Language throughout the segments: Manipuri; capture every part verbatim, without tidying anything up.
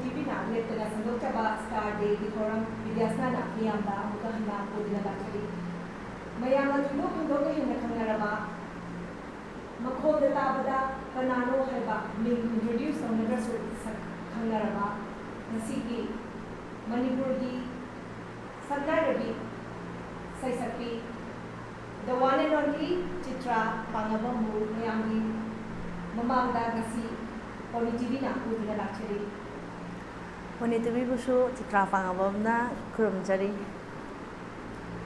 ꯇꯤꯚꯤꯅ ꯂꯦꯞꯇꯅ ꯁꯟꯗꯣꯛꯆꯕ ꯁ꯭ꯇꯥꯔ ꯗꯦꯒꯤ ꯊꯧꯔꯝ ꯕꯤꯗ꯭ꯌꯥꯁꯅꯥꯅ ꯃꯤꯌꯥꯝꯗ ꯑꯃꯨꯛꯀ ꯍꯟꯅ ꯄꯨꯗꯨꯅ ꯂꯥꯛꯆꯔꯤ꯫ ꯃꯌꯥꯝꯅ ꯊꯣꯏꯗꯣꯛ ꯍꯦꯟꯗꯣꯛꯅ ꯍꯦꯟꯅ ꯈꯪꯅꯔꯕ ꯃꯈꯣꯜꯗ ꯇꯥꯕꯗ ꯀꯅꯥꯅꯣ ꯍꯥꯏꯕ ꯃꯤꯡ ꯏꯟꯇ꯭ꯔꯣꯗ꯭ꯌꯨꯁ ꯇꯧꯅꯗ꯭ꯔꯁꯨ ꯁꯛ ꯈꯪꯅꯔꯕ ꯉꯁꯤꯒꯤ ꯃꯅꯤꯄꯨꯔꯒꯤ ꯁꯛꯅꯥꯏꯔꯕꯤ ꯁꯩꯁꯛꯄꯤ the one and only Chitra ꯄꯥꯡꯉꯕꯝꯕꯨ ꯃꯌꯥꯝꯒꯤ ꯃꯃꯥꯡꯗ ꯉꯁꯤ ꯄꯣꯅꯤ ꯇꯤꯚꯤꯅ ꯄꯨꯗꯨꯅ ꯂꯥꯛꯆꯔꯤ꯫ ꯄꯣꯅꯤ ꯇꯤꯚꯤꯕꯨꯁꯨ ꯆꯤꯇ꯭ꯔꯥ ꯄꯥꯡꯉꯕꯝꯅ ꯈꯨꯔꯨꯝꯖꯔꯤ꯫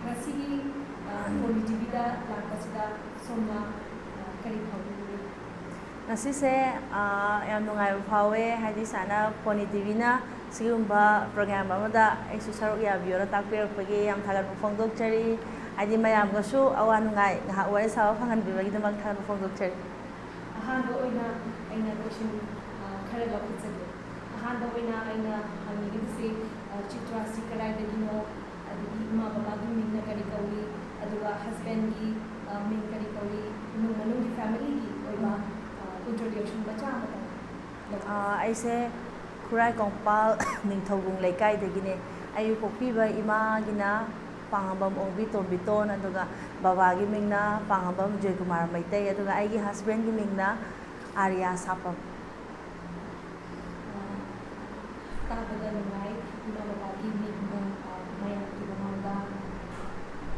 ꯉꯁꯤꯒꯤ ꯄꯣꯅꯤ ꯇꯤꯚꯤꯗ ꯂꯥꯛꯄꯁꯤꯗ ꯁꯣꯝꯅ ꯀꯔꯤ ꯐꯥꯎꯕꯤꯕꯒꯦ? ꯉꯁꯤꯁꯦ ꯌꯥꯝ ꯅꯨꯡꯉꯥꯏꯕ ꯐꯥꯎꯋꯦ, ꯍꯥꯏꯗꯤ ꯁꯨꯃꯥꯏꯅ ꯄꯣꯅꯤ ꯇꯤꯚꯤꯅ ꯁꯤꯒꯨꯝꯕ ꯄ꯭ꯔꯣꯒ꯭ꯔꯥꯝ ꯑꯃꯗ ꯑꯩꯁꯨ ꯁꯔꯨꯛ ꯌꯥꯕꯤꯌꯣꯅ ꯇꯥꯛꯄꯤꯔꯛꯄꯒꯤ ꯌꯥꯝ ꯊꯥꯒꯠꯄ ꯐꯣꯡꯗꯣꯛꯆꯔꯤ꯫ ꯍꯥꯏꯗꯤ ꯃꯌꯥꯝꯒꯁꯨ ꯑꯋꯥ ꯅꯨꯡꯉꯥꯏ ꯉꯥꯏꯍꯥꯛ ꯋꯥꯔꯤ ꯁꯥꯕ ꯐꯪꯍꯟꯕꯤꯕꯒꯤꯗꯃꯛ ꯊꯥꯒꯠꯄ ꯐꯣꯡꯗꯣꯛꯆꯔꯤ꯫ ꯑꯍꯥꯟꯕ ꯑꯣꯏꯅ ꯑꯩꯅ ꯀꯣꯏꯁꯟ ꯈꯔ ꯂꯧꯈꯠꯆꯒꯦ꯫ ꯑꯍꯥꯟꯕ ꯑꯣꯏꯅ ꯑꯩꯅ ꯍꯪꯅꯤꯡꯉꯤꯕꯁꯤ, ꯆꯤꯇ꯭ꯔꯥꯁꯤ ꯀꯗꯥꯏꯗꯒꯤꯅꯣ, ꯑꯗꯒꯤ ꯏꯃꯥ ꯕꯕꯥꯒꯤ ꯃꯤꯡꯅ ꯀꯔꯤ ꯀꯧꯏ, ꯑꯗꯨꯒ ꯍꯁꯕꯦꯟꯒꯤ ꯃꯤꯡ ꯀꯔꯤ ꯀꯧꯏ, ꯏꯃꯨꯡ ꯃꯅꯨꯡꯒꯤ ꯐꯦꯃꯤꯂꯤꯒꯤ ꯑꯣꯏꯕ ꯏꯟꯇ꯭ꯔꯣꯗ꯭ꯌꯨꯁꯟ ꯃꯆꯥ ꯑꯃꯇꯪ ꯂꯧꯖꯒꯦ꯫ ꯑꯩꯁꯦ ꯈꯨꯔꯥꯏ ꯀꯣꯡꯄꯥꯜ ꯅꯤꯡꯊꯧꯕꯨꯡ ꯂꯩꯀꯥꯏꯗꯒꯤꯅꯦ꯫ ꯑꯩ ꯄꯣꯛꯄꯤꯕ ꯏꯃꯥꯒꯤꯅ ꯄꯥꯡꯉꯝꯕꯝ ꯑꯣꯡꯕꯤ ꯇꯣꯝꯕꯤꯇꯣꯟ, ꯑꯗꯨꯒ ꯕꯕꯥꯒꯤ ꯃꯤꯡꯅ ꯄꯥꯡꯉꯝꯕꯝ ꯖꯣꯏꯀꯨꯃꯥꯔ ꯃꯩꯇꯩ, ꯑꯗꯨꯒ ꯑꯩꯒꯤ ꯍꯁꯕꯦꯟꯒꯤ ꯃꯤꯡꯅ ꯑꯥꯔꯤꯌꯥ ꯁꯥꯄꯝ꯫ ꯇꯥꯕꯗ ꯅꯨꯡꯉꯥꯏ꯫ ꯏꯃꯥ ꯕꯕꯥꯒꯤ ꯃꯤꯡꯅ ꯃꯌꯥꯝꯒꯤ ꯃꯃꯥꯡꯗ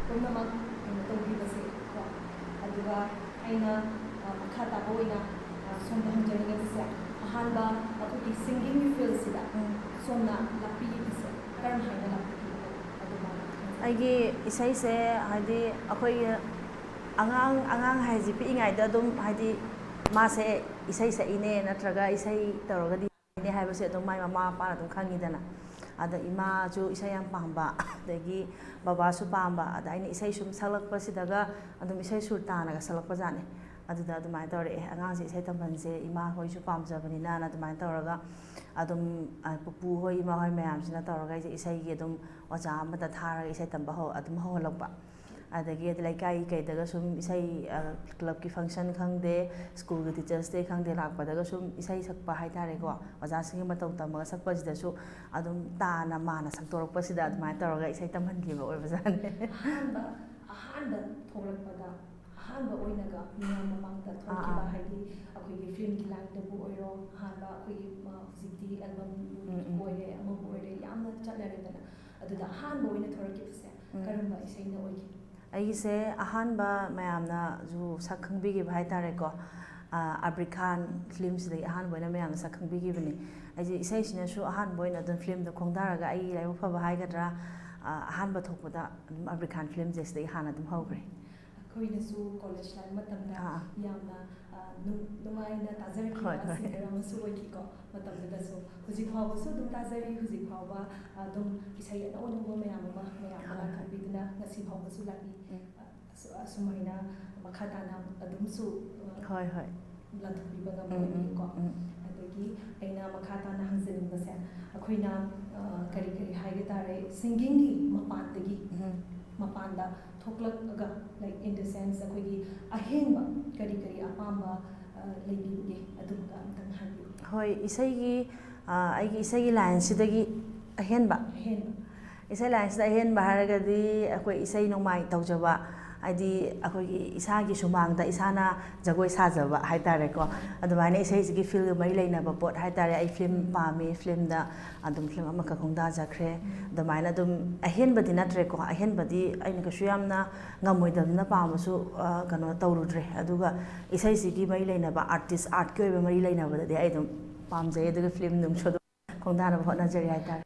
ꯄꯨꯝꯅꯃꯛ ꯀꯩꯅꯣ ꯇꯧꯕꯤꯕꯁꯦ ꯀꯣ꯫ ꯑꯗꯨꯒ ꯑꯩꯅ ꯃꯈꯥ ꯇꯥꯕ ꯑꯣꯏꯅ ꯁꯣꯝꯗ ꯍꯪꯖꯅꯤꯡꯉꯤꯕꯁꯦ, ꯑꯍꯥꯟꯕ ꯑꯩꯈꯣꯏꯒꯤ ꯁꯤꯡꯒꯤꯡꯒꯤ ꯐꯤꯜꯁꯤꯗ ꯁꯣꯝꯅ ꯂꯥꯛꯄꯤꯈꯤꯕꯁꯦ ꯀꯔꯝ ꯍꯥꯏꯅ ꯂꯥꯛꯄꯤꯈꯤꯕꯅꯣ? ꯑꯗꯨꯃꯥꯏꯅ ꯍꯪꯖꯅꯤꯡꯉꯤ꯫ ꯑꯩꯒꯤ ꯏꯁꯩꯁꯦ ꯍꯥꯏꯗꯤ ꯑꯩꯈꯣꯏꯒꯤ ꯑꯉꯥꯡ ꯑꯉꯥꯡ ꯍꯥꯏꯁꯦ ꯄꯤꯛꯏꯉꯩꯗ ꯑꯗꯨꯝ ꯍꯥꯏꯗꯤ ꯃꯥꯁꯦ ꯏꯁꯩ ꯁꯛꯏꯅꯦ ꯅꯠꯇ꯭ꯔꯒ ꯏꯁꯩ ꯇꯧꯔꯒꯗꯤ ꯏꯅꯦ ꯍꯥꯏꯕꯁꯦ ꯑꯗꯨꯝ ꯃꯥꯏ ꯃꯃꯥ ꯃꯄꯥꯅ ꯑꯗꯨꯝ ꯈꯪꯉꯤꯗꯅ꯫ ꯑꯗ ꯏꯃꯥꯁꯨ ꯏꯁꯩ ꯌꯥꯝ ꯄꯥꯝꯕ, ꯑꯗꯒꯤ ꯕꯕꯥꯁꯨ ꯄꯥꯝꯕ, ꯑꯗ ꯑꯩꯅ ꯏꯁꯩ ꯁꯨꯝ ꯁꯛꯂꯛꯄꯁꯤꯗꯒ ꯑꯗꯨꯝ ꯏꯁꯩ ꯁꯨꯔ ꯇꯥꯅꯒ ꯁꯛꯂꯛꯄꯖꯥꯠꯅꯤ꯫ ꯑꯗꯨꯗ ꯑꯗꯨꯃꯥꯏꯅ ꯇꯧꯔꯛꯑꯦ, ꯑꯉꯥꯡꯁꯦ ꯏꯁꯩ ꯇꯝꯍꯟꯁꯦ, ꯏꯃꯥ ꯍꯣꯏꯁꯨ ꯄꯥꯝꯖꯕꯅꯤꯅ ꯑꯗꯨꯃꯥꯏꯅ ꯇꯧꯔꯒ ꯑꯗꯨꯝ ꯄꯨꯄꯨ ꯍꯣꯏ, ꯏꯃꯥ ꯍꯣꯏ ꯃꯌꯥꯝꯁꯤꯅ ꯇꯧꯔꯒ ꯑꯩꯁꯦ ꯏꯁꯩꯒꯤ ꯑꯗꯨꯝ ꯑꯣꯖꯥ ꯑꯃꯗ ꯊꯥꯔꯒ ꯏꯁꯩ ꯇꯝꯕ ꯍꯧ-, ꯑꯗꯨꯝ ꯍꯧꯍꯜꯂꯛꯄ꯫ ꯑꯗꯒꯤ ꯂꯩꯀꯥꯏ ꯀꯩꯗꯒ ꯁꯨꯝ ꯏꯁꯩ, clubꯀꯤ function ꯈꯪꯗꯦ, schoolꯒꯤ Teachers' Day ꯈꯪꯗꯦ, ꯂꯥꯛꯄꯗꯒ ꯁꯨꯝ ꯏꯁꯩ ꯁꯛꯄ ꯍꯥꯏꯇꯥꯔꯦꯀꯣ, ꯑꯣꯖꯥꯁꯤꯡꯒꯤ ꯃꯇꯧ ꯇꯝꯃꯒ ꯁꯛꯄꯁꯤꯗꯁꯨ ꯑꯗꯨꯝ ꯇꯥꯅ ꯃꯥꯅ ꯁꯛꯇꯣꯔꯛꯄꯁꯤꯗ ꯑꯗꯨꯃꯥꯏꯅ ꯇꯧꯔꯒ ꯏꯁꯩ ꯇꯝꯍꯟꯈꯤꯕ ꯑꯣꯏꯕꯖꯥꯠꯅꯤ꯫ ꯑꯍꯥꯟꯕ ꯑꯍꯥꯟꯕ ꯊꯣꯛꯂꯛꯄꯗ, ꯑꯍꯥꯟꯕ ꯑꯣꯏꯅꯒ ꯃꯤꯌꯥꯝ ꯃꯃꯥꯡꯗ ꯊꯣꯛꯈꯤꯕ, ꯑꯥ꯫ ꯍꯥꯏꯗꯤ ꯑꯩꯈꯣꯏꯒꯤ filmꯒꯤ lineꯗꯕꯨ ꯑꯣꯏꯔꯣ, ꯑꯍꯥꯟꯕ ꯑꯩꯈꯣꯏꯒꯤ, ꯑ, ꯍꯧꯖꯤꯛꯇꯤ album ꯎꯝ, ꯎꯝ꯫ ꯑꯣꯏꯔꯦ, ꯑꯃꯕꯨ ꯑꯣꯏꯔꯦ, ꯌꯥꯝꯅ ꯆꯠꯅꯔꯦꯗꯅ꯫ ꯑꯗꯨꯗ ꯑꯍꯥꯟꯕ ꯑꯣꯏꯅ ꯊꯣꯔꯛꯈꯤꯕꯁꯦ ꯎꯝ꯫ ꯀꯔꯝꯕ ꯏꯁꯩꯅ ꯑꯣꯏꯈꯤ? ꯑꯩꯒꯤꯁꯦ ꯑꯍꯥꯟꯕ ꯃꯌꯥꯝꯅꯁꯨ ꯁꯛ ꯈꯪꯕꯤꯈꯤꯕ ꯍꯥꯏꯇꯥꯔꯦꯀꯣ, ꯑ, ꯑꯕ꯭ꯔꯤ ꯈꯥꯟ filmꯁꯤꯗꯒꯤ ꯑꯍꯥꯟꯕ ꯑꯣꯏꯅ ꯃꯌꯥꯝꯅ ꯁꯛ ꯈꯪꯕꯤꯈꯤꯕꯅꯤ꯫ ꯑꯩꯁꯦ ꯏꯁꯩꯁꯤꯅꯁꯨ ꯑꯍꯥꯟꯕ ꯑꯣꯏꯅ ꯑꯗꯨꯝ filmꯗ ꯈꯣꯡꯗꯥꯔꯒ ꯑꯩꯒꯤ ꯂꯥꯏꯕꯛ ꯐꯕ ꯍꯥꯏꯒꯗ꯭ꯔꯥ, ꯑ, ꯑꯍꯥꯟꯕ ꯊꯣꯛꯄꯗ ꯑꯗꯨꯝ ꯑꯕ꯭ꯔꯤ ꯈꯥꯟ filmꯁꯦ ꯁꯤꯗꯒꯤ ꯍꯥꯟꯅ ꯑꯗꯨꯝ ꯍꯧꯈ꯭ꯔꯦ꯫ ꯑꯩꯈꯣꯏꯅꯁꯨ college life ꯃꯇꯝꯗ ꯑꯥ꯫ ꯌꯥꯝꯅ, ꯑ, ꯅꯨꯡ-, ꯅꯨꯡꯉꯥꯏꯅ ꯇꯥꯖꯔꯛꯈꯤꯕ ꯍꯣꯏ, ꯍꯣꯏ꯫ singer ꯑꯃꯁꯨ ꯑꯣꯏꯈꯤꯀꯣ꯫ ꯃꯇꯝꯗꯨꯗꯁꯨ, ꯍꯧꯖꯤꯛ ꯐꯥꯎꯕꯁꯨ ꯑꯗꯨꯝ ꯇꯥꯖꯔꯤ, ꯍꯧꯖꯤꯛ ꯐꯥꯎꯕ ꯑꯗꯨꯝ ꯏꯁꯩ ꯑꯅꯧ ꯑꯅꯧꯕ ꯃꯌꯥꯝ ꯑꯃ ꯃꯌꯥꯝꯅ ꯍꯣꯏ, ꯍꯣꯏ꯫ ꯂꯥꯛꯊꯣꯛꯄꯤꯗꯨꯅ ꯉꯁꯤ ꯐꯥꯎꯕꯁꯨ ꯂꯥꯛꯏ꯫ ꯎꯝ꯫ ꯑꯁꯨ-, ꯑꯁꯨꯃꯥꯏꯅ ꯃꯈꯥ ꯇꯥꯅ ꯑꯗꯨꯝꯁꯨ, ꯑ, ꯍꯣꯏ, ꯍꯣꯏ꯫ ꯂꯥꯛꯊꯣꯛꯄꯤꯕ ꯎꯝ, ꯎꯝ, ꯉꯝꯒꯅꯤꯀꯣ꯫ ꯎꯝ꯫ ꯑꯗꯒꯤ ꯑꯩꯅ ꯃꯈꯥ ꯇꯥꯅ ꯍꯪꯖꯅꯤꯡꯕꯁꯦ, ꯑꯩꯈꯣꯏꯅ, ꯑ, ꯀꯔꯤ ꯀꯔꯤ ꯍꯥꯏꯒꯦ ꯇꯥꯔꯦ, singingꯒꯤ ꯃꯄꯥꯟꯗꯒꯤ, ꯎꯝ꯫ ꯃꯄꯥꯟꯗ ꯊꯣꯛꯂꯛꯑꯒ, like, in the sense, ꯑꯩꯈꯣꯏꯒꯤ ꯑꯍꯦꯟꯕ ꯀꯔꯤ ꯀꯔꯤ ꯑꯄꯥꯝꯕ, ꯑ, ꯂꯩꯕꯤꯕꯒꯦ? ꯑꯗꯨꯝꯕ ꯑꯝꯇꯪ ꯍꯥꯏꯕꯤꯌꯨ꯫ ꯍꯣꯏ, ꯏꯁꯩꯒꯤ, ꯑ, ꯑꯩꯒꯤ ꯏꯁꯩꯒꯤ lineꯁꯤꯗꯒꯤ ꯑꯍꯦꯟꯕ? ꯑꯍꯦꯟꯕ꯫ ꯏꯁꯩ lineꯁꯤꯗ ꯑꯍꯦꯟꯕ ꯍꯥꯏꯔꯒꯗꯤ ꯑꯩꯈꯣꯏ ꯏꯁꯩ ꯅꯣꯡꯃꯥꯏ ꯇꯧꯖꯕ, ꯍꯥꯏꯗꯤ ꯑꯩꯈꯣꯏꯒꯤ ꯏꯁꯥꯒꯤ ꯁꯨꯃꯥꯡꯗ ꯏꯁꯥꯅ ꯖꯒꯣꯏ ꯁꯥꯖꯕ ꯍꯥꯏꯇꯥꯔꯦꯀꯣ꯫ ꯑꯗꯨꯃꯥꯏꯅ ꯏꯁꯩꯁꯤꯒꯤ fieldꯒ ꯃꯔꯤ ꯂꯩꯅꯕ ꯄꯣꯠ ꯍꯥꯏꯇꯥꯔꯦ꯫ ꯑꯩ film ꯄꯥꯝꯃꯤ, filmꯗ ꯑꯗꯨꯝ film ꯑꯃꯈꯛ ꯈꯣꯡꯗꯥꯖꯈ꯭ꯔꯦ꯫ ꯑꯗꯨꯃꯥꯏꯅ ꯑꯗꯨꯝ ꯑꯍꯦꯟꯕꯗꯤ ꯅꯠꯇ꯭ꯔꯦꯀꯣ, ꯑꯍꯦꯟꯕꯗꯤ ꯑꯩꯅ ꯀꯩꯁꯨ ꯌꯥꯝꯅ ꯉꯝꯃꯣꯏꯗꯕꯅꯤꯅ ꯄꯥꯝꯃꯁꯨ, ꯑ, ꯀꯩꯅꯣ ꯇꯧꯔꯨꯗ꯭ꯔꯦ꯫ ꯑꯗꯨꯒ ꯏꯁꯩꯁꯤꯒꯤ ꯃꯔꯤ ꯂꯩꯅꯕ artist, artꯀꯤ ꯑꯣꯏꯕ ꯃꯔꯤ ꯂꯩꯅꯕꯗꯗꯤ ꯑꯩ ꯑꯗꯨꯝ ꯄꯥꯝꯖꯩ꯫ ꯑꯗꯨꯒ film ꯅꯨꯡꯁꯨ ꯑꯗꯨꯝ ꯈꯣꯡꯗꯥꯅꯕ ꯍꯣꯠꯅꯖꯔꯤ ꯍꯥꯏꯇꯥꯔꯦ꯫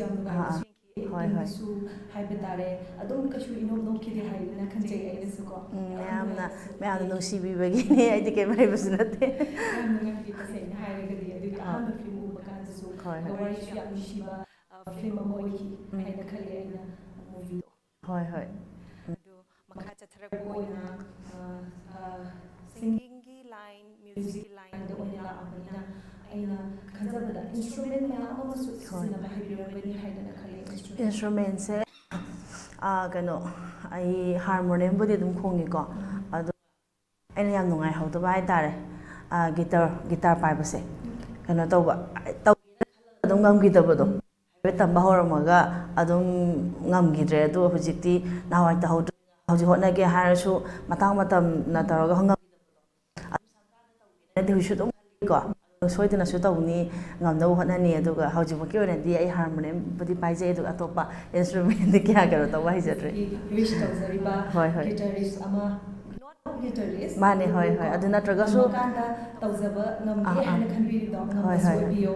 ꯌꯥꯝ ꯅꯨꯡꯉꯥꯏꯕꯁꯨ ꯌꯦꯡꯈꯤ꯫ ꯍꯣꯏ, ꯍꯣꯏ꯫ ꯌꯦꯡꯕꯁꯨ ꯍꯥꯏꯕ ꯇꯥꯔꯦ, ꯑꯗꯨꯝ ꯀꯩꯁꯨ ꯏꯅꯣꯞ ꯅꯣꯞꯈꯤꯗꯦ ꯍꯥꯏꯗꯅ ꯈꯟꯖꯩ ꯑꯩꯅꯁꯨ ꯀꯣ꯫ ꯎꯝ, ꯌꯥꯝ ꯃꯌꯥꯝꯅ, ꯅꯨꯡꯉꯥꯏꯕꯁꯨ ꯃꯌꯥꯝꯅ ꯌꯦꯡꯈꯤ꯫ ꯅꯨꯡꯁꯤꯕꯤꯕꯒꯤꯅꯦ, ꯑꯩꯗꯤ ꯀꯩꯝ ꯍꯥꯏꯕꯁꯨ ꯅꯠꯇꯦ꯫ ꯌꯥꯝ ꯅꯨꯡꯉꯥꯏꯈꯤ ꯇꯁꯦꯡꯅ ꯍꯥꯏꯔꯒꯗꯤ꯫ ꯑꯗꯨꯒꯤ ꯍꯣꯏ꯫ ꯑꯍꯥꯟꯕ film ꯎꯕ ꯀꯥꯟꯗꯁꯨ ꯍꯣꯏ, ꯍꯣꯏ꯫ ꯋꯥꯔꯤꯁꯨ ꯌꯥꯝ ꯅꯨꯡꯁꯤꯕ, ꯑ, film ꯑꯃ ꯑꯣꯏꯈꯤ ꯎꯝ꯫ ꯍꯥꯏꯅ ꯈꯜꯂꯦ ꯑꯩꯅ movieꯗꯣ꯫ ꯍꯣꯏ, ꯍꯣꯏ꯫ ꯑꯗꯣ ꯃꯈꯥ ꯆꯠꯊꯔꯛꯄ ꯑꯣꯏꯅ, ꯑ, ꯑ, singingꯒꯤ line, musicꯀꯤ lineꯗ ꯑꯣꯏꯅ ꯂꯥꯛꯑꯕꯅꯤꯅ ꯑꯩꯅ ꯈꯟꯖꯕꯗ instrument ꯃꯌꯥꯝ ꯑꯃꯁꯨ ꯍꯣꯏ꯫ ꯁꯤꯖꯤꯟꯅꯕ ꯍꯩꯕꯤꯔꯝꯒꯅꯤ ꯍꯥꯏꯗꯅ ꯈꯜꯂꯦ꯫ Instrument꯫ Instrumentꯁꯦ ꯑꯥ, ꯀꯩꯅꯣ, ꯑꯩ ꯍꯥꯔꯃꯣꯅꯤꯌꯝꯕꯨꯗꯤ ꯑꯗꯨꯝ ꯈꯣꯡꯉꯤꯀꯣ, ꯑꯗꯣ ꯑꯩꯅ ꯌꯥꯝ ꯅꯨꯡꯉꯥꯏꯍꯧꯗꯕ ꯍꯥꯏꯇꯥꯔꯦ, ꯑꯥ, ꯒꯤꯇꯔ, ꯒꯤꯇꯥꯔ ꯄꯥꯏꯕꯁꯦ꯫ ꯀꯩꯅꯣ ꯇꯧꯕ, ꯇꯧꯒꯦꯅ ꯈꯜꯂꯒ ꯑꯗꯨꯝ ꯉꯝꯈꯤꯗꯕꯗꯣ꯫ ꯍꯥꯏꯐꯦꯠ ꯇꯝꯕ ꯍꯧꯔꯝꯃꯒ ꯑꯗꯨꯝ ꯉꯝꯈꯤꯗ꯭ꯔꯦ꯫ ꯑꯗꯣ ꯍꯧꯖꯤꯛꯇꯤ, ꯅꯍꯥꯟꯋꯥꯏ ꯇꯧꯍꯧꯗ꯭ꯔꯦ, ꯍꯧꯖꯤꯛ ꯍꯣꯠꯅꯒꯦ ꯍꯥꯏꯔꯁꯨ ꯃꯇꯥꯡ ꯃꯇꯝꯅ ꯇꯧꯔꯒ ꯉꯝꯈꯤꯗꯕꯗꯣ꯫ ꯑꯗꯨꯝ ꯁꯔꯀꯥꯔꯅ ꯇꯧꯒꯦꯅꯗꯤ ꯍꯧꯖꯤꯛꯁꯨ ꯑꯗꯨꯝ ꯈꯜꯂꯤꯀꯣ꯫ ꯑꯗꯣ ꯁꯣꯏꯗꯅꯁꯨ ꯇꯧꯅꯤ, ꯉꯝꯅꯕ ꯍꯣꯠꯅꯅꯤ꯫ ꯑꯗꯨꯒ ꯍꯧꯖꯤꯛꯃꯛꯀꯤ ꯑꯣꯏꯅꯗꯤ ꯑꯩ ꯍꯥꯔꯃꯣꯅꯤꯌꯝꯕꯨꯗꯤ ꯄꯥꯏꯖꯩ, ꯑꯗꯨꯒ ꯑꯇꯣꯞꯄ ꯏꯟꯁꯇ꯭ꯔꯨꯃꯦꯟꯗꯤ ꯀꯌꯥ ꯀꯩꯅꯣ ꯇꯧꯕ ꯍꯩꯖꯗ꯭ꯔꯤ꯫ ꯋꯤꯁ ꯇꯧꯖꯔꯤꯕ ꯍꯣꯏ, ꯍꯣꯏ꯫ ꯒꯤꯇꯥꯔꯤꯁ ꯑꯃ, ꯅꯣꯠ ꯒꯤꯇꯥꯔꯤꯁ꯫ ꯃꯥꯅꯦ, ꯍꯣꯏ, ꯍꯣꯏ꯫ ꯑꯗꯨ ꯅꯠꯇ꯭ꯔꯒꯁꯨ ꯉꯝꯃꯀꯥꯟꯗ ꯇꯧꯖꯕ ꯉꯝꯒꯦ ꯑꯥ, ꯑꯥ꯫ ꯍꯥꯏꯅ ꯈꯟꯕꯤꯔꯤꯕꯗꯣ, ꯍꯣꯏ, ꯉꯝꯕꯁꯨ ꯍꯣꯏ꯫ ꯑꯣꯏꯕꯤꯌꯣ꯫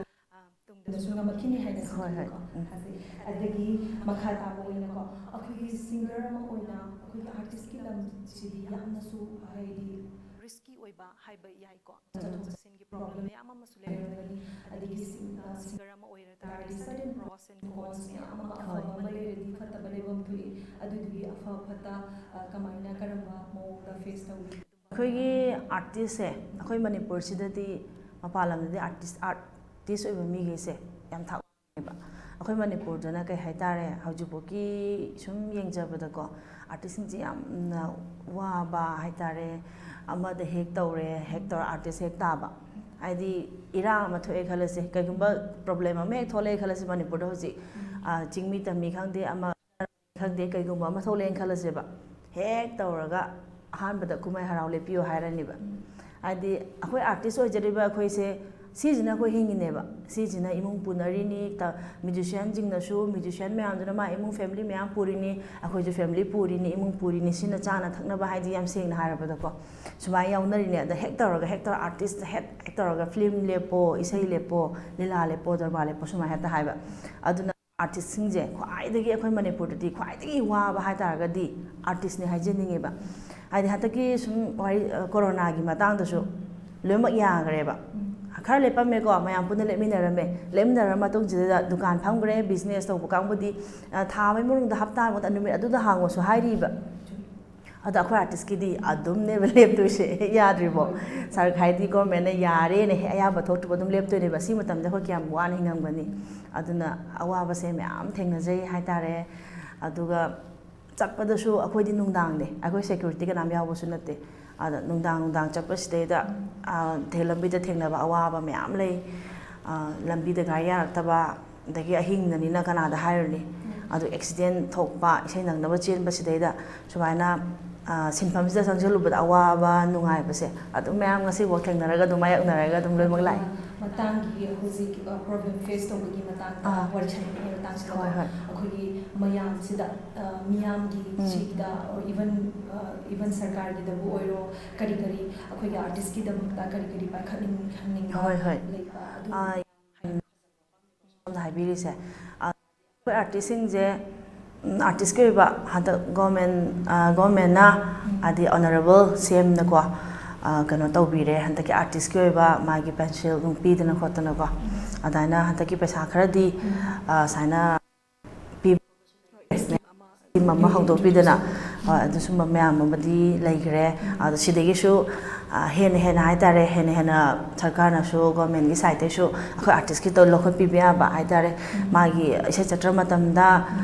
ꯇꯨꯡꯗꯁꯨ ꯉꯝꯃꯛꯈꯤꯅꯤ ꯍꯥꯏꯅ ꯍꯣꯏ, ꯍꯣꯏ꯫ ꯈꯟꯖꯩꯀꯣ꯫ ꯎꯝ꯫ ꯊꯥꯖꯩ꯫ ꯑꯗꯒꯤ ꯃꯈꯥ ꯇꯥꯕ ꯑꯣꯏꯅꯀꯣ, ꯑꯩꯈꯣꯏꯒꯤ ꯁꯤꯡꯒꯔ ꯑꯃ ꯑꯣꯏꯅ ꯑꯩꯈꯣꯏꯒꯤ ꯑꯥꯔꯇꯤꯁꯀꯤ ꯂꯝꯁꯤꯗꯤ ꯌꯥꯝꯅꯁꯨ, ꯍꯥꯏꯗꯤ, ꯔꯤꯁꯀꯤ ꯑꯣꯏꯕ ꯍꯥꯏꯕ ꯌꯥꯏꯀꯣ꯫ ꯎꯝ꯫ ꯆꯠꯊꯣꯛ ꯆꯠꯁꯤꯟꯒꯤ ꯄ꯭ꯔꯣꯕ꯭ꯂꯦꯝ ꯃꯌꯥꯝ ꯑꯃꯁꯨ ꯂꯩꯔꯝꯒꯅꯤ꯫ ꯑꯗꯒꯤ ꯁꯤꯡ-, ꯑ, ꯁꯤꯡꯒꯔ ꯑꯃ ꯑꯣꯏꯔ ꯇꯥꯔꯗꯤ ꯁꯗꯟ ꯄ꯭ꯔꯣꯁ ꯑꯦꯟ ꯀꯣꯟꯁ ꯃꯌꯥꯝ ꯑꯃ, ꯍꯣꯏ꯫ ꯑꯐꯕ ꯑꯃ ꯂꯩꯔꯗꯤ ꯐꯠꯇꯕ ꯂꯩꯐꯝ ꯊꯣꯛꯏ꯫ ꯑꯗꯨꯗꯨꯒꯤ ꯑꯐ ꯐꯠꯇ, ꯑ, ꯀꯃꯥꯏꯅ, ꯀꯔꯝꯕ ꯃꯑꯣꯡꯗ ꯐꯦꯁ ꯇꯧꯏ? ꯑꯩꯈꯣꯏꯒꯤ ꯑꯥꯔꯇꯤꯁꯁꯦ, ꯑꯩꯈꯣꯏ ꯃꯅꯤꯄꯨꯔꯁꯤꯗꯗꯤ, ꯃꯄꯥꯟ ꯂꯝꯗꯗꯤ ꯑꯥꯔꯇꯤꯁ, ꯑꯥꯔꯇꯤꯁ ꯑꯣꯏꯕ ꯃꯤꯈꯩꯁꯦ ꯌꯥꯝ ꯊꯥꯛ ꯋꯥꯡꯉꯦꯕ꯫ ꯑꯩꯈꯣꯏ ꯃꯅꯤꯄꯨꯔꯗꯅ ꯀꯩ ꯍꯥꯏꯇꯥꯔꯦ, ꯍꯧꯖꯤꯛꯐꯥꯎꯀꯤ ꯁꯨꯝ ꯌꯦꯡꯖꯕꯗꯀꯣ, ꯑꯥꯔꯇꯤꯁꯁꯤꯡꯁꯦ ꯌꯥꯝꯅ ꯋꯥꯕ ꯍꯥꯏꯇꯥꯔꯦ꯫ ꯑꯃꯗ ꯍꯦꯛ ꯇꯧꯔꯦ, ꯍꯦꯛ ꯇꯧꯔ ꯑꯥꯔꯇꯤꯁ ꯍꯦꯛ ꯇꯥꯕ꯫ ꯍꯥꯏꯗꯤ, ꯏꯔꯥꯡ ꯑꯃ ꯊꯣꯛꯑꯦ ꯈꯜꯂꯁꯦ, ꯀꯩꯒꯨꯝꯕ ꯄ꯭ꯔꯣꯕ꯭ꯂꯦꯝ ꯑꯃ ꯍꯦꯛ ꯊꯣꯛꯂꯛꯑꯦ ꯈꯜꯂꯁꯦ ꯃꯅꯤꯄꯨꯔꯗ ꯍꯧꯖꯤꯛ, ꯑꯥ, ꯆꯤꯡꯃꯤ ꯇꯝꯃꯤ ꯈꯪꯗꯦ, ꯑꯃ ꯈꯪꯗꯦ, ꯀꯩꯒꯨꯝꯕ ꯑꯃ ꯊꯣꯛꯂꯛꯑꯦꯅ ꯈꯜꯂꯁꯦꯕ, ꯍꯦꯛ ꯇꯧꯔꯒ ꯑꯍꯥꯟꯕꯗ ꯀꯨꯝꯍꯩ ꯍꯔꯥꯎ ꯂꯦꯞꯄꯤꯌꯨ ꯍꯥꯏꯔꯅꯤꯕ꯫ ꯍꯥꯏꯗꯤ, ꯑꯩꯈꯣꯏ ꯑꯥꯔꯇꯤꯁ ꯑꯣꯏꯖꯔꯤꯕ ꯑꯩꯈꯣꯏꯁꯦ, ꯁꯤꯁꯤꯅ ꯑꯩꯈꯣꯏ ꯍꯤꯡꯉꯤꯅꯦꯕ꯫ ꯁꯤꯁꯤꯅ ꯏꯃꯨꯡ ꯄꯨꯅꯔꯤꯅꯤ, ꯇ-, ꯃ꯭ꯌꯨꯖꯤꯁꯤꯌꯥꯟꯁꯤꯡꯅꯁꯨ, ꯃ꯭ꯌꯨꯖꯤꯁꯤꯌꯥꯟ ꯃꯌꯥꯝꯗꯨꯅ ꯃꯥ ꯏꯃꯨꯡ ꯐꯦꯃꯤꯂꯤ ꯃꯌꯥꯝ ꯄꯨꯔꯤꯅꯤ, ꯑꯩꯈꯣꯏꯁꯨ ꯐꯦꯃꯤꯂꯤ ꯄꯨꯔꯤꯅꯤ, ꯏꯃꯨꯡ ꯄꯨꯔꯤꯅꯤ꯫ ꯁꯤꯅ ꯆꯥꯅ ꯊꯛꯅꯕ ꯍꯥꯏꯗꯤ, ꯌꯥꯝ ꯁꯦꯡꯅ ꯍꯥꯏꯔꯕꯗꯀꯣ, ꯁꯨꯃꯥꯏꯅ ꯌꯥꯎꯅꯔꯤꯅꯦ꯫ ꯑꯗ ꯍꯦꯛ ꯇꯧꯔꯒ, ꯍꯦꯛ ꯇꯧꯔꯒ, ꯑꯥꯔꯇꯤꯁ ꯍꯦꯛ, ꯍꯦꯛ ꯇꯧꯔꯒ, ꯐꯤꯂꯝ ꯂꯦꯞꯄꯣ, ꯏꯁꯩ ꯂꯦꯞꯄꯣ, ꯂꯤꯂꯥ ꯂꯦꯞꯄꯣ, ꯗ꯭ꯔꯃꯥ ꯂꯦꯞꯄꯣ, ꯁꯨꯃꯥꯏꯅ ꯍꯦꯛꯇ ꯍꯥꯏꯕ꯫ ꯑꯗꯨꯅ ꯑꯥꯔꯇꯤꯁꯁꯤꯡꯁꯦ ꯈ꯭ꯋꯥꯏꯗꯒꯤ, ꯑꯩꯈꯣꯏ ꯃꯅꯤꯄꯨꯔꯗꯗꯤ ꯈ꯭ꯋꯥꯏꯗꯒꯤ ꯋꯥꯕ ꯍꯥꯏꯇꯥꯔꯒꯗꯤ ꯑꯥꯔꯇꯤꯁꯅꯦ ꯍꯥꯏꯖꯅꯤꯡꯉꯦꯕ꯫ ꯍꯥꯏꯗꯤ, ꯍꯟꯗꯛꯀꯤ ꯁꯨꯝ ꯋꯥꯔꯤ, ꯑ, ꯀꯣꯔꯣꯅꯥꯒꯤ ꯃꯇꯥꯡꯗꯁꯨ ꯂꯣꯏꯅꯃꯛ ꯌꯥꯈ꯭ꯔꯦꯕ꯫ ꯈꯔ ꯂꯦꯞꯄꯝꯃꯦꯀꯣ, ꯃꯌꯥꯝ ꯄꯨꯟꯅ ꯂꯦꯞꯃꯤꯟꯅꯔꯝꯃꯦ꯫ ꯂꯦꯞꯃꯤꯟꯅꯔ ꯃꯇꯨꯡꯁꯤꯗ ꯗꯨꯀꯥꯟ ꯐꯝꯈ꯭ꯔꯦ, ꯕꯤꯖꯤꯅꯦꯁ ꯇꯧꯕ ꯀꯥꯡꯕꯨꯗꯤ, ꯑ, ꯊꯥ ꯑꯃꯒꯤ ꯃꯅꯨꯡꯗ, ꯍꯞꯇꯥ ꯑꯃꯗ, ꯅꯨꯃꯤꯠ ꯑꯗꯨꯗ ꯍꯥꯡꯉꯣꯁꯨ ꯍꯥꯏꯔꯤꯕ꯫ ꯑꯗꯣ ꯑꯩꯈꯣꯏ ꯑꯥꯔꯇꯤꯁꯀꯤꯗꯤ ꯑꯗꯨꯝꯅꯦꯕ ꯂꯦꯞꯇꯣꯏꯁꯦ, ꯌꯥꯗ꯭ꯔꯤꯕꯣ꯫ ꯁꯔ-, ꯍꯥꯏꯗꯤ, ꯒꯣꯔꯃꯦꯟꯅ ꯌꯥꯔꯦꯅ ꯍꯦꯛ ꯑꯌꯥꯕ ꯊꯣꯛꯇ꯭ꯔꯤꯕ ꯑꯗꯨꯝ ꯂꯦꯞꯇꯣꯏꯅꯦꯕ꯫ ꯁꯤ ꯃꯇꯝꯗ ꯑꯩꯈꯣꯏ ꯀꯌꯥꯝ ꯋꯥꯅ ꯍꯤꯡꯉꯝꯒꯅꯤ꯫ ꯑꯗꯨꯅ ꯑꯋꯥꯕꯁꯦ ꯃꯌꯥꯝ ꯊꯦꯡꯅꯖꯩ ꯍꯥꯏꯇꯥꯔꯦ꯫ ꯑꯗꯨꯒ ꯆꯠꯄꯗꯁꯨ ꯑꯩꯈꯣꯏꯗꯤ ꯅꯨꯡꯗꯥꯡꯅꯦ, ꯑꯩꯈꯣꯏ ꯁꯦꯀ꯭ꯌꯨꯔꯤꯇꯤ ꯀꯅꯥꯝ ꯌꯥꯎꯕꯁꯨ ꯅꯠꯇꯦ꯫ ꯑꯗ ꯅꯨꯡꯗꯥꯡ ꯅꯨꯡꯗꯥꯡ ꯆꯠꯄꯁꯤꯗꯩꯗ, ꯑ, ꯊꯦ-, ꯂꯝꯕꯤꯗ ꯊꯦꯡꯅꯕ ꯑꯋꯥꯕ ꯃꯌꯥꯝ ꯂꯩ꯫ ꯑ, ꯂꯝꯕꯤꯗ ꯒꯥꯔꯤ ꯌꯥꯔꯛꯇꯕ, ꯑꯗꯒꯤ ꯑꯍꯤꯡꯗꯅꯤꯅ ꯀꯅꯥꯗ ꯍꯥꯏꯔꯨꯅꯤ? ꯑꯗꯨ ꯑꯦꯛꯁꯤꯗꯦꯟ ꯊꯣꯛꯄ, ꯏꯁꯩ ꯅꯪꯅꯕ ꯆꯦꯟꯕꯁꯤꯗꯩꯗ ꯁꯨꯃꯥꯏꯅ, ꯑ, ꯁꯤꯟꯐꯝꯁꯤꯗ ꯆꯪꯁꯤꯜꯂꯨꯕꯗ ꯑꯋꯥꯕ ꯅꯨꯡꯉꯥꯏꯕꯁꯦ ꯑꯗꯨꯝ ꯃꯌꯥꯝ ꯉꯁꯤꯐꯥꯎ ꯊꯦꯡꯅꯔꯒ ꯑꯗꯨꯝ ꯃꯥꯌꯣꯛꯅꯔꯒ ꯑꯗꯨꯝ ꯂꯣꯏꯅꯃꯛ ꯂꯥꯛꯑꯦ꯫ ꯃꯇꯥꯡꯒꯤ ꯍꯧꯖꯤꯛ, ꯑ, ꯄ꯭ꯔꯣꯕ꯭ꯂꯦꯝ ꯐꯦꯁ ꯇꯧꯕꯒꯤ ꯃꯇꯥꯡꯗ ꯑꯥ꯫ ꯋꯥꯔꯤ ꯁꯥꯟꯅꯕꯒꯤ ꯃꯇꯥꯡꯁꯤꯗꯀꯣ, ꯍꯣꯏ, ꯍꯣꯏ꯫ ꯑꯩꯈꯣꯏꯒꯤ ꯃꯌꯥꯝꯁꯤꯗ, ꯑ, ꯃꯤꯌꯥꯝꯒꯤ ꯎꯝ꯫ ꯁꯤꯗ, or even, ꯑ, even ꯁꯔꯀꯥꯔꯒꯤꯗꯕꯨ ꯑꯣꯏꯔꯣ, ꯀꯔꯤ ꯀꯔꯤ ꯑꯩꯈꯣꯏꯒꯤ ꯑꯥꯔꯇꯤꯁꯀꯤꯗꯃꯛꯇ ꯀꯔꯤ ꯀꯔꯤ ꯄꯥꯏꯈꯠꯅꯤꯡꯍꯟꯅꯤꯡꯕ ꯍꯣꯏ, ꯍꯣꯏ꯫ ꯂꯩꯕ ꯑꯗꯨ ꯑꯥ, ꯁꯣꯝꯅ ꯍꯥꯏꯕꯤꯔꯤꯁꯦ, ꯑ, ꯑꯩꯈꯣꯏ ꯑꯥꯔꯇꯤꯁꯁꯤꯡꯁꯦ, ꯎꯝ, ꯑꯥꯔꯇꯤꯁꯀꯤ ꯑꯣꯏꯕ ꯍꯟꯗꯛ ꯒꯣꯔꯃꯦꯟ, ꯑ, ꯒꯣꯔꯃꯦꯟꯅ ꯎꯝ꯫ ꯍꯥꯏꯗꯤ ꯑꯣꯅꯔꯦꯕꯜ ꯁꯤ ꯑꯦꯝꯅꯀꯣ, ꯑ, ꯀꯩꯅꯣ ꯇꯧꯕꯤꯔꯦ, ꯍꯟꯗꯛꯀꯤ ꯑꯥꯔꯇꯤꯁꯀꯤ ꯑꯣꯏꯕ ꯃꯥꯒꯤ ꯄꯦꯟꯁꯤꯜ ꯅꯨꯡ ꯄꯤꯗꯅ ꯈꯣꯠꯇꯅꯀꯣ, ꯎꯝ꯫ ꯑꯗꯨꯃꯥꯏꯅ ꯍꯟꯗꯛꯀꯤ ꯄꯩꯁꯥ ꯈꯔꯗꯤ, ꯎꯝ꯫ ꯑ, ꯁꯨꯃꯥꯏꯅ ꯄꯤꯕ ꯁ꯭ꯀꯤꯝ ꯑꯃ ꯍꯧꯗꯣꯛꯄꯤꯗꯅ, ꯍꯣꯏ, ꯑꯗꯨꯁꯨꯝꯕ ꯃꯌꯥꯝ ꯑꯃꯗꯤ ꯂꯩꯈ꯭ꯔꯦ꯫ ꯑꯗꯣ ꯁꯤꯗꯒꯤꯁꯨ, ꯑ, ꯍꯦꯟꯅ ꯍꯦꯟꯅ ꯍꯥꯏꯇꯥꯔꯦ, ꯍꯦꯟꯅ ꯍꯦꯟꯅ ꯁꯔꯀꯥꯔꯅꯁꯨ, ꯒꯣꯔꯃꯦꯟꯒꯤ ꯁꯥꯏꯠꯇꯩꯁꯨ ꯑꯩꯈꯣꯏ ꯑꯥꯔꯇꯤꯁꯀꯤꯗꯣ ꯂꯧꯈꯠꯄꯤꯕ ꯌꯥꯕ ꯍꯥꯏꯇꯥꯔꯦ꯫ ꯃꯥꯒꯤ ꯏꯁꯩ ꯆꯠꯇ꯭ꯔ ꯃꯇꯝꯗ,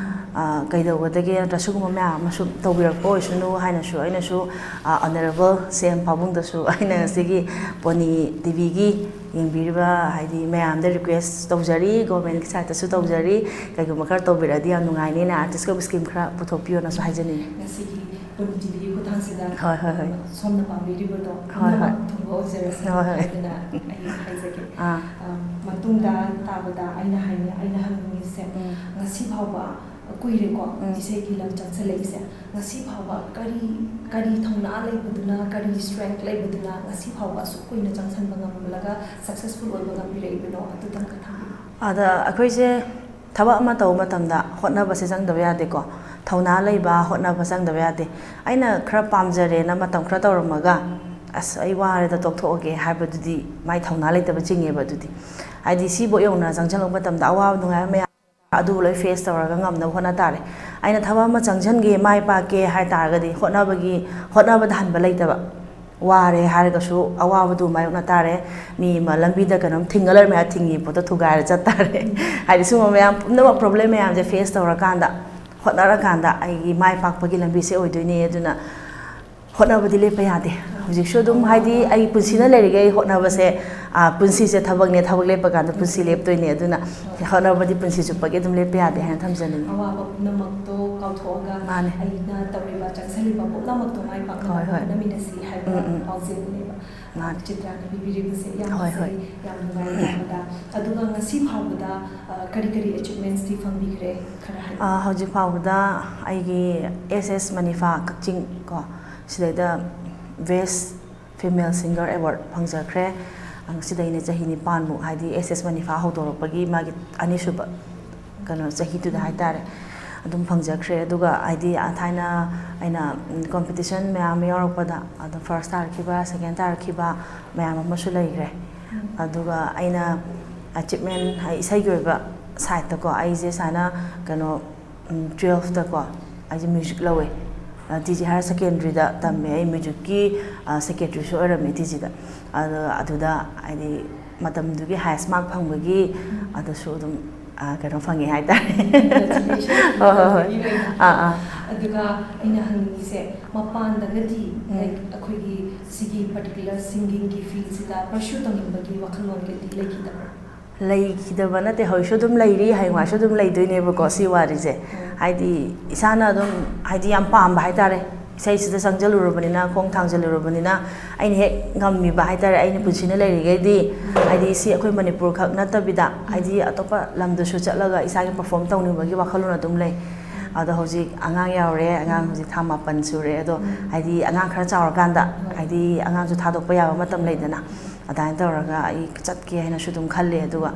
ꯑ, ꯀꯩꯗꯧꯒꯗꯒꯦ ꯅꯠꯇ꯭ꯔ ꯁꯤꯒꯨꯝꯕ ꯃꯌꯥꯝ ꯑꯃꯁꯨ ꯇꯧꯕꯤꯔꯛꯄ ꯑꯣꯏꯁꯅꯨ ꯍꯥꯏꯅꯁꯨ ꯑꯩꯅꯁꯨ, ꯑ, ꯑꯣꯅꯔꯦꯕꯜ ꯁꯤ ꯑꯦꯝ ꯄꯥꯕꯨꯡꯗꯁꯨ ꯑꯩꯅ ꯉꯁꯤꯒꯤ ꯄꯣꯅꯤ ꯇꯤ ꯚꯤꯒꯤ ꯌꯦꯡꯕꯤꯔꯤꯕ ꯍꯥꯏꯗꯤ ꯃꯌꯥꯝꯗ ꯔꯤꯀ꯭ꯋꯦꯁ ꯇꯧꯖꯔꯤ, ꯒꯣꯔꯃꯦꯟꯒꯤ ꯁꯥꯏꯠꯇꯁꯨ ꯇꯧꯖꯔꯤ, ꯀꯩꯒꯨꯝꯕ ꯈꯔ ꯇꯧꯕꯤꯔꯛꯑꯗꯤ ꯌꯥꯝ ꯅꯨꯡꯉꯥꯏꯅꯤꯅ, ꯑꯥꯔꯇꯤꯁꯀꯤ ꯑꯣꯏꯕ ꯁ꯭ꯀꯤꯝ ꯈꯔ ꯄꯨꯊꯣꯛꯄꯤꯌꯣꯅꯁꯨ ꯍꯥꯏꯖꯅꯤꯡꯉꯤ꯫ ꯉꯁꯤꯒꯤ ꯄꯣꯅꯤ ꯇꯤ ꯚꯤꯒꯤ ꯈꯨꯠꯊꯥꯡꯁꯤꯗ, ꯍꯣꯏ, ꯍꯣꯏ, ꯍꯣꯏ꯫ ꯁꯣꯝꯅ ꯄꯥꯝꯕꯤꯔꯤꯕꯗꯣ ꯍꯣꯏ, ꯍꯣꯏ꯫ ꯄꯨꯝꯅꯃꯛ ꯊꯨꯡꯕ ꯑꯣꯏꯖꯔꯁꯅꯨ ꯍꯣꯏ, ꯍꯣꯏ꯫ ꯍꯥꯏꯗꯅ ꯑꯩ ꯍꯥꯏꯖꯒꯦ꯫ ꯑꯥ꯫ ꯑ, ꯃꯇꯨꯡꯗ ꯇꯥꯕꯗ ꯑꯩꯅ ꯍꯥꯏꯅ-, ꯑꯩꯅ ꯍꯪꯅꯤꯡꯉꯤꯁꯦ, ꯎꯝ꯫ ꯉꯁꯤ ꯐꯥꯎꯕ ꯀꯨꯏꯔꯦꯀꯣ, ꯎꯝ꯫ ꯏꯁꯩꯒꯤ ꯂꯝ ꯆꯪꯁꯤꯜꯂꯛꯏꯁꯦ꯫ ꯉꯁꯤ ꯐꯥꯎꯕ ꯀꯔꯤ, ꯀꯔꯤ ꯊꯧꯅꯥ ꯂꯩꯕꯗꯨꯅ, ꯀꯔꯤ ꯁ꯭ꯇꯔꯦꯡꯊ ꯂꯩꯕꯗꯨꯅ ꯉꯁꯤ ꯐꯥꯎꯕ ꯑꯁꯨꯛ ꯀꯨꯏꯅ ꯆꯪꯁꯤꯟꯕ ꯉꯝꯂꯒ ꯁꯛꯁꯦꯁꯐꯨꯜ ꯑꯣꯏꯕ ꯉꯝꯕꯤꯔꯛꯏꯕꯅꯣ? ꯑꯗꯨꯇꯪꯒ ꯊꯝꯕꯤꯌꯨ꯫ ꯑꯗ ꯑꯩꯈꯣꯏꯁꯦ ꯊꯕꯛ ꯑꯃ ꯇꯧꯕ ꯃꯇꯝꯗ ꯍꯣꯠꯅꯕꯁꯦ ꯆꯪꯗꯕ ꯌꯥꯗꯦꯀꯣ꯫ ꯊꯧꯅꯥ ꯂꯩꯕ, ꯍꯣꯠꯅꯕ ꯆꯪꯗꯕ ꯌꯥꯗꯦ꯫ ꯑꯩꯅ ꯈꯔ ꯄꯥꯝꯖꯔꯦꯅ ꯃꯇꯝ ꯈꯔ ꯇꯧꯔꯝꯃꯒ, "ꯑꯁ, ꯑꯩ ꯋꯥꯔꯦꯗ, ꯇꯣꯛꯊꯣꯛꯑꯒꯦ" ꯍꯥꯏꯕꯗꯨꯗꯤ ꯃꯥꯏ ꯊꯧꯅꯥ ꯂꯩꯇꯕ ꯆꯤꯡꯉꯦꯕ꯫ ꯑꯗꯨꯗꯤ ꯍꯥꯏꯗꯤ ꯁꯤꯕꯨ ꯌꯧꯅ ꯆꯪꯁꯤꯜꯂꯛꯄ ꯃꯇꯝꯗ ꯑꯋꯥꯕ ꯅꯨꯡꯉꯥꯏꯕ ꯃꯌꯥꯝ ꯑꯗꯨꯕꯨ ꯂꯣꯏ ꯐꯦꯁ ꯇꯧꯔꯒ ꯉꯝꯅꯕ ꯍꯣꯠꯅ ꯇꯥꯔꯦ꯫ ꯑꯩꯅ ꯊꯕꯛ ꯑꯃ ꯆꯪꯁꯤꯟꯒꯦ, ꯃꯥꯏ ꯄꯥꯛꯀꯦ ꯍꯥꯏ ꯇꯥꯔꯒꯗꯤ ꯍꯣꯠꯅꯕꯒꯤ, ꯍꯣꯠꯅꯕꯗ ꯍꯟꯕ ꯂꯩꯇꯕ꯫ ꯋꯥꯔꯦ ꯍꯥꯏꯔꯒꯁꯨ ꯑꯋꯥꯕꯗꯨ ꯃꯥꯌꯣꯛꯅ ꯇꯥꯔꯦ꯫ ꯃꯤ ꯑꯃ ꯂꯝꯕꯤꯗ ꯀꯩꯅꯣꯝ ꯊꯤꯡꯉ ꯂꯩꯔꯝꯃꯦ ꯍꯥꯏꯔ ꯊꯤꯡꯉꯤ ꯄꯣꯠꯇꯣ ꯊꯨꯒꯥꯏꯔ ꯆꯠ ꯇꯥꯔꯦ꯫ ꯍꯥꯏꯗꯤ ꯁꯤꯒꯨꯝꯕ ꯃꯌꯥꯝ ꯄꯨꯝꯅꯃꯛ ꯄ꯭ꯔꯣꯕ꯭ꯂꯦꯝ ꯃꯌꯥꯝꯁꯦ ꯐꯦꯁ ꯇꯧꯔꯀꯥꯟꯗ ꯍꯣꯠꯅꯔꯀꯥꯟꯗ ꯑꯩꯒꯤ ꯃꯥꯏ ꯄꯥꯛꯄꯒꯤ ꯂꯝꯕꯤꯁꯦ ꯑꯣꯏꯗꯣꯏꯅꯦ꯫ ꯑꯗꯨꯅ ꯍꯣꯠꯅꯕꯗꯤ ꯂꯦꯞꯄ ꯌꯥꯗꯦ꯫ ꯍꯧꯖꯤꯛꯁꯨ ꯑꯗꯨꯝ, ꯍꯥꯏꯗꯤ, ꯑꯩ ꯄꯨꯟꯁꯤꯅ ꯂꯩꯔꯤꯈꯩ ꯍꯣꯠꯅꯕꯁꯦ, ꯑ, ꯄꯨꯟꯁꯤꯁꯦ ꯊꯕꯛꯅꯦ, ꯊꯕꯛ ꯂꯦꯞꯄ ꯀꯥꯟꯗ ꯄꯨꯟꯁꯤ ꯂꯦꯞꯇꯣꯏꯅꯦ꯫ ꯑꯗꯨꯅ ꯍꯣꯠꯅꯕꯗꯤ ꯄꯨꯟꯁꯤ ꯆꯨꯞꯄꯒꯤ ꯑꯗꯨꯝ ꯂꯦꯞꯄ ꯌꯥꯗꯦ ꯍꯥꯏꯅ ꯊꯝꯖꯅꯤꯡꯉꯤ꯫ ꯑꯋꯥꯕ ꯄꯨꯝꯅꯃꯛꯇꯣ ꯀꯥꯎꯊꯣꯛꯑꯒ ꯃꯥꯅꯦ꯫ ꯑꯩꯅ ꯇꯧꯔꯤꯕ, ꯆꯪꯁꯤꯜꯂꯤꯕ ꯄꯨꯝꯅꯃꯛꯇꯣ ꯃꯥꯏ ꯄꯥꯛꯅꯕ ꯍꯣꯏ, ꯍꯣꯏ꯫ ꯍꯣꯠꯅꯃꯤꯟꯅꯁꯤ ꯍꯥꯏꯕ ꯎꯝ, ꯎꯝ꯫ ꯄꯥꯎꯖꯦꯜꯗꯨꯅꯦꯕ꯫ ꯃꯥꯅꯦ꯫ ꯆꯤꯇ꯭ꯔꯥꯅ ꯄꯤꯕꯤꯔꯤꯕꯁꯦ ꯌꯥꯝ ꯍꯣꯏ, ꯐꯖꯩ, ꯍꯣꯏ꯫ ꯌꯥꯝ ꯅꯨꯡꯉꯥꯏ ꯇꯥꯕꯗ꯫ ꯑꯗꯨꯒ ꯉꯁꯤ ꯐꯥꯎꯕꯗ, ꯑ, ꯀꯔꯤ ꯀꯔꯤ ꯑꯦꯆꯤꯞꯃꯦꯟꯁꯇꯤ ꯐꯪꯕꯤꯈ꯭ꯔꯦ? ꯈꯔ ꯍꯥꯏꯕꯤꯌꯨ꯫ ꯑ, ꯍꯧꯖꯤꯛ ꯐꯥꯎꯕꯗ ꯑꯩꯒꯤ ꯑꯦꯁ ꯑꯦꯁ ꯃꯅꯤꯐꯥ ꯀꯛꯆꯤꯡ ꯀꯣ, ꯁꯤꯗꯩꯗ ꯕꯦꯁ ꯐꯤꯃꯦꯜ ꯁꯤꯡꯒꯔ ꯑꯦꯋꯥꯔꯗ ꯐꯪꯖꯈ꯭ꯔꯦ꯫ ꯑ, ꯁꯤꯗ ꯑꯩꯅ ꯆꯍꯤ ꯅꯤꯄꯥꯟꯃꯨꯛ, ꯍꯥꯏꯗꯤ ꯑꯦꯁ ꯑꯦꯁ ꯃꯅꯤꯐꯥ ꯍꯧꯗꯣꯔꯛꯄꯒꯤ ꯃꯥꯒꯤ ꯑꯅꯤꯁꯨꯕ ꯀꯩꯅꯣ ꯆꯍꯤꯗꯨꯗ ꯍꯥꯏꯇꯥꯔꯦ, ꯑꯗꯨꯝ ꯐꯪꯖꯈ꯭ꯔꯦ꯫ ꯑꯗꯨꯒ ꯍꯥꯏꯗꯤ, ꯑ, ꯊꯥꯏꯅ ꯑꯩꯅ, ꯎꯝ, ꯀꯣꯝꯄꯤꯇꯤꯁꯟ ꯃꯌꯥꯝ ꯑꯃ ꯌꯥꯎꯔꯛꯄꯗ ꯑꯗꯨꯝ ꯐꯥꯔꯁ ꯇꯥꯔꯛꯈꯤꯕ, ꯁꯦꯀꯦꯟ ꯇꯥꯔꯛꯈꯤꯕ ꯃꯌꯥꯝ ꯑꯃꯁꯨ ꯂꯩꯈ꯭ꯔꯦ꯫ ꯑꯗꯨꯒ ꯑꯩꯅ ꯑꯦꯆꯤꯞꯃꯦꯟ, ꯍꯥꯏ, ꯏꯁꯩꯒꯤ ꯑꯣꯏꯕ ꯁꯥꯏꯠꯇꯀꯣ, ꯑꯩꯁꯦ ꯁꯨꯃꯥꯏꯅ ꯀꯩꯅꯣ, ꯎꯝ, ꯇꯨꯋꯦꯜꯐꯇꯀꯣ ꯑꯩꯁꯦ ꯃ꯭ꯌꯨꯖꯤꯛ ꯂꯧꯋꯦ꯫ ꯑ, ꯇꯤ ꯖꯤ ꯍꯥꯌꯔ ꯁꯦꯀꯦꯟꯗꯔꯤꯗ ꯇꯝꯃꯦ꯫ ꯑꯩ ꯃ꯭ꯌꯨꯖꯤꯛꯀꯤ, ꯑ, ꯁꯦꯀ꯭ꯔꯦꯇꯔꯤꯁꯨ ꯑꯣꯏꯔꯝꯃꯦ ꯇꯤ ꯖꯤꯗ꯫ ꯑꯗꯣ ꯑꯗꯨꯗ ꯍꯥꯏꯗꯤ ꯃꯇꯝꯗꯨꯒꯤ ꯍꯥꯏꯌꯦꯁ ꯃꯥꯔꯛ ꯐꯪꯕꯒꯤ ꯑꯗꯨꯁꯨ ꯑꯗꯨꯝ, ꯑ, ꯀꯩꯅꯣ ꯐꯪꯉꯦ ꯍꯥꯏꯇꯥꯔꯦ꯫ Congratulations꯫ ꯍꯣꯏ, ꯍꯣꯏ, ꯍꯣꯏ꯫ ꯑꯥ, ꯑꯥ꯫ ꯑꯗꯨꯒ ꯑꯩꯅ ꯍꯪꯅꯤꯡꯉꯤꯁꯦ, ꯃꯄꯥꯟꯗꯒꯗꯤ, ꯎꯝ꯫ Like, ꯑꯩꯈꯣꯏꯒꯤ ꯁꯤꯒꯤ particular singingꯒꯤ fieldꯁꯤꯗ pursue ꯇꯧꯅꯤꯡꯕꯒꯤ ꯋꯥꯈꯜꯂꯣꯟꯒꯗꯤ ꯂꯩꯈꯤꯗꯕ꯭ꯔꯥ? ꯂꯩꯈꯤꯗꯕ ꯅꯠꯇꯦ, ꯍꯧꯖꯤꯛꯁꯨ ꯑꯗꯨꯝ ꯂꯩꯔꯤ, ꯍꯌꯦꯡꯋꯥꯏꯁꯨ ꯑꯗꯨꯝ ꯂꯩꯗꯣꯏꯅꯦꯕꯀꯣ ꯁꯤ ꯋꯥꯔꯤꯁꯦ꯫ ꯎꯝ꯫ ꯍꯥꯏꯗꯤ ꯏꯁꯥꯅ ꯑꯗꯨꯝ, ꯍꯥꯏꯗꯤ ꯌꯥꯝ ꯄꯥꯝꯕ ꯍꯥꯏꯇꯥꯔꯦ, ꯏꯁꯩꯁꯤꯗ ꯆꯪꯖꯜꯂꯨꯔꯕꯅꯤꯅ, ꯈꯣꯡ ꯊꯥꯡꯖꯜꯂꯨꯔꯕꯅꯤꯅ, ꯑꯩꯅ ꯍꯦꯛ ꯉꯝꯃꯤꯕ ꯍꯥꯏꯇꯥꯔꯦ, ꯑꯩꯅ ꯄꯨꯟꯁꯤꯅ ꯂꯩꯔꯤꯈꯩꯗꯤ, ꯍꯥꯏꯗꯤ ꯁꯤ ꯑꯩꯈꯣꯏ ꯃꯅꯤꯄꯨꯔ ꯈꯛ ꯅꯠꯇꯕꯤꯗ, ꯍꯥꯏꯗꯤ ꯑꯇꯣꯞꯄ ꯂꯝꯗꯁꯨ ꯆꯠꯂꯒ ꯏꯁꯥꯒꯤ ꯄꯔꯐꯣꯔꯝ ꯇꯧꯅꯤꯡꯕꯒꯤ ꯋꯥꯈꯜꯂꯣꯟ ꯑꯗꯨꯝ ꯂꯩ꯫ ꯑꯗꯣ ꯍꯧꯖꯤꯛ ꯑꯉꯥꯡ ꯌꯥꯎꯔꯦ, ꯑꯉꯥꯡ ꯍꯧꯖꯤꯛ ꯊꯥ ꯃꯥꯄꯟ ꯁꯨꯔꯦ꯫ ꯑꯗꯣ ꯍꯥꯏꯗꯤ ꯑꯉꯥꯡ ꯈꯔ ꯆꯥꯎꯔꯀꯥꯟꯗ, ꯍꯥꯏꯗꯤ ꯑꯉꯥꯡꯁꯨ ꯊꯥꯗꯣꯛꯄ ꯌꯥꯕ ꯃꯇꯝ ꯂꯩꯗꯅ, ꯑꯗꯨꯃꯥꯏꯅ ꯇꯧꯔꯒ ꯑꯩ ꯆꯠꯀꯦ ꯍꯥꯏꯅꯁꯨ ꯑꯗꯨꯝ ꯈꯜꯂꯦ꯫ ꯑꯗꯨꯒ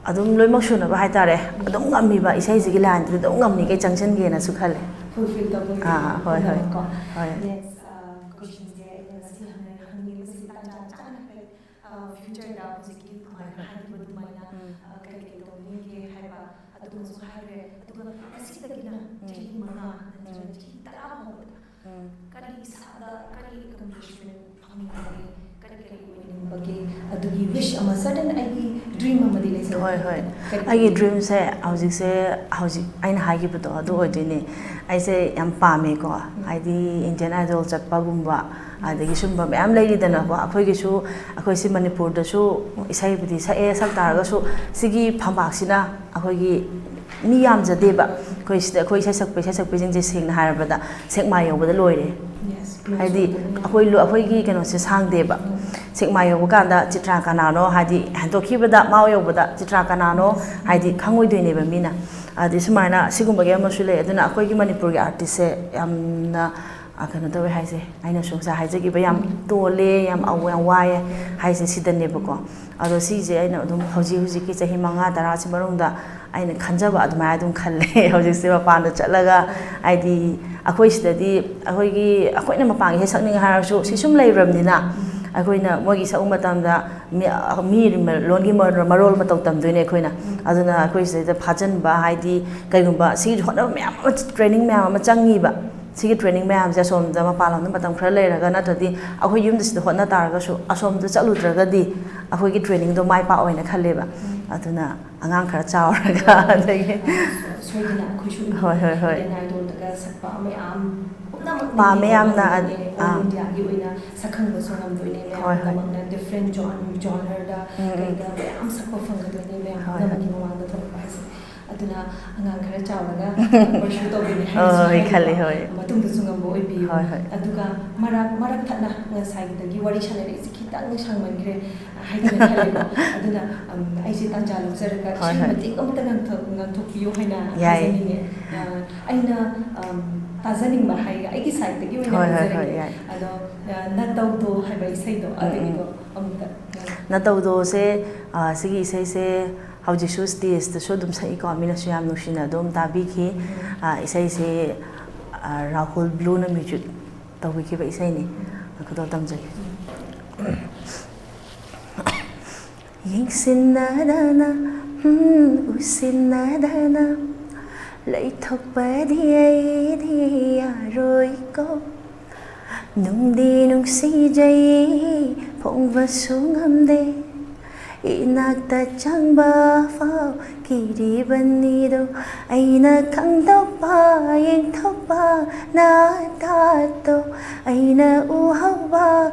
ꯑꯗꯨꯝ ꯂꯣꯏꯅꯃꯛ ꯁꯨꯅꯕ ꯍꯥꯏꯇꯥꯔꯦ, ꯑꯗꯨꯝ ꯉꯝꯃꯤꯕ, ꯏꯁꯩꯁꯤꯒꯤ ꯂꯥꯏꯟꯗꯨꯗ ꯑꯗꯨꯝ ꯉꯝꯃꯤꯈꯩ ꯆꯪꯁꯤꯟꯒꯦꯅꯁꯨ ꯈꯜꯂꯦ꯫ Fulfill ꯇꯧꯕ ꯑꯥ, ꯍꯣꯏ, ꯍꯣꯏ꯫ ꯄꯨꯝꯅꯃꯛꯀꯣ꯫ ꯍꯣꯏ꯫ Next, ꯑ, questionꯁꯦ ꯑꯩꯅ ꯉꯁꯤ ꯍꯪꯅ-, ꯍꯪꯅꯤꯡꯕꯁꯤ ꯇꯥꯟꯖꯥ ꯆꯥꯅ ꯐꯩ꯫ ꯑ, futureꯗ ꯍꯧꯖꯤꯛꯀꯤ ꯑꯗꯨꯃꯥꯏꯅ ꯍꯥꯏꯈꯤꯕ ꯑꯗꯨꯃꯥꯏꯅ, ꯎꯝ꯫ ꯑ, ꯀꯔꯤ ꯀꯔꯤ ꯇꯧꯅꯤꯡꯒꯦ ꯍꯥꯏꯕ ꯑꯗꯨꯃꯁꯨ ꯍꯥꯏꯈ꯭ꯔꯦ꯫ ꯑꯗꯨꯒ ꯉꯁꯤꯗꯒꯤꯅ ꯎꯝ꯫ ꯆꯍꯤ ꯃꯉꯥ ꯅꯠꯇ꯭ꯔꯒ ꯎꯝ꯫ ꯆꯍꯤ ꯇꯔꯥ ꯐꯥꯎꯕꯗ ꯎꯝ꯫ ꯀꯔꯤ ꯏꯁꯥꯗ ꯀꯔꯤ accomplishment ꯐꯪꯅꯤꯡꯕꯒꯦ, ꯀꯔꯤ ꯀꯔꯤ ꯑꯣꯏꯅꯤꯡꯕꯒꯦ, ꯑꯗꯨꯒꯤ wish ꯑꯃ, certain ꯑꯩꯒꯤ ꯗ꯭ꯔꯤꯝ ꯑꯃꯗꯤ ꯂꯩꯖꯩ꯫ ꯍꯣꯏ, ꯍꯣꯏ꯫ ꯀꯔꯤ ꯑꯩꯒꯤ ꯀꯔꯤ? ꯗ꯭ꯔꯤꯝꯁꯦ ꯍꯧꯖꯤꯛꯁꯦ, ꯍꯧꯖꯤꯛ ꯑꯩꯅ ꯍꯥꯏꯈꯤꯕꯗꯣ ꯑꯗꯨ ꯑꯣꯏꯗꯣꯏꯅꯦ꯫ ꯑꯩꯁꯦ ꯌꯥꯝ ꯄꯥꯝꯃꯦꯀꯣ, ꯍꯥꯏꯗꯤ ꯏꯟꯗꯤꯌꯟ ꯑꯥꯏꯗꯣꯜ ꯆꯠꯄꯒꯨꯝꯕ, ꯑꯗꯒꯤ ꯁꯨꯝꯕ ꯃꯌꯥꯝ ꯂꯩꯔꯤꯗꯅꯀꯣ꯫ ꯑꯩꯈꯣꯏꯒꯤꯁꯨ, ꯑꯩꯈꯣꯏꯁꯤ ꯃꯅꯤꯄꯨꯔꯗꯁꯨ ꯏꯁꯩꯕꯨꯗꯤ ꯁꯛꯑꯦ, ꯁꯛ ꯇꯥꯔꯒꯁꯨ ꯁꯤꯒꯤ ꯐꯝꯄꯥꯛꯁꯤꯅ ꯑꯩꯈꯣꯏꯒꯤ ꯃꯤ ꯌꯥꯝꯖꯗꯦꯕ꯫ ꯑꯩꯈꯣꯏ ꯁꯤꯗ ꯑꯩꯈꯣꯏ ꯏꯁꯩ ꯁꯛꯄ, ꯏꯁꯩ ꯁꯛꯄꯤꯁꯤꯡꯁꯦ ꯁꯦꯡꯅ ꯍꯥꯏꯔꯕꯗ ꯁꯦꯛꯃꯥꯏ ꯌꯧꯕꯗ ꯂꯣꯏꯔꯦ꯫ Yes, close ꯍꯥꯏꯗꯤ ꯑꯣꯏꯕꯅꯤꯅ꯫ ꯑꯩꯈꯣꯏ ꯂꯣ-, ꯑꯩꯈꯣꯏꯒꯤ ꯀꯩꯅꯣꯁꯦ ꯁꯥꯡꯗꯦꯕ꯫ ꯁꯦꯛꯃꯥꯏ ꯌꯧꯕ ꯀꯥꯟꯗ ꯆꯤꯇ꯭ꯔꯥ ꯀꯅꯥꯅꯣ, ꯍꯥꯏꯗꯤ ꯍꯦꯟꯗꯣꯛꯈꯤꯕꯗ ꯃꯥ ꯌꯧꯕꯗ ꯆꯤꯇ꯭ꯔꯥ ꯀꯅꯥꯅꯣ ꯍꯥꯏꯗꯤ ꯈꯪꯉꯣꯏꯗꯣꯏꯅꯦꯕ ꯃꯤꯅ꯫ ꯑꯗꯤ ꯁꯨꯃꯥꯏꯅ ꯁꯤꯒꯨꯝꯕꯒꯤ ꯑꯃꯁꯨ ꯂꯩ꯫ ꯑꯗꯨꯅ ꯑꯩꯈꯣꯏꯒꯤ ꯃꯅꯤꯄꯨꯔꯒꯤ ꯑꯥꯔꯇꯤꯁꯁꯦ ꯌꯥꯝꯅ, ꯑ, ꯀꯩꯅꯣ ꯇꯧꯋꯦ ꯍꯥꯏꯁꯦ, ꯑꯩꯅꯁꯨ ꯉꯁꯥꯏ ꯍꯥꯏꯖꯈꯤꯕ, ꯌꯥꯝ ꯇꯣꯜꯂꯦ, ꯌꯥꯝ ꯑꯋ-, ꯌꯥꯝ ꯋꯥꯏꯌꯦ ꯍꯥꯏꯁꯦ ꯁꯤꯗꯅꯦꯕꯀꯣ꯫ ꯑꯗꯣ ꯁꯤꯁꯦ ꯑꯩꯅ ꯑꯗꯨꯝ ꯍꯧꯖꯤꯛ ꯍꯧꯖꯤꯛꯀꯤ ꯆꯍꯤ ꯃꯉꯥ ꯇꯔꯥꯁꯤ ꯃꯅꯨꯡꯗ ꯑꯩꯅ ꯈꯟꯖꯕ ꯑꯗꯨꯃꯥꯏꯅ ꯑꯗꯨꯝ ꯈꯜꯂꯦ꯫ ꯍꯧꯖꯤꯛꯁꯦ ꯃꯄꯥꯟꯗ ꯆꯠꯂꯒ, ꯍꯥꯏꯗꯤ ꯑꯩꯈꯣꯏ ꯁꯤꯗꯗꯤ ꯑꯩꯈꯣꯏꯒꯤ, ꯑꯩꯈꯣꯏꯅ ꯃꯄꯥꯟꯒꯤ ꯏꯁꯩ ꯁꯛꯅꯤꯡꯉꯦ ꯍꯥꯏꯔꯁꯨ ꯁꯤ ꯁꯨꯝ ꯂꯩꯔꯕꯅꯤꯅ, ꯑꯩꯈꯣꯏꯅ ꯃꯣꯏꯒꯤ ꯁꯛꯎ ꯃꯇꯝꯗ ꯃꯤ, ꯃꯤ ꯂꯣꯟꯒꯤ ꯃꯔꯣꯜ ꯃꯇꯧ ꯇꯝꯗꯣꯏꯅꯦ ꯑꯩꯈꯣꯏꯅ꯫ ꯑꯗꯨꯅ ꯑꯩꯈꯣꯏ ꯁꯤꯗꯩꯗ ꯐꯥꯖꯤꯟꯕ, ꯍꯥꯏꯗꯤ ꯀꯩꯒꯨꯝꯕ ꯁꯤꯒꯤ ꯍꯣꯠꯅꯕ ꯃꯌꯥꯝ ꯑꯃ, ꯇ꯭ꯔꯦꯅꯤꯡ ꯃꯌꯥꯝ ꯑꯃ ꯆꯪꯉꯤꯕ꯫ ꯁꯤꯒꯤ ꯇ꯭ꯔꯦꯅꯤꯡ ꯃꯌꯥꯝꯁꯦ ꯑꯁꯣꯝꯗ ꯃꯄꯥꯟ ꯂꯝꯗ ꯃꯇꯝ ꯈꯔ ꯂꯩꯔꯒ, ꯅꯠꯇ꯭ꯔꯗꯤ ꯑꯩꯈꯣꯏ ꯌꯨꯝꯗ ꯁꯤꯗ ꯍꯣꯠꯅ ꯇꯥꯔꯒꯁꯨ ꯑꯁꯣꯝꯗ ꯆꯠꯂꯨꯗ꯭ꯔꯒꯗꯤ ꯑꯩꯈꯣꯏꯒꯤ ꯇ꯭ꯔꯦꯅꯤꯡꯗꯣ ꯃꯥꯏ ꯄꯥꯛꯑꯣꯏꯅ ꯈꯜꯂꯦꯕ꯫ ꯑꯗꯨꯅ ꯑꯉꯥꯡ ꯈꯔ ꯆꯥꯎꯔꯒ ꯑꯗꯒꯤ ꯁꯣꯏꯗꯅ ꯑꯩꯈꯣꯏꯁꯨ ꯍꯣꯏ, ꯍꯣꯏ, ꯍꯣꯏ꯫ ꯏꯟꯗꯤꯌꯟ ꯑꯥꯏꯗꯣꯜꯗꯒ ꯁꯛꯄ ꯃꯌꯥꯝ ꯄꯨꯝꯅꯃꯛ ꯄꯥꯝꯃꯦ ꯌꯥꯝꯅ, ꯅꯤꯡꯁꯤꯡꯕ ꯑꯥ꯫ ꯉꯝꯒꯅꯤ꯫ ꯑꯣꯜ ꯏꯟꯗꯤꯌꯥꯒꯤ ꯑꯣꯏꯅ ꯁꯛꯈꯪꯕꯁꯨ ꯉꯝꯗꯣꯏꯅꯦ꯫ ꯃꯌꯥꯝ ꯍꯣꯏ, ꯍꯣꯏ꯫ ꯄꯨꯝꯅꯃꯛꯅ ꯗꯤꯐ꯭ꯔꯦꯟ ꯖꯣꯟ, ꯖꯣꯅꯔꯗ ꯀꯩꯗ ꯃꯌꯥꯝ ꯁꯛꯄ ꯐꯪꯒꯗꯣꯏꯅꯦ꯫ ꯃꯌꯥꯝ ꯍꯣꯏ, ꯄꯨꯝꯅꯃꯛꯀꯤ ꯃꯃꯥꯡꯗ ꯊꯣꯛꯂꯛꯄ ꯍꯥꯏꯁꯦ꯫ ꯑꯗꯨꯅ ꯑꯉꯥꯡ ꯈꯔ ꯆꯥꯎꯔꯒ ꯄꯔꯁꯨ ꯇꯧꯕꯤꯅꯦ ꯍꯣꯏ, ꯍꯥꯏꯅꯁꯨ ꯍꯣꯏ, ꯍꯥꯏꯔꯤꯕ ꯈꯜꯂꯤ, ꯍꯣꯏ꯫ ꯃꯇꯨꯡꯗꯁꯨ ꯉꯝꯕ ꯑꯣꯏꯕꯤꯌꯨ꯫ ꯍꯣꯏ, ꯍꯣꯏ꯫ ꯑꯗꯨꯒ ꯃꯔꯛ, ꯃꯔꯛ ꯊꯠꯅ ꯉꯁꯥꯏꯒꯤꯗꯒꯤ ꯋꯥꯔꯤ ꯁꯥꯟꯅꯔꯛꯏꯁꯦ ꯈꯤꯇꯪ ꯁꯥꯡꯃꯟꯈ꯭ꯔꯦ ꯍꯥꯏꯗꯅ ꯈꯜꯂꯦꯀꯣ꯫ ꯑꯗꯨꯅ, ꯎꯝ, ꯑꯩꯁꯦ ꯇꯥꯟꯖꯥ ꯂꯧꯖꯔꯒ ꯍꯣꯏ, ꯏꯁꯩ ꯍꯣꯏ꯫ ꯃꯇꯦꯛ ꯑꯃꯇ ꯉꯥꯡꯊꯣꯛ-, ꯉꯥꯡꯊꯣꯛꯄꯤꯌꯨ ꯍꯥꯏꯅ ꯌꯥꯏ꯫ ꯍꯥꯏꯖꯅꯤꯡꯉꯦ꯫ ꯑ, ꯑꯩꯅ, ꯎꯝ, ꯇꯥꯖꯅꯤꯡꯕ ꯍꯥꯏꯔꯒ ꯑꯩꯒꯤ ꯁꯥꯏꯠꯇꯒꯤ ꯑꯣꯏꯅ ꯍꯣꯏ, ꯍꯣꯏ, ꯍꯣꯏ, ꯍꯥꯏꯖꯔꯒꯦ꯫ ꯌꯥꯏ꯫ ꯑꯗꯣ, ꯑ, ꯅꯇꯧꯗꯣ ꯍꯥꯏꯕ ꯏꯁꯩꯗꯣ ꯑꯗꯨꯒꯤꯗꯣ ꯑꯃꯨꯛꯇ꯫ ꯅꯇꯧꯗꯣꯁꯦ, ꯑ, ꯁꯤꯒꯤ ꯏꯁꯩꯁꯦ ꯍꯧꯖꯤꯛꯁꯨ ꯁ꯭ꯇꯦꯖꯇꯁꯨ ꯑꯗꯨꯝ ꯁꯛꯏꯀꯣ, ꯃꯤꯅꯁꯨ ꯌꯥꯝ ꯅꯨꯡꯁꯤꯅ ꯑꯗꯨꯝ ꯇꯥꯕꯤꯈꯤ꯫ ꯑ, ꯏꯁꯩꯁꯦ, ꯑ, ꯔꯥꯍꯨꯜ ꯕ꯭ꯂꯨꯅ ꯃ꯭ꯌꯨꯖꯤꯛ ꯇꯧꯕꯤꯈꯤꯕ ꯏꯁꯩꯅꯤ꯫ ꯉꯥꯏꯈꯣ, ꯇꯝꯖꯒꯦ꯫ ꯌꯦꯡꯁꯤꯟꯅꯗꯅ, ꯎꯝ, ꯎꯁꯤꯟꯅꯗꯅ ꯂꯩꯊꯣꯛꯄꯗꯤ ꯑꯩꯗꯤ ꯌꯥꯔꯣꯏꯀꯣ꯫ ꯅꯨꯡꯗꯤ ꯅꯨꯡꯁꯤꯖꯩ, ꯐꯣꯡꯕꯁꯨ ꯉꯝꯗꯦ꯫ ꯏꯅꯥꯛꯇ ꯆꯪꯕ ꯐꯥꯎ ꯀꯤꯔꯤꯕꯅꯤꯗꯣ, ꯑꯩꯅ ꯈꯪꯗꯣꯛꯄ ꯌꯦꯡꯊꯣꯛꯄ ꯅꯥꯇꯥꯗꯣ, ꯑꯩꯅ ꯎꯍꯧꯕ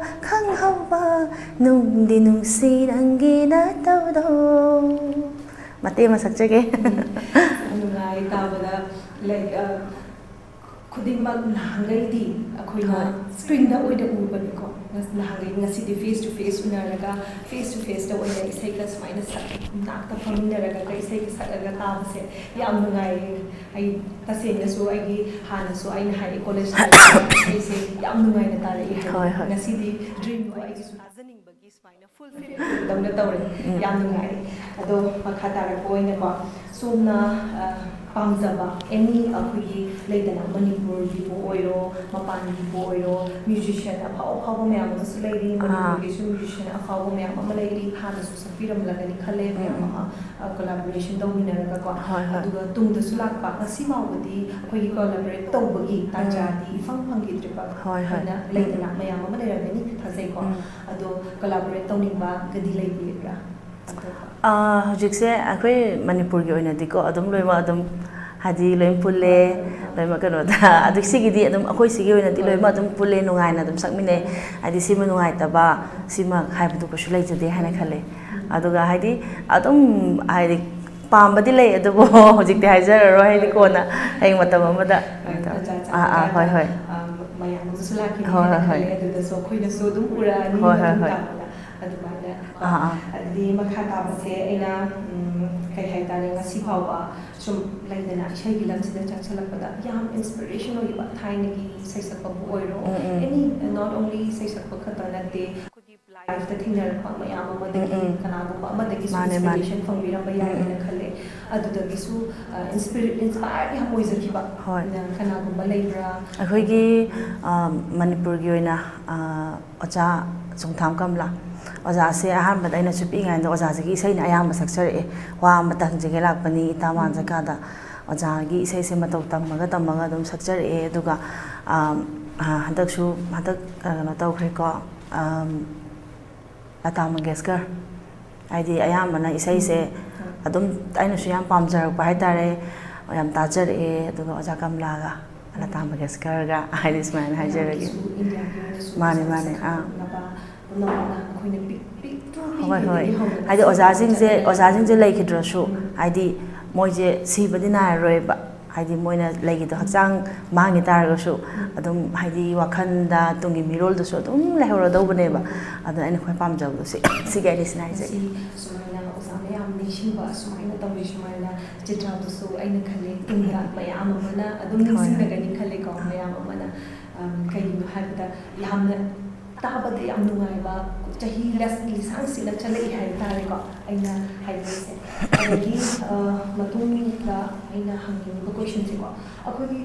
ꯈꯪꯍꯧꯕ ꯅꯨꯡꯗꯤ ꯅꯨꯡꯁꯤ ꯅꯪꯒꯤ ꯅꯇꯧꯗꯣ꯫ ꯃꯇꯦꯛ ꯑꯃ ꯁꯛꯆꯒꯦ꯫ ꯅꯨꯡꯉꯥꯏ ꯇꯥꯕꯗ꯫ ꯂꯥꯏꯛ ꯈꯨꯗꯤꯡꯃꯛ ꯅꯍꯥꯟꯈꯩꯗꯤ ꯑꯩꯈꯣꯏꯅ ꯍꯣꯏ꯫ ꯁ꯭ꯀ꯭ꯔꯤꯟꯗ ꯑꯣꯏꯅ ꯎꯕꯅꯤꯀꯣ꯫ ꯉꯁ- ꯅꯍꯥꯟꯈꯩ ꯉꯁꯤꯗꯤ ꯐꯦꯁ ꯇꯨ ꯐꯦꯁ ꯎꯅꯔꯒ ꯐꯦꯁ ꯇꯨ ꯐꯦꯁꯇ ꯑꯣꯏꯅ ꯏꯁꯩꯒ ꯁꯨꯃꯥꯏꯅ ꯁꯛ ꯅꯥꯛꯇ ꯐꯝꯃꯤꯟꯅꯔꯒ ꯏꯁꯩꯒ ꯁꯛꯑꯒ ꯇꯥꯕꯁꯦ ꯌꯥꯝ ꯅꯨꯡꯉꯥꯏꯌꯦ꯫ ꯑꯩ ꯇꯁꯦꯡꯅꯁꯨ ꯑꯩꯒꯤ ꯍꯥꯟꯅꯁꯨ ꯑꯩꯅ ꯍꯥꯏ ꯀꯣꯂꯦꯖ ꯏꯁꯩꯁꯦ ꯌꯥꯝ ꯅꯨꯡꯉꯥꯏꯅ ꯇꯥꯔꯛꯏ ꯍꯥꯏꯕ꯫ ꯍꯣꯏ, ꯍꯣꯏ꯫ ꯉꯁꯤꯗꯤ ꯗ꯭ꯔꯤꯝꯗꯣ ꯑꯩꯒꯤꯁꯨ ꯊꯥꯖꯅꯤꯡꯕꯒꯤ ꯁꯨꯃꯥꯏꯅ ꯐꯨꯜꯐꯤꯜ ꯇꯧꯅ ꯇꯧꯔꯦ꯫ ꯌꯥꯝ ꯅꯨꯡꯉꯥꯏꯔꯦ꯫ ꯑꯗꯣ ꯃꯈꯥ ꯇꯥꯔꯛꯄ ꯑꯣꯏꯅꯀꯣ, ꯁꯣꯝꯅ ꯑ, ꯄꯥꯝꯖꯕ ꯑꯦꯅꯤ ꯑꯩꯈꯣꯏꯒꯤ ꯂꯩꯗꯅ ꯃꯅꯤꯄꯨꯔꯒꯤꯕꯨ ꯑꯣꯏꯔꯣ, ꯃꯄꯥꯟꯒꯤꯕꯨ ꯑꯣꯏꯔꯣ, ꯃ꯭ꯌꯨꯖꯤꯁꯤꯌꯥꯟ ꯑꯐꯥꯎ ꯑꯐꯥꯎꯕ ꯃꯌꯥꯝ ꯑꯃꯁꯨ ꯂꯩꯔꯤ꯫ ꯃꯅꯤꯄꯨꯔꯒꯤꯁꯨ ꯃ꯭ꯌꯨꯖꯤꯁꯤꯌꯥꯟ ꯑꯐꯥꯎꯕ ꯃꯌꯥꯝ ꯑꯃ ꯂꯩꯔꯤ, ꯍꯥꯟꯅꯁꯨ ꯁꯛꯄꯤꯔꯝꯂꯒꯅꯤ ꯈꯜꯂꯦ ꯃꯌꯥꯝ ꯑꯃ ꯀꯣꯂꯥꯕꯣꯔꯦꯁꯟ ꯇꯧꯃꯤꯟꯅꯔꯒꯀꯣ꯫ ꯍꯣꯏ, ꯍꯣꯏ꯫ ꯑꯗꯨꯒ ꯇꯨꯡꯗꯁꯨ ꯂꯥꯛꯄ, ꯉꯁꯤ ꯐꯥꯎꯕꯗꯤ ꯑꯩꯈꯣꯏꯒꯤ ꯀꯣꯂꯥꯕꯣꯔꯦꯠ ꯇꯧꯕꯒꯤ ꯇꯥꯟꯖꯥꯗꯤ ꯏꯐꯪ ꯐꯪꯈꯤꯗ꯭ꯔꯤꯕ꯫ ꯍꯣꯏ, ꯍꯣꯏ꯫ ꯑꯗꯨꯅ ꯂꯩꯗꯅ ꯃꯌꯥꯝ ꯑꯃ ꯂꯩꯔꯝꯒꯅꯤ ꯊꯥꯖꯩꯀꯣ꯫ ꯑꯗꯣ ꯀꯣꯂꯥꯕꯣꯔꯦꯠ ꯇꯧꯅꯤꯡꯕꯒꯗꯤ ꯂꯩꯕꯤꯕ꯭ꯔꯥ? ꯑꯇꯣꯞꯄ? ꯑꯥ, ꯍꯧꯖꯤꯛꯁꯦ ꯑꯩꯈꯣꯏ ꯃꯅꯤꯄꯨꯔꯒꯤ ꯑꯣꯏꯅꯗꯤꯀꯣ ꯑꯗꯨꯝ ꯂꯣꯏꯅꯃꯛ ꯑꯗꯨꯝ ꯍꯥꯏꯗꯤ ꯂꯣꯏ ꯄꯨꯜꯂꯦ꯫ ꯂꯣꯏꯅꯃꯛ ꯀꯩꯅꯣꯗ ꯑꯗꯨ ꯁꯤꯒꯤꯗꯤ ꯑꯗꯨꯝ ꯑꯩꯈꯣꯏ ꯁꯤꯒꯤ ꯑꯣꯏꯅꯗꯤ ꯂꯣꯏꯅꯃꯛ ꯑꯗꯨꯝ ꯄꯨꯜꯂꯦ, ꯅꯨꯡꯉꯥꯏꯅ ꯑꯗꯨꯝ ꯁꯛꯃꯤꯟꯅꯩ꯫ ꯍꯥꯏꯗꯤ ꯁꯤꯃ ꯅꯨꯡꯉꯥꯏꯇꯕ ꯁꯤꯃ ꯍꯥꯏꯕꯗꯨ ꯀꯩꯁꯨ ꯂꯩꯖꯗꯦ ꯍꯥꯏꯅ ꯈꯜꯂꯦ꯫ ꯑꯗꯨꯒ ꯍꯥꯏꯗꯤ ꯑꯗꯨꯝ ꯍꯥꯏꯗꯤ ꯄꯥꯝꯕꯗꯤ ꯂꯩ, ꯑꯗꯨꯕꯨ ꯍꯧꯖꯤꯛꯇꯤ ꯍꯥꯏꯖꯔꯔꯣꯏ, ꯍꯥꯏꯗꯤ ꯀꯣꯟꯅ ꯍꯌꯦꯡ ꯃꯇꯝ ꯑꯃꯗ꯫ ꯇꯟꯖꯥ ꯑꯥ, ꯑꯥ, ꯍꯣꯏ, ꯍꯣꯏ꯫ ꯃꯌꯥꯝ ꯑꯃꯁꯨ ꯂꯥꯛꯈꯤꯅꯤ ꯍꯣꯏ, ꯍꯥꯏꯅ ꯍꯣꯏ, ꯍꯣꯏ꯫ ꯈꯜꯂꯦ꯫ ꯑꯗꯨꯗꯁꯨ ꯑꯩꯈꯣꯏꯅꯁꯨ ꯑꯗꯨꯝ ꯎꯔꯛꯑꯅꯤ ꯍꯣꯏ, ꯍꯣꯏ, ꯃꯇꯨꯡ ꯍꯣꯏ꯫ ꯇꯥꯕꯗ꯫ ꯑꯗꯨꯃꯥꯏꯅ ꯑꯥ, ꯑꯥ꯫ ꯑꯗꯨꯗꯤ ꯃꯈꯥ ꯇꯥꯕꯁꯦ ꯑꯩꯅ, ꯎꯝ, ꯀꯩ ꯍꯥꯏꯇꯥꯔꯦ, ꯉꯁꯤ ꯐꯥꯎꯕ ꯁꯨꯝ ꯂꯩꯗꯅ ꯏꯁꯩꯒꯤ ꯂꯝꯁꯤꯗ ꯆꯪꯁꯤꯜꯂꯛꯄꯗ ꯌꯥꯝ ꯏꯟꯁꯄꯤꯔꯦꯁꯟ ꯑꯣꯏꯈꯤꯕ ꯊꯥꯏꯅꯒꯤ ꯏꯁꯩ ꯁꯛꯄꯕꯨ ꯑꯣꯏꯔꯣ, ꯎꯝ, ꯎꯝ꯫ ꯑꯦꯅꯤ, ꯅꯣꯠ ꯑꯣꯟꯂꯤ ꯏꯁꯩ ꯁꯛꯄ ꯈꯛꯇ ꯅꯠꯇꯦ, ꯑꯩꯈꯣꯏꯒꯤ ꯂꯥꯏꯐꯇ ꯊꯦꯡꯅꯔꯛꯄ ꯃꯌꯥꯝ ꯑꯃꯗꯒꯤ ꯎꯝ, ꯎꯝ꯫ ꯀꯅꯥꯒꯨꯝꯕ ꯑꯃꯗꯒꯤꯁꯨ ꯃꯥꯅꯦ, ꯃꯥꯅꯦ꯫ ꯏꯟꯁꯄꯤꯔꯦꯁꯟ ꯐꯪꯕꯤꯔꯝꯕ ꯌꯥꯏ ꯎꯝ, ꯎꯝ꯫ ꯍꯥꯏꯅ ꯈꯜꯂꯦ꯫ ꯑꯗꯨꯗꯒꯤꯁꯨ, ꯑ, ꯏꯟꯁꯄꯤꯔꯦ-, ꯏꯟꯁꯄꯥꯌꯔ ꯌꯥꯝ ꯑꯣꯏꯖꯈꯤꯕ꯫ ꯍꯣꯏ꯫ ꯅ-, ꯀꯅꯥꯒꯨꯝꯕ ꯂꯩꯕ꯭ꯔꯥ? ꯑꯩꯈꯣꯏꯒꯤ, ꯑ, ꯃꯅꯤꯄꯨꯔꯒꯤ ꯑꯣꯏꯅ, ꯑ, ꯑꯣꯖꯥ ꯆꯣꯡꯊꯥꯝ ꯀꯃꯂꯥ꯫ ꯑꯣꯖꯥꯁꯦ ꯑꯍꯥꯟꯕꯗ ꯑꯩꯅꯁꯨ ꯄꯤꯛꯏꯉꯩꯗ ꯑꯣꯖꯥꯁꯤꯒꯤ ꯏꯁꯩꯅ ꯑꯌꯥꯝꯕ ꯁꯛꯆꯔꯛꯑꯦ꯫ ꯋꯥ ꯑꯃ ꯇꯝꯖꯒꯦ ꯂꯥꯛꯄꯅꯤ ꯏꯇꯥ ꯃꯥꯟꯖꯀꯥꯗ ꯑꯣꯖꯥꯒꯤ ꯏꯁꯩꯁꯦ ꯃꯇꯧ ꯇꯝꯃꯒ ꯇꯝꯃꯒ ꯑꯗꯨꯝ ꯁꯛꯆꯔꯛꯑꯦ꯫ ꯑꯗꯨꯒ, ꯑ, ꯑ, ꯍꯟꯗꯛꯁꯨ, ꯍꯟꯗꯛ, ꯑ, ꯀꯩꯅꯣ ꯇꯧꯈ꯭ꯔꯦꯀꯣ, ꯑ, ꯂꯇꯥ ꯃꯪꯒꯦꯁꯀꯔ꯫ ꯍꯥꯏꯗꯤ ꯑꯌꯥꯝꯕꯅ ꯏꯁꯩꯁꯦ ꯑꯗꯨꯝ ꯑꯩꯅꯁꯨ ꯌꯥꯝ ꯄꯥꯝꯖꯔꯛꯄ ꯍꯥꯏꯇꯥꯔꯦ, ꯌꯥꯝ ꯇꯥꯖꯔꯛꯑꯦ꯫ ꯑꯗꯨꯒ ꯑꯣꯖꯥ ꯀꯝꯂꯥꯒ, ꯂꯇꯥ ꯃꯪꯒꯦꯁꯀꯔꯒ ꯍꯥꯏꯗꯤ ꯁꯨꯃꯥꯏꯅ ꯍꯥꯏꯖꯔꯒꯦ꯫ ꯃꯥꯅꯦ, ꯃꯥꯅꯦ, ꯑꯥ꯫ ꯍꯣꯏ, ꯍꯣꯏ꯫ ꯍꯥꯏꯗꯤ ꯑꯣꯖꯥꯁꯤꯡꯁꯦ, ꯑꯣꯖꯥꯁꯤꯡꯁꯦ ꯂꯩꯈꯤꯗ꯭ꯔꯁꯨ, ꯍꯥꯏꯗꯤ ꯃꯣꯏꯁꯦ ꯁꯤꯕꯗꯤ ꯅꯥꯏꯔꯔꯣꯏꯕ꯫ ꯍꯥꯏꯗꯤ ꯃꯣꯏꯅ ꯂꯩꯈꯤꯗꯣ, ꯍꯛꯆꯥꯡ ꯃꯥꯡꯈꯤ ꯇꯥꯔꯒꯁꯨ ꯑꯗꯨꯝ ꯍꯥꯏꯗꯤ ꯋꯥꯈꯜꯗ ꯇꯨꯡꯒꯤ ꯃꯤꯔꯣꯜꯗꯁꯨ ꯑꯗꯨꯝ ꯂꯩꯍꯧꯔꯗꯧꯕꯅꯦꯕ꯫ ꯑꯗꯣ ꯑꯩꯅ ꯈ꯭ꯋꯥꯏ ꯄꯥꯝꯖꯕꯗꯣ ꯁꯤ, ꯁꯤꯒꯤ ꯑꯅꯤꯁꯤꯅ ꯍꯥꯏꯖꯒꯦ꯫ ꯁꯨꯃꯥꯏꯅ ꯑꯣꯖꯥ ꯃꯌꯥꯝ ꯅꯤꯡꯁꯤꯡꯕ ꯁꯨꯃꯥꯏꯅ ꯇꯧꯔꯤ꯫ ꯁꯨꯃꯥꯏꯅ ꯆꯤꯇ꯭ꯔꯥꯗꯨꯁꯨ ꯑꯩꯅ ꯈꯜꯂꯤ ꯇꯨꯡꯗ ꯃꯌꯥꯝ ꯑꯃꯅ ꯑꯗꯨꯝ ꯍꯣꯏ, ꯍꯣꯏ꯫ ꯅꯤꯡꯁꯤꯡꯅꯒꯅꯤ ꯈꯜꯂꯤꯀꯣ꯫ ꯃꯌꯥꯝ ꯑꯃꯅ, ꯑꯝ, ꯀꯩꯒꯤꯅꯣ ꯍꯥꯏꯕꯗ ꯌꯥꯝꯅ ꯇꯥꯕꯗ ꯌꯥꯝ ꯅꯨꯡꯉꯥꯏꯕ ꯆꯍꯤ ꯂꯁ-, ꯂꯤꯁꯥꯡꯁꯤꯠꯅ ꯆꯠꯂꯛꯏ ꯍꯥꯏꯕ ꯇꯥꯔꯦꯀꯣ ꯑꯩꯅ ꯍꯥꯏꯖꯔꯤꯁꯦ꯫ ꯑꯗꯒꯤ, ꯑ, ꯃꯇꯨꯡꯗ ꯑꯩꯅ ꯍꯪꯅꯤꯡꯉꯤꯕ questionꯁꯦꯀꯣ, ꯑꯩꯈꯣꯏꯒꯤ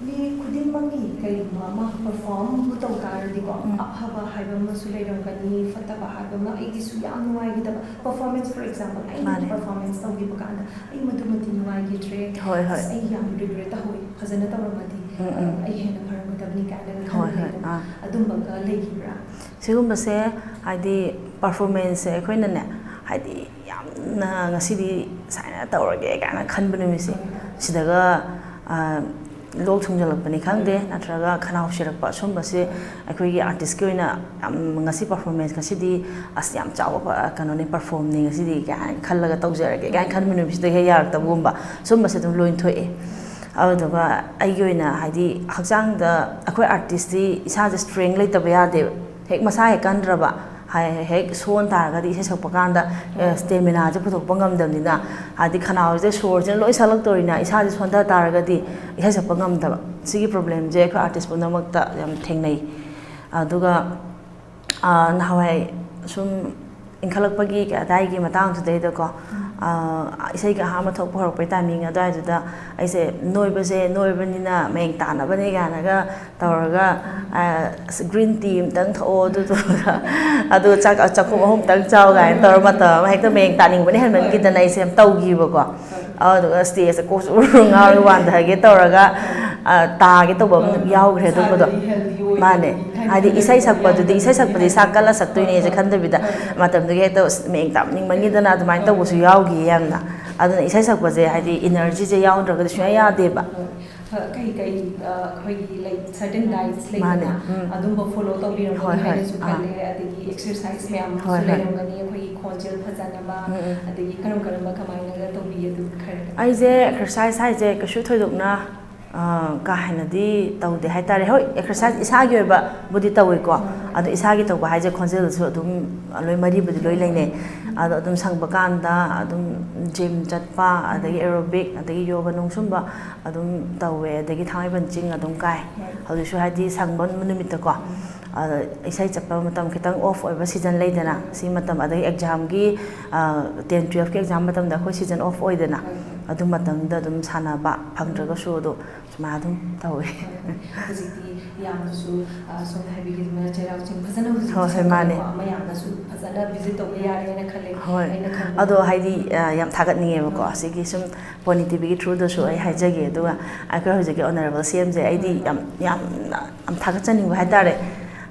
ꯃꯤ ꯈꯨꯗꯤꯡꯃꯛꯀꯤ ꯀꯔꯤꯒꯨꯝꯕ ꯑꯃ performꯕꯨ ꯇꯧ ꯇꯥꯔꯗꯤꯀꯣ, ꯎꯝ꯫ ꯑꯐꯕ ꯍꯥꯏꯕ ꯑꯃꯁꯨ ꯂꯩꯔꯝꯒꯅꯤ, ꯐꯠꯇꯕ ꯍꯥꯏꯕ ꯑꯃ꯫ ꯑꯩꯒꯤꯁꯨ ꯌꯥꯝ ꯅꯨꯡꯉꯥꯏꯈꯤꯗꯕ performance, for example, ꯑꯩꯅ ꯃꯥꯅꯦ꯫ Performance ꯇꯧꯈꯤꯕ ꯀꯥꯟꯗ ꯑꯩ ꯃꯗꯨꯃꯗꯤ ꯅꯨꯡꯉꯥꯏꯈꯤꯗ꯭ꯔꯦ꯫ ꯍꯣꯏ, ꯍꯣꯏ꯫ ꯑꯁ, ꯑꯩ ꯌꯥꯝ regret ꯇꯧꯍꯧꯋꯤ꯫ ꯐꯖꯅ ꯇꯧꯔꯝꯃꯗꯤ, ꯎꯝ, ꯎꯝ꯫ ꯑꯩ ꯍꯦꯟꯅ ꯐꯔꯝꯒꯗꯕꯅꯤ ꯀꯥꯏꯅꯒ ꯍꯣꯏ, ꯈꯟꯕ ꯍꯣꯏ꯫ ꯂꯩꯗꯅ꯫ ꯑꯥ꯫ ꯑꯗꯨꯝꯕꯒ ꯂꯩꯈꯤꯕ꯭ꯔꯥ? ꯁꯤꯒꯨꯝꯕꯁꯦ ꯍꯥꯏꯗꯤ performanceꯁꯦ ꯑꯩꯈꯣꯏꯅꯅꯦ, ꯍꯥꯏꯗꯤ ꯌꯥꯝꯅ ꯉꯁꯤꯗꯤ ꯁꯨꯃꯥꯏꯅ ꯇꯧꯔꯒꯦ ꯀꯥꯏꯅ ꯈꯟꯕ ꯅꯨꯃꯤꯠꯁꯦ, ꯍꯣꯏ꯫ ꯁꯤꯗꯒ, ꯑ, ꯂꯣꯛ ꯊꯨꯡꯖꯜꯂꯛꯄꯅꯤ ꯈꯪꯗꯦ, ꯍꯣꯏ꯫ ꯅꯠꯇ꯭ꯔꯒ ꯈꯅꯥꯎ ꯁꯤꯔꯛꯄ, ꯑꯁꯨꯝꯕꯁꯦ ꯑꯩꯈꯣꯏꯒꯤ artistꯀꯤ ꯑꯣꯏꯅ ꯌꯥꯝ, ꯉꯁꯤ performance, ꯉꯁꯤꯗꯤ ꯑꯁ ꯌꯥꯝ ꯆꯥꯎꯕ ꯄ-, ꯀꯩꯅꯣꯅꯤ, performꯅꯤ ꯉꯁꯤꯗꯤ ꯀꯥꯏꯅ ꯈꯜꯂꯒ ꯇꯧꯖꯔꯒꯦ ꯀꯥꯏꯅ ꯈꯟꯕ ꯅꯨꯃꯤꯠꯁꯤꯗ ꯍꯦꯛ ꯌꯥꯔꯛꯇꯕꯒꯨꯝꯕ, ꯁꯨꯝꯕꯁꯦ ꯑꯗꯨꯝ ꯂꯣꯏ ꯊꯣꯛꯑꯦ꯫ ꯑꯗꯨꯗꯨꯒ ꯑꯩꯒꯤ ꯑꯣꯏꯅ ꯍꯥꯏꯗꯤ ꯍꯛꯆꯥꯡꯗ ꯑꯩꯈꯣꯏ artistꯇꯤ ꯏꯁꯥꯁꯦ strength ꯂꯩꯇꯕ ꯌꯥꯗꯦꯕ꯫ ꯍꯦꯛ ꯃꯁꯥ ꯍꯦꯛ ꯀꯟꯗ꯭ꯔꯕ, ꯍꯥꯏ-, ꯍꯦꯛ ꯁꯣꯟ ꯇꯥꯔꯒꯗꯤ ꯏꯁꯩ ꯁꯛꯄ ꯀꯥꯟꯗ, ꯑꯦ, staminaꯁꯦ ꯄꯨꯊꯣꯛꯄ ꯉꯝꯗꯕꯅꯤꯅ, ꯍꯥꯏꯗꯤ ꯈꯅꯥꯎꯁꯤꯗ ꯁꯣꯔꯁꯤꯅ ꯂꯣꯏ ꯁꯛꯂꯛꯇꯧꯔꯤꯅ ꯏꯁꯥꯁꯦ ꯁꯣꯟꯊ ꯇꯥꯔꯒꯗꯤ ꯏꯁꯩ ꯁꯛꯄ ꯉꯝꯗꯕ꯫ ꯁꯤꯒꯤ problemꯁꯦ ꯑꯩꯈꯣꯏ artist ꯄꯨꯝꯅꯃꯛꯇ ꯌꯥꯝ ꯊꯦꯡꯅꯩ꯫ ꯑꯗꯨꯒ, ꯑ, ꯅꯍꯥꯟꯋꯥꯏ ꯁꯨꯝ ꯏꯟꯈꯠꯂꯛꯄꯒꯤ ꯑꯗꯥꯏꯒꯤ ꯃꯇꯥꯡꯗꯨꯗꯩꯗꯀꯣ, ꯑ, ꯏꯁꯩꯒ ꯑꯍꯥꯟꯕ ꯊꯣꯛꯄ ꯍꯧꯔꯛꯄꯩ timing ꯑꯗꯨꯋꯥꯏꯗꯨꯗ ꯑꯩꯁꯦ ꯅꯣꯏꯕꯁꯦ, ꯅꯣꯏꯕꯅꯤꯅ ꯃꯌꯦꯡ ꯇꯥꯅꯕꯅꯦ ꯀꯥꯏꯅꯒ ꯇꯧꯔꯒ, ꯑ, green tea ꯑꯃꯇꯪ ꯊꯛꯑꯣ, ꯑꯗꯨꯗꯨꯒ ꯑꯗꯨꯒ ꯆꯥꯛ ꯆꯥꯛꯈꯨꯝ ꯑꯍꯨꯝꯇꯪ ꯆꯥꯎ ꯀꯥꯏꯅ ꯇꯧꯔ ꯃꯇꯝ ꯑꯃ ꯍꯦꯛꯇ ꯃꯌꯦꯡ ꯇꯥꯅꯤꯡꯕꯅ ꯍꯦꯟꯃꯟꯈꯤꯗꯅ ꯑꯩꯁꯦ ꯌꯥꯝ ꯇꯧꯈꯤꯕꯀꯣ꯫ ꯑꯗꯨꯗꯨꯒ stageꯇ ꯀꯣꯛꯁꯨ ꯎꯔꯨ ꯉꯥꯎꯔꯒ ꯋꯥꯟꯊꯒꯦ ꯇꯧꯔꯒ, ꯑ, ꯇꯥꯒꯦ ꯇꯧꯕ ꯑꯃ ꯌꯥꯎꯈ꯭ꯔꯦ ꯑꯗꯨꯝꯕꯗꯣ꯫ ꯃꯥꯅꯦ꯫ ꯍꯥꯏꯗꯤ ꯏꯁꯩ ꯁꯛꯄꯗꯨꯗꯤ, ꯏꯁꯩ ꯁꯛꯄꯗꯤ ꯏꯁꯥ ꯀꯜꯂ ꯁꯛꯇꯣꯏꯅꯦꯁꯦ ꯈꯟꯗꯕꯤꯗ, ꯃꯇꯝꯗꯨꯒꯤ ꯍꯦꯛꯇ ꯑꯁ ꯃꯌꯦꯡ ꯇꯥꯅꯤꯡꯃꯟꯈꯤꯗꯅ ꯑꯗꯨꯃꯥꯏꯅ ꯇꯧꯕꯁꯨ ꯌꯥꯎꯈꯤ ꯌꯥꯝꯅ꯫ ꯑꯗꯨꯅ ꯏꯁꯩ ꯁꯛꯄꯁꯦ ꯍꯥꯏꯗꯤ ꯏꯅꯔꯖꯤꯁꯦ ꯌꯥꯎꯗ꯭ꯔꯒꯗꯤ ꯁꯨꯡꯌꯥ ꯌꯥꯗꯦꯕ꯫ ꯀꯩ ꯀꯩ ꯑꯩꯈꯣꯏꯒꯤ ꯂꯩ, ꯁꯔꯇꯟ ꯗꯥꯏꯠꯁ ꯃꯥꯅꯦ꯫ ꯂꯩꯗꯅ, ꯎꯝ꯫ ꯑꯗꯨꯝꯕ ꯐꯣꯂꯣ ꯇꯧꯕꯤꯔꯝꯒꯅꯤ ꯍꯣꯏ, ꯍꯣꯏ꯫ ꯍꯥꯏꯅꯁꯨ ꯑꯥ꯫ ꯈꯜꯂꯦ꯫ ꯑꯗꯒꯤ ꯑꯦꯛꯁꯔꯁꯥꯏꯁ ꯃꯌꯥꯝ ꯑꯃꯁꯨ ꯍꯣꯏ, ꯍꯣꯏ꯫ ꯂꯩꯔꯝꯒꯅꯤ ꯑꯩꯈꯣꯏꯒꯤ ꯈꯣꯟꯖꯦꯜ ꯐꯖꯅꯕ꯫ ꯎꯝ, ꯎꯝ꯫ ꯑꯗꯒꯤ ꯀꯔꯝ ꯀꯔꯝꯕ ꯀꯃꯥꯏꯅꯒ ꯇꯧꯕꯤ ꯑꯗꯨ ꯈꯔ? ꯑꯩꯁꯦ ꯑꯦꯛꯁꯔꯁꯥꯏꯁ ꯍꯥꯏꯁꯦ ꯀꯩꯁꯨ ꯊꯣꯏꯗꯣꯛꯅ ꯑ, ꯀꯥ ꯍꯦꯟꯅꯗꯤ ꯇꯧꯗꯦ ꯍꯥꯏꯇꯥꯔꯦ꯫ ꯍꯣꯏ, ꯑꯦꯛꯁꯔꯁꯥꯏꯁ ꯏꯁꯥꯒꯤ ꯑꯣꯏꯕꯕꯨꯗꯤ ꯇꯧꯋꯤꯀꯣ꯫ ꯑꯗꯣ ꯏꯁꯥꯒꯤ ꯇꯧꯕ ꯍꯥꯏꯁꯦ ꯈꯣꯟꯖꯦꯜꯗꯁꯨ ꯑꯗꯨꯝ ꯂꯣꯏ ꯃꯔꯤꯕꯨꯗꯤ ꯂꯣꯏ ꯂꯩꯅꯩ꯫ ꯑꯗꯣ ꯑꯗꯨꯝ ꯁꯪꯕ ꯀꯥꯟꯗ ꯑꯗꯨꯝ ꯖꯤꯝ ꯆꯠꯄ, ꯑꯗꯒꯤ ꯑꯦꯔꯣꯕꯤꯛ, ꯑꯗꯒꯤ ꯌꯣꯒ ꯅꯨꯡ ꯁꯨꯝꯕ ꯑꯗꯨꯝ ꯇꯧꯋꯦ꯫ ꯑꯗꯒꯤ ꯊꯥꯡꯃꯩꯕꯟ ꯆꯤꯡ ꯑꯗꯨꯝ ꯀꯥꯏ꯫ ꯍꯧꯖꯤꯛꯁꯨ ꯍꯥꯏꯗꯤ ꯁꯪꯕ ꯅꯨꯃꯤꯠꯇꯀꯣ꯫ ꯑꯗ ꯏꯁꯩ ꯆꯠꯄ ꯃꯇꯝ ꯈꯤꯇꯪ ꯑꯣꯐ ꯑꯣꯏꯕ ꯁꯤꯖꯟ ꯂꯩꯗꯅ, ꯁꯤ ꯃꯇꯝ, ꯑꯗꯒꯤ ꯑꯦꯛꯖꯥꯝꯒꯤ, ꯑ, ꯇꯦꯟ ꯇꯨꯌꯦꯜꯐꯀꯤ ꯑꯦꯛꯖꯥꯝ ꯃꯇꯝꯗ ꯑꯩꯈꯣꯏ ꯁꯤꯖꯟ ꯑꯣꯐ ꯑꯣꯏꯗꯅ, ꯑꯗꯨ ꯃꯇꯝꯗ ꯑꯗꯨꯝ ꯁꯥꯟꯅꯕ ꯐꯪꯗ꯭ꯔꯒꯁꯨ ꯑꯗꯣ ꯁꯨꯃꯥꯏꯅ ꯑꯗꯨꯝ ꯇꯧꯋꯦ꯫ ꯍꯧꯖꯤꯛꯇꯤ ꯌꯥꯝꯅꯁꯨ, ꯑ, ꯁꯣꯝꯅ ꯍꯥꯏꯕꯤꯈꯤꯗꯨꯅ ꯆꯩꯔꯥꯎ ꯆꯤꯡ ꯐꯖꯅ ꯍꯧꯖꯤꯛꯇꯤ ꯍꯣꯏ, ꯍꯣꯏ, ꯃꯥꯅꯦ꯫ ꯆꯠꯄꯅꯤꯀꯣ, ꯃꯌꯥꯝꯅꯁꯨ ꯐꯖꯅ ꯚꯤꯖꯤꯠ ꯇꯧꯕ ꯌꯥꯔꯦꯅ ꯈꯜꯂꯦ꯫ ꯍꯣꯏ꯫ ꯑꯩꯅ ꯈꯟꯕꯗ꯫ ꯑꯗꯣ ꯍꯥꯏꯗꯤ, ꯑ, ꯌꯥꯝ ꯊꯥꯒꯠꯅꯤꯡꯉꯦꯕꯀꯣ꯫ ꯁꯤꯒꯤ ꯁꯨꯝ ꯄꯣꯅꯤ ꯇꯤꯚꯤꯒꯤ ꯊ꯭ꯔꯨꯗꯁꯨ ꯑꯩ ꯍꯥꯏꯖꯒꯦ꯫ ꯑꯗꯨꯒ ꯑꯩꯈꯣꯏ ꯍꯧꯖꯤꯛꯀꯤ ꯑꯣꯅꯔꯦꯕꯜ ꯁꯤ ꯑꯦꯝꯁꯦ ꯑꯩꯗꯤ ꯌꯥꯝ, ꯌꯥꯝꯅ ꯌꯥꯝ ꯊꯥꯒꯠꯆꯅꯤꯡꯕ ꯍꯥꯏꯇꯥꯔꯦ꯫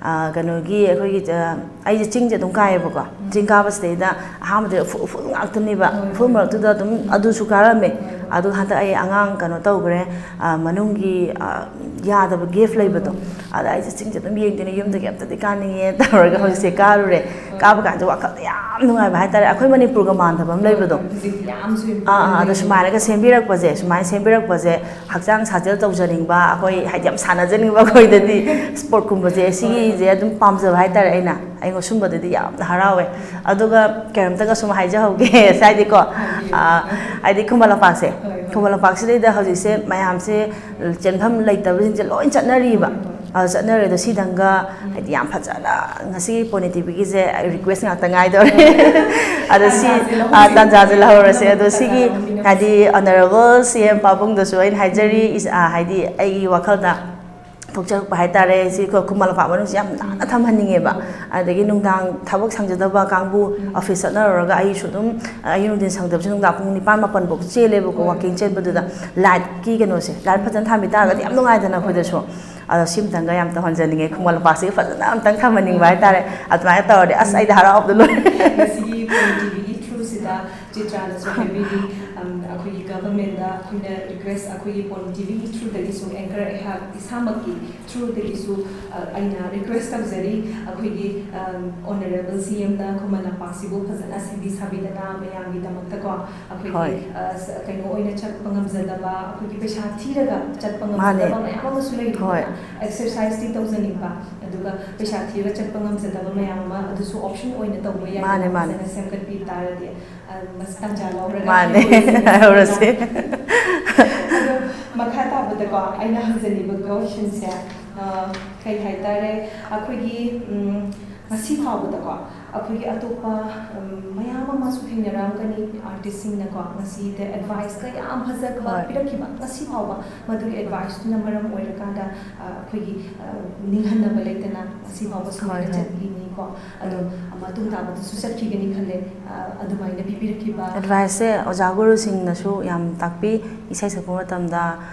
ꯑ, ꯀꯩꯅꯣꯒꯤ ꯑꯩꯈꯣꯏꯒꯤ, ꯑ, ꯑꯩꯁꯦ ꯆꯤꯡꯁꯦ ꯑꯗꯨꯝ ꯀꯥꯏꯌꯦꯕꯀꯣ꯫ ꯆꯤꯡ ꯀꯥꯕꯁꯤꯗꯩꯗ ꯑꯍꯥꯟꯕꯗ ꯎꯐꯨꯜ, ꯎꯐꯨꯜ ꯉꯥꯛꯇꯅꯦꯕ꯫ ꯎꯐꯨꯜ ꯃꯔꯛꯇꯨꯗ ꯑꯗꯨꯝ ꯑꯗꯨꯁꯨ ꯀꯥꯔꯝꯃꯦ꯫ ꯑꯗꯨ ꯍꯟꯗꯛ ꯑꯩ ꯑꯉꯥꯡ ꯀꯩꯅꯣ ꯇꯧꯈ꯭ꯔꯦ, ꯑ, ꯃꯅꯨꯡꯒꯤ, ꯑ, ꯌꯥꯗꯕ ꯒꯦꯞ ꯂꯩꯕꯗꯣ, ꯑꯗ ꯑꯩꯁꯦ ꯆꯤꯡꯁꯦ ꯑꯗꯨꯝ ꯌꯦꯡꯗꯣꯏꯅꯦ, ꯌꯨꯝꯗꯒꯤ ꯑꯝꯇꯗꯤ ꯀꯥꯅꯤꯡꯉꯦ ꯇꯧꯔꯒ ꯍꯧꯖꯤꯛꯁꯦ ꯀꯥꯔꯨꯔꯦ꯫ ꯀꯥꯕ ꯀꯥꯟꯗ ꯋꯥꯈꯜꯗ ꯌꯥꯝ ꯅꯨꯡꯉꯥꯏꯕ ꯍꯥꯏꯇꯥꯔꯦ, ꯑꯩꯈꯣꯏ ꯃꯅꯤꯄꯨꯔꯒ ꯃꯥꯟꯗꯕ ꯑꯃ ꯂꯩꯕꯗꯣ꯫ ꯍꯧꯖꯤꯛꯇꯤ ꯌꯥꯝꯁꯨ ꯑꯥ, ꯑꯥ, ꯑꯗꯣ ꯁꯨꯃꯥꯏꯅꯒ ꯁꯦꯝꯕꯤꯔꯛꯄꯁꯦ, ꯁꯨꯃꯥꯏꯅ ꯁꯦꯝꯕꯤꯔꯛꯄꯁꯦ ꯍꯛꯆꯥꯡ ꯁꯥꯖꯦꯜ ꯇꯧꯖꯅꯤꯡꯕ, ꯑꯩꯈꯣꯏ ꯍꯥꯏꯗꯤ ꯌꯥꯝ ꯁꯥꯟꯅꯖꯅꯤꯡꯕ ꯑꯩꯈꯣꯏꯗꯗꯤ ꯏꯁꯄꯣꯔꯠꯀꯨꯝꯕꯁꯦ ꯁꯤꯒꯤꯁꯦ ꯑꯗꯨꯝ ꯄꯥꯝꯖꯕ ꯍꯥꯏꯇꯥꯔꯦ꯫ ꯑꯩꯅ ꯑꯩꯉꯣꯟ ꯁꯨꯝꯕꯗꯗꯤ ꯌꯥꯝꯅ ꯍꯔꯥꯎꯋꯦ꯫ ꯑꯗꯨꯒ ꯀꯩꯅꯣꯝꯇꯒ ꯁꯨꯝ ꯍꯥꯏꯖꯍꯧꯒꯦ ꯉꯁꯥꯏꯗꯤꯀꯣ, ꯑꯥ, ꯍꯥꯏꯗꯤ ꯈꯨꯃꯟ ꯂꯝꯄꯥꯛꯁꯦ, ꯈꯨꯃꯟ ꯂꯝꯄꯥꯛꯁꯤꯗꯩꯗ ꯍꯧꯖꯤꯛꯁꯦ ꯃꯌꯥꯝꯁꯦ ꯆꯦꯟꯐꯝ ꯂꯩꯇꯕꯁꯤꯡꯁꯦ ꯂꯣꯏ ꯆꯠꯅꯔꯤꯕ꯫ ꯑꯗꯨ ꯆꯠꯅꯔꯦ꯫ ꯑꯗꯣ ꯁꯤꯗꯪꯒ ꯍꯥꯏꯗꯤ ꯌꯥꯝ ꯐꯖꯅ ꯉꯁꯤꯒꯤ ꯄꯣꯅꯤ ꯇꯤꯚꯤꯒꯤꯁꯦ ꯑꯩ ꯔꯤꯀ꯭ꯋꯦꯁ ꯉꯥꯛꯇ ꯉꯥꯏꯗꯧꯔꯦ꯫ ꯑꯗꯣ ꯁꯤ, ꯑꯥ, ꯇꯥꯟꯖꯥꯁꯦ ꯂꯧꯍꯧꯔꯁꯦ꯫ ꯑꯗꯣ ꯁꯤꯒꯤ ꯍꯥꯏꯗꯤ ꯑꯣꯅꯔꯦꯕꯜ ꯁꯤ ꯑꯦꯝ ꯄꯥꯕꯨꯡꯗꯁꯨ ꯑꯩꯅ ꯍꯥꯏꯖꯔꯤ, ꯏꯁ-, ꯑꯥ, ꯍꯥꯏꯗꯤ ꯑꯩꯒꯤ ꯋꯥꯈꯜꯗ ꯊꯣꯛꯆꯔꯛꯄ ꯍꯥꯏꯇꯥꯔꯦ꯫ ꯁꯤ ꯑꯩꯈꯣꯏ ꯈꯨꯃꯟ ꯂꯝꯄꯥꯛ ꯃꯅꯨꯡꯁꯤ ꯌꯥꯝ ꯅꯥꯟꯅ ꯊꯝꯍꯟꯅꯤꯡꯉꯦꯕ꯫ ꯑꯗꯒꯤ ꯅꯨꯡꯗꯥꯡ ꯊꯕꯛ ꯁꯪꯖꯗꯕ ꯀꯥꯡꯕꯨ, ꯑꯣꯐꯤꯁ ꯆꯠꯅꯔꯨꯔꯒ ꯑꯩꯁꯨ ꯑꯗꯨꯝ ꯑꯌꯨꯛ ꯅꯨꯡꯊꯤꯟ ꯁꯪꯗꯕꯁꯨ ꯅꯨꯡꯗꯥꯡ ꯄꯨꯡ ꯅꯤꯄꯥꯟ ꯃꯥꯄꯟꯐꯥꯎ ꯆꯦꯜꯂꯦꯕꯀꯣ, ꯋꯥꯛꯀꯤꯡ ꯆꯦꯟꯕꯗꯨꯗ꯫ ꯂꯥꯏꯠꯀꯤ ꯀꯩꯅꯣꯁꯦ, ꯂꯥꯏꯠ ꯐꯖꯅ ꯊꯥꯟꯕꯤ ꯇꯥꯔꯒꯗꯤ ꯌꯥꯝ ꯅꯨꯡꯉꯥꯏꯗꯅ ꯑꯩꯈꯣꯏꯗꯁꯨ꯫ ꯑꯗꯣ ꯁꯤꯝꯇꯪꯒ ꯌꯥꯝ ꯇꯧꯍꯟꯖꯅꯤꯡꯉꯦ, ꯈꯨꯃꯟ ꯂꯝꯄꯥꯛꯁꯤꯒ ꯐꯖꯅ ꯑꯝꯇꯪ ꯊꯝꯍꯟꯅꯤꯡꯕ ꯍꯥꯏꯇꯥꯔꯦ꯫ ꯑꯗꯨꯃꯥꯏꯅ ꯇꯧꯔꯗꯤ ꯑꯁ ꯑꯩꯗꯤ ꯍꯔꯥꯎꯕꯗ ꯂꯣꯏꯔꯦ꯫ ꯉꯁꯤꯒꯤ ꯄꯣꯟ ꯇꯤꯚꯤꯒꯤ ꯊ꯭ꯔꯨꯁꯤꯗ ꯆꯤꯇ꯭ꯔꯥꯅꯁꯨ ꯍꯥꯏꯕꯤꯔꯤ, ꯑꯩꯈꯣꯏꯒꯤ ꯒꯚꯔꯟꯃꯦꯟꯗ ꯑꯩꯈꯣꯏꯅ ꯔꯤꯀ꯭ꯋꯦꯁ, ꯑꯩꯈꯣꯏꯒꯤ ꯄꯣꯟ ꯇꯤꯚꯤꯒꯤ ꯊ꯭ꯔꯨꯗꯒꯤꯁꯨ, ꯑꯦꯡꯀꯔ ꯑꯩꯍꯥꯛ ꯏꯁꯥꯃꯛꯀꯤ ꯊ꯭ꯔꯨꯗꯒꯤꯁꯨ ꯑꯩꯅ ꯔꯤꯀ꯭ꯋꯦꯁ ꯇꯧꯖꯔꯤ, ꯑꯩꯈꯣꯏꯒꯤ ꯑꯣꯅꯔꯦꯕꯜ ꯁꯤ ꯑꯦꯝꯅ ꯈꯨꯃꯟ ꯂꯝꯄꯥꯛꯁꯤꯕꯨ ꯐꯖꯅ ꯁꯦꯝꯕꯤ ꯁꯥꯕꯤꯗꯅ ꯃꯌꯥꯝꯒꯤꯗꯃꯛꯇꯀꯣ, ꯑꯩꯈꯣꯏꯒꯤ ꯍꯣꯏ꯫ ꯑ, ꯁ-, ꯀꯩꯅꯣ ꯑꯣꯏꯅ ꯆꯠꯄ ꯉꯝꯖꯗꯕ, ꯑꯩꯈꯣꯏꯒꯤ ꯄꯩꯁꯥ ꯊꯤꯔꯒ ꯆꯠꯄ ꯃꯥꯅꯦ꯫ ꯉꯝꯖꯗꯕ ꯃꯌꯥꯝ ꯑꯃꯁꯨ ꯂꯩꯔꯤꯗꯅ꯫ ꯍꯣꯏ꯫ ꯑꯦꯛꯁꯔꯁꯥꯏꯁꯇꯤ ꯇꯧꯖꯅꯤꯡꯕ, ꯑꯗꯨꯒ ꯄꯩꯁꯥ ꯊꯤꯔꯒ ꯆꯠꯄ ꯉꯝꯖꯗꯕ ꯃꯌꯥꯝ ꯑꯃ ꯑꯗꯨꯁꯨ ꯑꯣꯞꯁꯟ ꯑꯣꯏꯅ ꯇꯧꯕ ꯌꯥꯏꯗꯅ꯫ ꯃꯥꯅꯦ, ꯃꯥꯅꯦ꯫ ꯐꯖꯅ ꯁꯦꯝꯒꯠꯄꯤ ꯇꯥꯔꯗꯤ, ꯑ, ꯃꯁ-, ꯇꯥꯟꯖꯥ ꯂꯧꯔꯒ ꯃꯥꯅꯦ꯫ ꯍꯥꯏꯍꯧꯔꯁꯤ꯫ ꯍꯥꯏꯍꯧꯔꯁꯤ꯫ ꯑꯗꯣ ꯃꯈꯥ ꯇꯥꯕꯗꯀꯣ ꯑꯩꯅ ꯍꯪꯖꯅꯤꯡꯕ ꯀꯣꯏꯁꯟꯁꯦ, ꯑ, ꯀꯩ ꯍꯥꯏꯇꯥꯔꯦ, ꯑꯩꯈꯣꯏꯒꯤ, ꯎꯝ, ꯉꯁꯤ ꯐꯥꯎꯕꯗꯀꯣ ꯑꯩꯈꯣꯏꯒꯤ ꯑꯇꯣꯞꯄ, ꯎꯝ, ꯃꯌꯥꯝ ꯑꯃꯁꯨ ꯊꯦꯡꯅꯔꯝꯒꯅꯤ, ꯑꯥꯔꯇꯤꯁꯁꯤꯡꯅꯀꯣ ꯉꯁꯤꯗ ꯑꯦꯗꯚꯥꯏꯁꯀ ꯌꯥꯝ ꯐꯖꯕ ꯍꯣꯏ꯫ ꯄꯤꯔꯛꯈꯤꯕ꯫ ꯉꯁꯤ ꯐꯥꯎꯕ ꯃꯗꯨꯒꯤ ꯑꯦꯗꯚꯥꯏꯁꯇꯨꯅ ꯃꯔꯝ ꯑꯣꯏꯔꯀꯥꯟꯗ, ꯑ, ꯑꯩꯈꯣꯏꯒꯤ, ꯑ, ꯅꯤꯡꯍꯟꯅꯕ ꯂꯩꯇꯅ ꯉꯁꯤ ꯐꯥꯎꯕ ꯁꯨꯃꯥꯏꯅ ꯍꯣꯏ, ꯍꯣꯏ꯫ ꯆꯠꯂꯤꯅꯤꯀꯣ꯫ ꯑꯗꯣ ꯃꯇꯨꯡ ꯇꯥꯕꯗꯁꯨ ꯆꯠꯈꯤꯒꯅꯤ ꯈꯜꯂꯦ, ꯑ, ꯑꯗꯨꯃꯥꯏꯅ ꯄꯤꯕꯤꯔꯛꯈꯤꯕ꯫ ꯑꯦꯗꯚꯥꯏꯁꯁꯦ ꯑꯣꯖꯥ ꯒꯨꯔꯨꯁꯤꯡꯅꯁꯨ ꯌꯥꯝ ꯇꯥꯛꯄꯤ, ꯏꯁꯩ ꯁꯛꯄ ꯃꯇꯝꯗ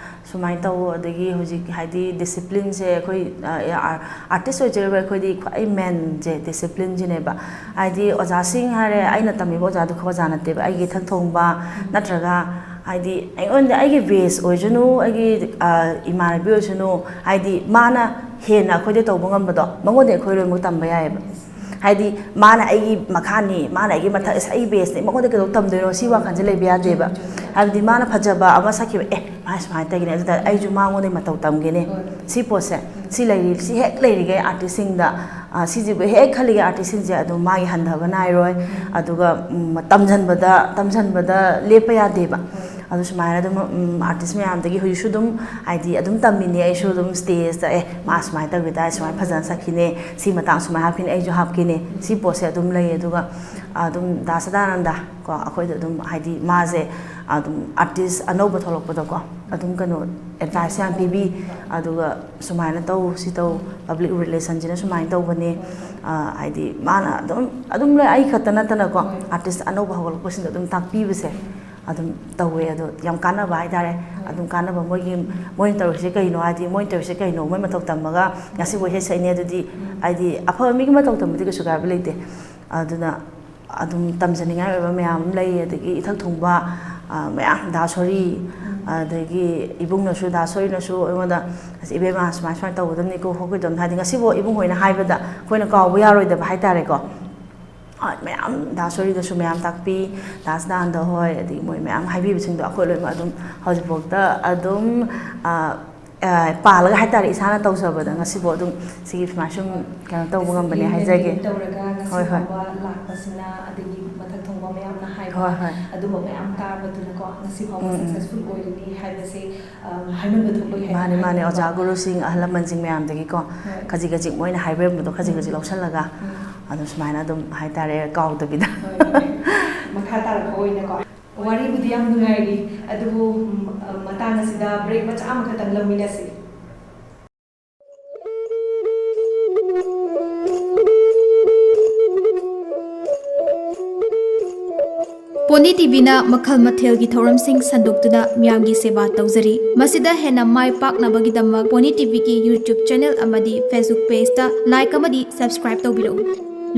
ꯁꯨꯃꯥꯏꯅ ꯇꯧ, ꯑꯗꯒꯤ ꯍꯧꯖꯤꯛ ꯍꯥꯏꯗꯤ ꯗꯤꯁꯤꯄ꯭ꯂꯤꯟꯁꯦ ꯑꯩꯈꯣꯏ, ꯑ, ꯑꯥꯔ-, ꯑꯥꯔꯇꯤꯁ ꯑꯣꯏꯖꯔꯤꯕ ꯑꯩꯈꯣꯏꯗꯤ ꯈ꯭ꯋꯥꯏ ꯃꯦꯟꯁꯦ ꯗꯤꯁꯤꯄ꯭ꯂꯤꯟꯁꯤꯅꯦꯕ꯫ ꯍꯥꯏꯗꯤ ꯑꯣꯖꯥꯁꯤꯡ ꯍꯥꯏꯔꯦ, ꯑꯩꯅ ꯇꯝꯃꯤꯕ ꯑꯣꯖꯥꯗꯨ ꯈꯛ ꯑꯣꯖꯥ ꯅꯠꯇꯦꯕ, ꯑꯩꯒꯤ ꯏꯊꯛ ꯊꯣꯡꯕ ꯅꯠꯇ꯭ꯔꯒ ꯍꯥꯏꯗꯤ ꯑꯩꯉꯣꯟꯗ ꯑꯩꯒꯤ ꯕꯦꯁ ꯑꯣꯏꯁꯅꯨ, ꯑꯩꯒꯤ, ꯑ, ꯏꯃꯥꯟꯅꯕꯤ ꯑꯣꯏꯁꯅꯨ, ꯍꯥꯏꯗꯤ ꯃꯥꯅ ꯍꯦꯟꯅ ꯑꯩꯈꯣꯏꯗ ꯇꯧꯕ ꯉꯝꯕꯗꯣ ꯃꯉꯣꯟꯗ ꯑꯩꯈꯣꯏ ꯂꯣꯏꯅꯃꯛ ꯇꯝꯕ ꯌꯥꯏꯑꯕ꯫ ꯍꯥꯏꯗꯤ ꯃꯥꯅ ꯑꯩꯒꯤ ꯃꯈꯥꯅꯤ, ꯃꯥꯅ ꯑꯩꯒꯤ ꯃꯊꯛ, ꯑꯁ, ꯑꯩ ꯕꯦꯁꯅꯤ, ꯃꯉꯣꯟꯗ ꯀꯩꯗꯧ ꯇꯝꯗꯣꯏꯅꯣ, ꯁꯤ ꯋꯥꯈꯜꯁꯦ ꯂꯩꯕ ꯌꯥꯗꯦꯕ꯫ ꯍꯥꯏꯕꯗꯤ ꯃꯥꯅ ꯐꯖꯕ ꯑꯃ ꯁꯛꯈꯤꯕ, ꯑꯦ, ꯃꯥ ꯁꯨꯃꯥꯏꯅ ꯇꯧꯒꯤꯅꯤ, ꯑꯗꯨꯗ ꯑꯩꯁꯨ ꯃꯉꯣꯟꯗꯒꯤ ꯃꯇꯧ ꯇꯝꯒꯦꯅꯦ꯫ ꯁꯤ ꯄꯣꯠꯁꯦ, ꯁꯤ ꯂꯩꯔꯤ, ꯁꯤ ꯍꯦꯛ ꯂꯩꯔꯤꯈꯩ ꯑꯥꯔꯇꯤꯁꯁꯤꯡꯗ, ꯑ, ꯁꯤꯁꯤꯕꯨ ꯍꯦꯛ ꯈꯜꯂꯤꯈꯩ ꯑꯥꯔꯇꯤꯁꯁꯤꯡꯁꯦ ꯑꯗꯨꯝ ꯃꯥꯒꯤ ꯍꯟꯊꯕ ꯅꯥꯏꯔꯣꯏ꯫ ꯑꯗꯨꯒ, ꯎꯝ, ꯇꯝꯁꯤꯟꯕꯗ, ꯇꯝꯁꯤꯟꯕꯗ ꯂꯦꯞꯄ ꯌꯥꯗꯦꯕ꯫ ꯑꯗꯨ ꯁꯨꯃꯥꯏꯅ ꯑꯗꯨꯝ, ꯎꯝ, ꯑꯥꯔꯇꯤꯁ ꯃꯌꯥꯝꯗꯒꯤ ꯍꯧꯖꯤꯛꯁꯨ ꯑꯗꯨꯝ, ꯍꯥꯏꯗꯤ ꯑꯗꯨꯝ ꯇꯝꯃꯤꯅꯦ ꯑꯩꯁꯨ ꯑꯗꯨꯝ ꯁ꯭ꯇꯦꯖꯇ, ꯑꯦ, ꯃꯥ ꯁꯨꯃꯥꯏꯅ ꯇꯧꯈꯤ ꯇꯥꯔꯦ, ꯁꯨꯃꯥꯏꯅ ꯐꯖꯅ ꯁꯛꯈꯤꯅꯦ, ꯁꯤ ꯃꯇꯥꯡ ꯁꯨꯃꯥꯏꯅ ꯍꯥꯞꯈꯤꯅꯦ, ꯑꯩꯁꯨ ꯍꯥꯞꯈꯤꯅꯦ, ꯁꯤ ꯄꯣꯠꯁꯦ ꯑꯗꯨꯝ ꯂꯩ꯫ ꯑꯗꯨꯒ ꯑꯗꯨꯝ ꯗꯥ ꯁꯗꯥꯅꯟꯗ ꯀꯣ, ꯑꯩꯈꯣꯏꯗ ꯑꯗꯨꯝ ꯍꯥꯏꯗꯤ ꯃꯥꯁꯦ ꯑꯗꯨꯝ ꯑꯥꯔꯇꯤꯁ ꯑꯅꯧꯕ ꯊꯣꯛꯂꯛꯄꯗꯀꯣ ꯑꯗꯨꯝ ꯀꯩꯅꯣ ꯑꯦꯗꯚꯥꯏꯁ ꯌꯥꯝ ꯄꯤꯕꯤ꯫ ꯑꯗꯨꯒ ꯁꯨꯃꯥꯏꯅ ꯇꯧ, ꯁꯤ ꯇꯧ, ꯄꯕ꯭ꯂꯤꯛ ꯔꯤꯂꯦꯁꯟꯁꯤꯅ ꯁꯨꯃꯥꯏꯅ ꯇꯧꯕꯅꯦ꯫ ꯑ, ꯍꯥꯏꯗꯤ ꯃꯥꯅ ꯑꯗꯨꯝ, ꯑꯗꯨꯝ ꯂꯣꯏ, ꯑꯩ ꯈꯛꯇ ꯅꯠꯇꯅꯀꯣ, ꯑꯥꯔꯇꯤꯁ ꯑꯅꯧꯕ ꯍꯧꯒꯠꯂꯛꯄꯁꯤꯡꯗ ꯑꯗꯨꯝ ꯇꯥꯛꯄꯤꯕꯁꯦ ꯑꯗꯨꯝ ꯇꯧꯋꯦ꯫ ꯑꯗꯣ ꯌꯥꯝ ꯀꯥꯟꯅꯕ ꯍꯥꯏꯇꯥꯔꯦ꯫ ꯑꯗꯨꯝ ꯀꯥꯟꯅꯕ ꯃꯣꯏꯒꯤ, ꯃꯣꯏꯅ ꯇꯧꯔꯤꯁꯦ ꯀꯩꯅꯣ ꯍꯥꯏꯗꯤ, ꯃꯣꯏꯅ ꯇꯧꯔꯤꯁꯦ ꯀꯩꯅꯣ, ꯃꯣꯏ ꯃꯇꯧ ꯇꯝꯃꯒ ꯉꯁꯤꯕꯨ ꯏꯁꯩ ꯁꯛꯏꯅꯦ ꯑꯗꯨꯗꯤ, ꯍꯥꯏꯗꯤ ꯑꯐꯕ ꯃꯤꯒꯤ ꯃꯇꯧ ꯇꯝꯕꯗꯤ ꯀꯩꯁꯨ ꯀꯥꯏꯕ ꯂꯩꯇꯦ꯫ ꯑꯗꯨꯅ ꯑꯗꯨꯝ ꯇꯝꯖꯅꯤꯡꯉꯥꯏ ꯑꯣꯏꯕ ꯃꯌꯥꯝ ꯑꯃ ꯂꯩ꯫ ꯑꯗꯒꯤ ꯏꯊꯛ ꯊꯣꯡꯕ, ꯑ, ꯃꯌꯥꯝ, ꯗꯥ ꯁꯣꯔꯤ, ꯑꯗꯒꯤ ꯏꯕꯨꯡꯅꯁꯨ, ꯗꯥ ꯁꯣꯔꯤꯅꯁꯨ ꯑꯩꯉꯣꯟꯗ, "ꯑꯁ, ꯏꯕꯦꯝꯃ, ꯁꯨꯃꯥꯏ ꯁꯨꯃꯥꯏꯅ ꯇꯧꯒꯗꯕꯅꯤꯀꯣ, ꯈꯣꯠꯀꯗꯕꯅꯤ", ꯍꯥꯏꯗꯤ ꯉꯁꯤꯐꯥꯎ ꯏꯕꯨꯡ ꯍꯣꯏꯅ ꯍꯥꯏꯕꯗ ꯑꯩꯈꯣꯏꯅ ꯀꯥꯎꯕ ꯌꯥꯔꯣꯏꯗꯕ ꯍꯥꯏꯇꯥꯔꯦꯀꯣ꯫ ꯍꯣꯏ, ꯃꯌꯥꯝ, ꯗꯥ ꯁꯣꯔꯤꯗꯁꯨ ꯃꯌꯥꯝ ꯇꯥꯛꯄꯤ, ꯗꯥ ꯁꯗꯥꯅꯟꯗ ꯍꯣꯏ, ꯑꯗꯒꯤ ꯃꯣꯏ ꯃꯌꯥꯝ ꯍꯥꯏꯕꯤꯕꯁꯤꯡꯗꯣ ꯑꯩꯈꯣꯏ ꯂꯣꯏꯅꯃꯛ ꯑꯗꯨꯝ ꯍꯧꯖꯤꯛꯐꯥꯎꯗ ꯑꯗꯨꯝ, ꯑ, ꯑ, ꯄꯥꯜꯂꯒ ꯍꯥꯏꯇꯥꯔꯦ, ꯏꯁꯥꯅ ꯇꯧꯖꯕꯗ ꯉꯁꯤꯐꯥꯎ ꯑꯗꯨꯝ ꯁꯤꯒꯤ ꯁꯨꯃꯥꯏ ꯁꯨꯝ ꯀꯩꯅꯣ ꯇꯧꯕ ꯉꯝꯕꯅꯦ ꯉꯁꯤꯒꯤ ꯍꯥꯏꯖꯒꯦ꯫ Maintain ꯇꯧꯔꯒ ꯉꯁꯤ ꯍꯣꯏ, ꯍꯣꯏ꯫ ꯐꯥꯎꯕ ꯂꯥꯛꯄꯁꯤꯅ, ꯑꯗꯒꯤ ꯃꯊꯛ ꯊꯣꯡꯕ ꯃꯌꯥꯝꯅ ꯍꯥꯏꯕ ꯍꯣꯏ, ꯍꯣꯏ꯫ ꯑꯗꯨꯝꯕ ꯃꯌꯥꯝ ꯇꯥꯕꯗꯨꯅꯀꯣ, ꯉꯁꯤ ꯐꯥꯎꯕ ꯎꯝ, ꯎꯝ꯫ Successful ꯑꯣꯏꯔꯤꯅꯤ ꯍꯥꯏꯕꯁꯦ, ꯑꯝ, ꯍꯥꯏꯃꯟꯕ ꯊꯣꯛꯂꯣꯏ ꯍꯥꯏꯅ ꯃꯥꯅꯦ, ꯃꯥꯅꯦ꯫ ꯍꯥꯏꯅꯤꯡꯕ꯫ ꯑꯣꯖꯥ ꯒꯨꯔꯨꯁꯤꯡ, ꯑꯍꯜ ꯂꯃꯟꯁꯤꯡ ꯃꯌꯥꯝꯗꯒꯤꯀꯣ ꯍꯣꯏ꯫ ꯈꯖꯤꯛ ꯈꯖꯤꯛ ꯃꯣꯏꯅ ꯍꯥꯏꯕꯤꯔꯝꯕꯗꯣ ꯈꯖꯤꯛ ꯎꯝ꯫ ꯈꯖꯤꯛ ꯂꯧꯁꯜꯂꯒ ꯎꯝ꯫ ꯑꯗꯨꯝ ꯁꯨꯃꯥꯏꯅ ꯑꯗꯨꯝ ꯍꯥꯏꯇꯥꯔꯦ, ꯀꯥꯎꯗꯕꯤꯗ꯫ ꯍꯣꯏ, ꯍꯣꯏ꯫ ꯃꯈꯥ ꯇꯥꯔꯛꯄ ꯑꯣꯏꯅꯀꯣ꯫ ꯋꯥꯔꯤꯕꯨꯗꯤ ꯌꯥꯝ ꯅꯨꯡꯉꯥꯏꯔꯤ, ꯑꯗꯨꯕꯨ, ꯎꯝ, ꯑ, ꯃꯇꯥꯡ ꯑꯁꯤꯗ break ꯃꯆꯥ ꯑꯃꯈꯛꯇꯪ ꯂꯧꯃꯤꯟꯅꯁꯤ꯫ ꯄꯣꯅꯤ ꯇꯤꯚꯤꯅ ꯃꯈꯜ ꯃꯊꯦꯜꯒꯤ ꯊꯧꯔꯝꯁꯤꯡ ꯁꯟꯗꯣꯛꯇꯨꯅ ꯃꯤꯌꯥꯝꯒꯤ ꯁꯦꯕꯥ ꯇꯧꯖꯔꯤ꯫ ꯃꯁꯤꯗ ꯍꯦꯟꯅ ꯃꯥꯏ ꯄꯥꯛꯅꯕꯒꯤꯗꯃꯛ ꯄꯣꯅꯤ ꯇꯤꯚꯤꯒꯤ YouTube channel ꯑꯃꯗꯤ Facebook pageꯇ like ꯑꯃꯗꯤ subscribe ꯇꯧꯕꯤꯔꯛꯎ꯫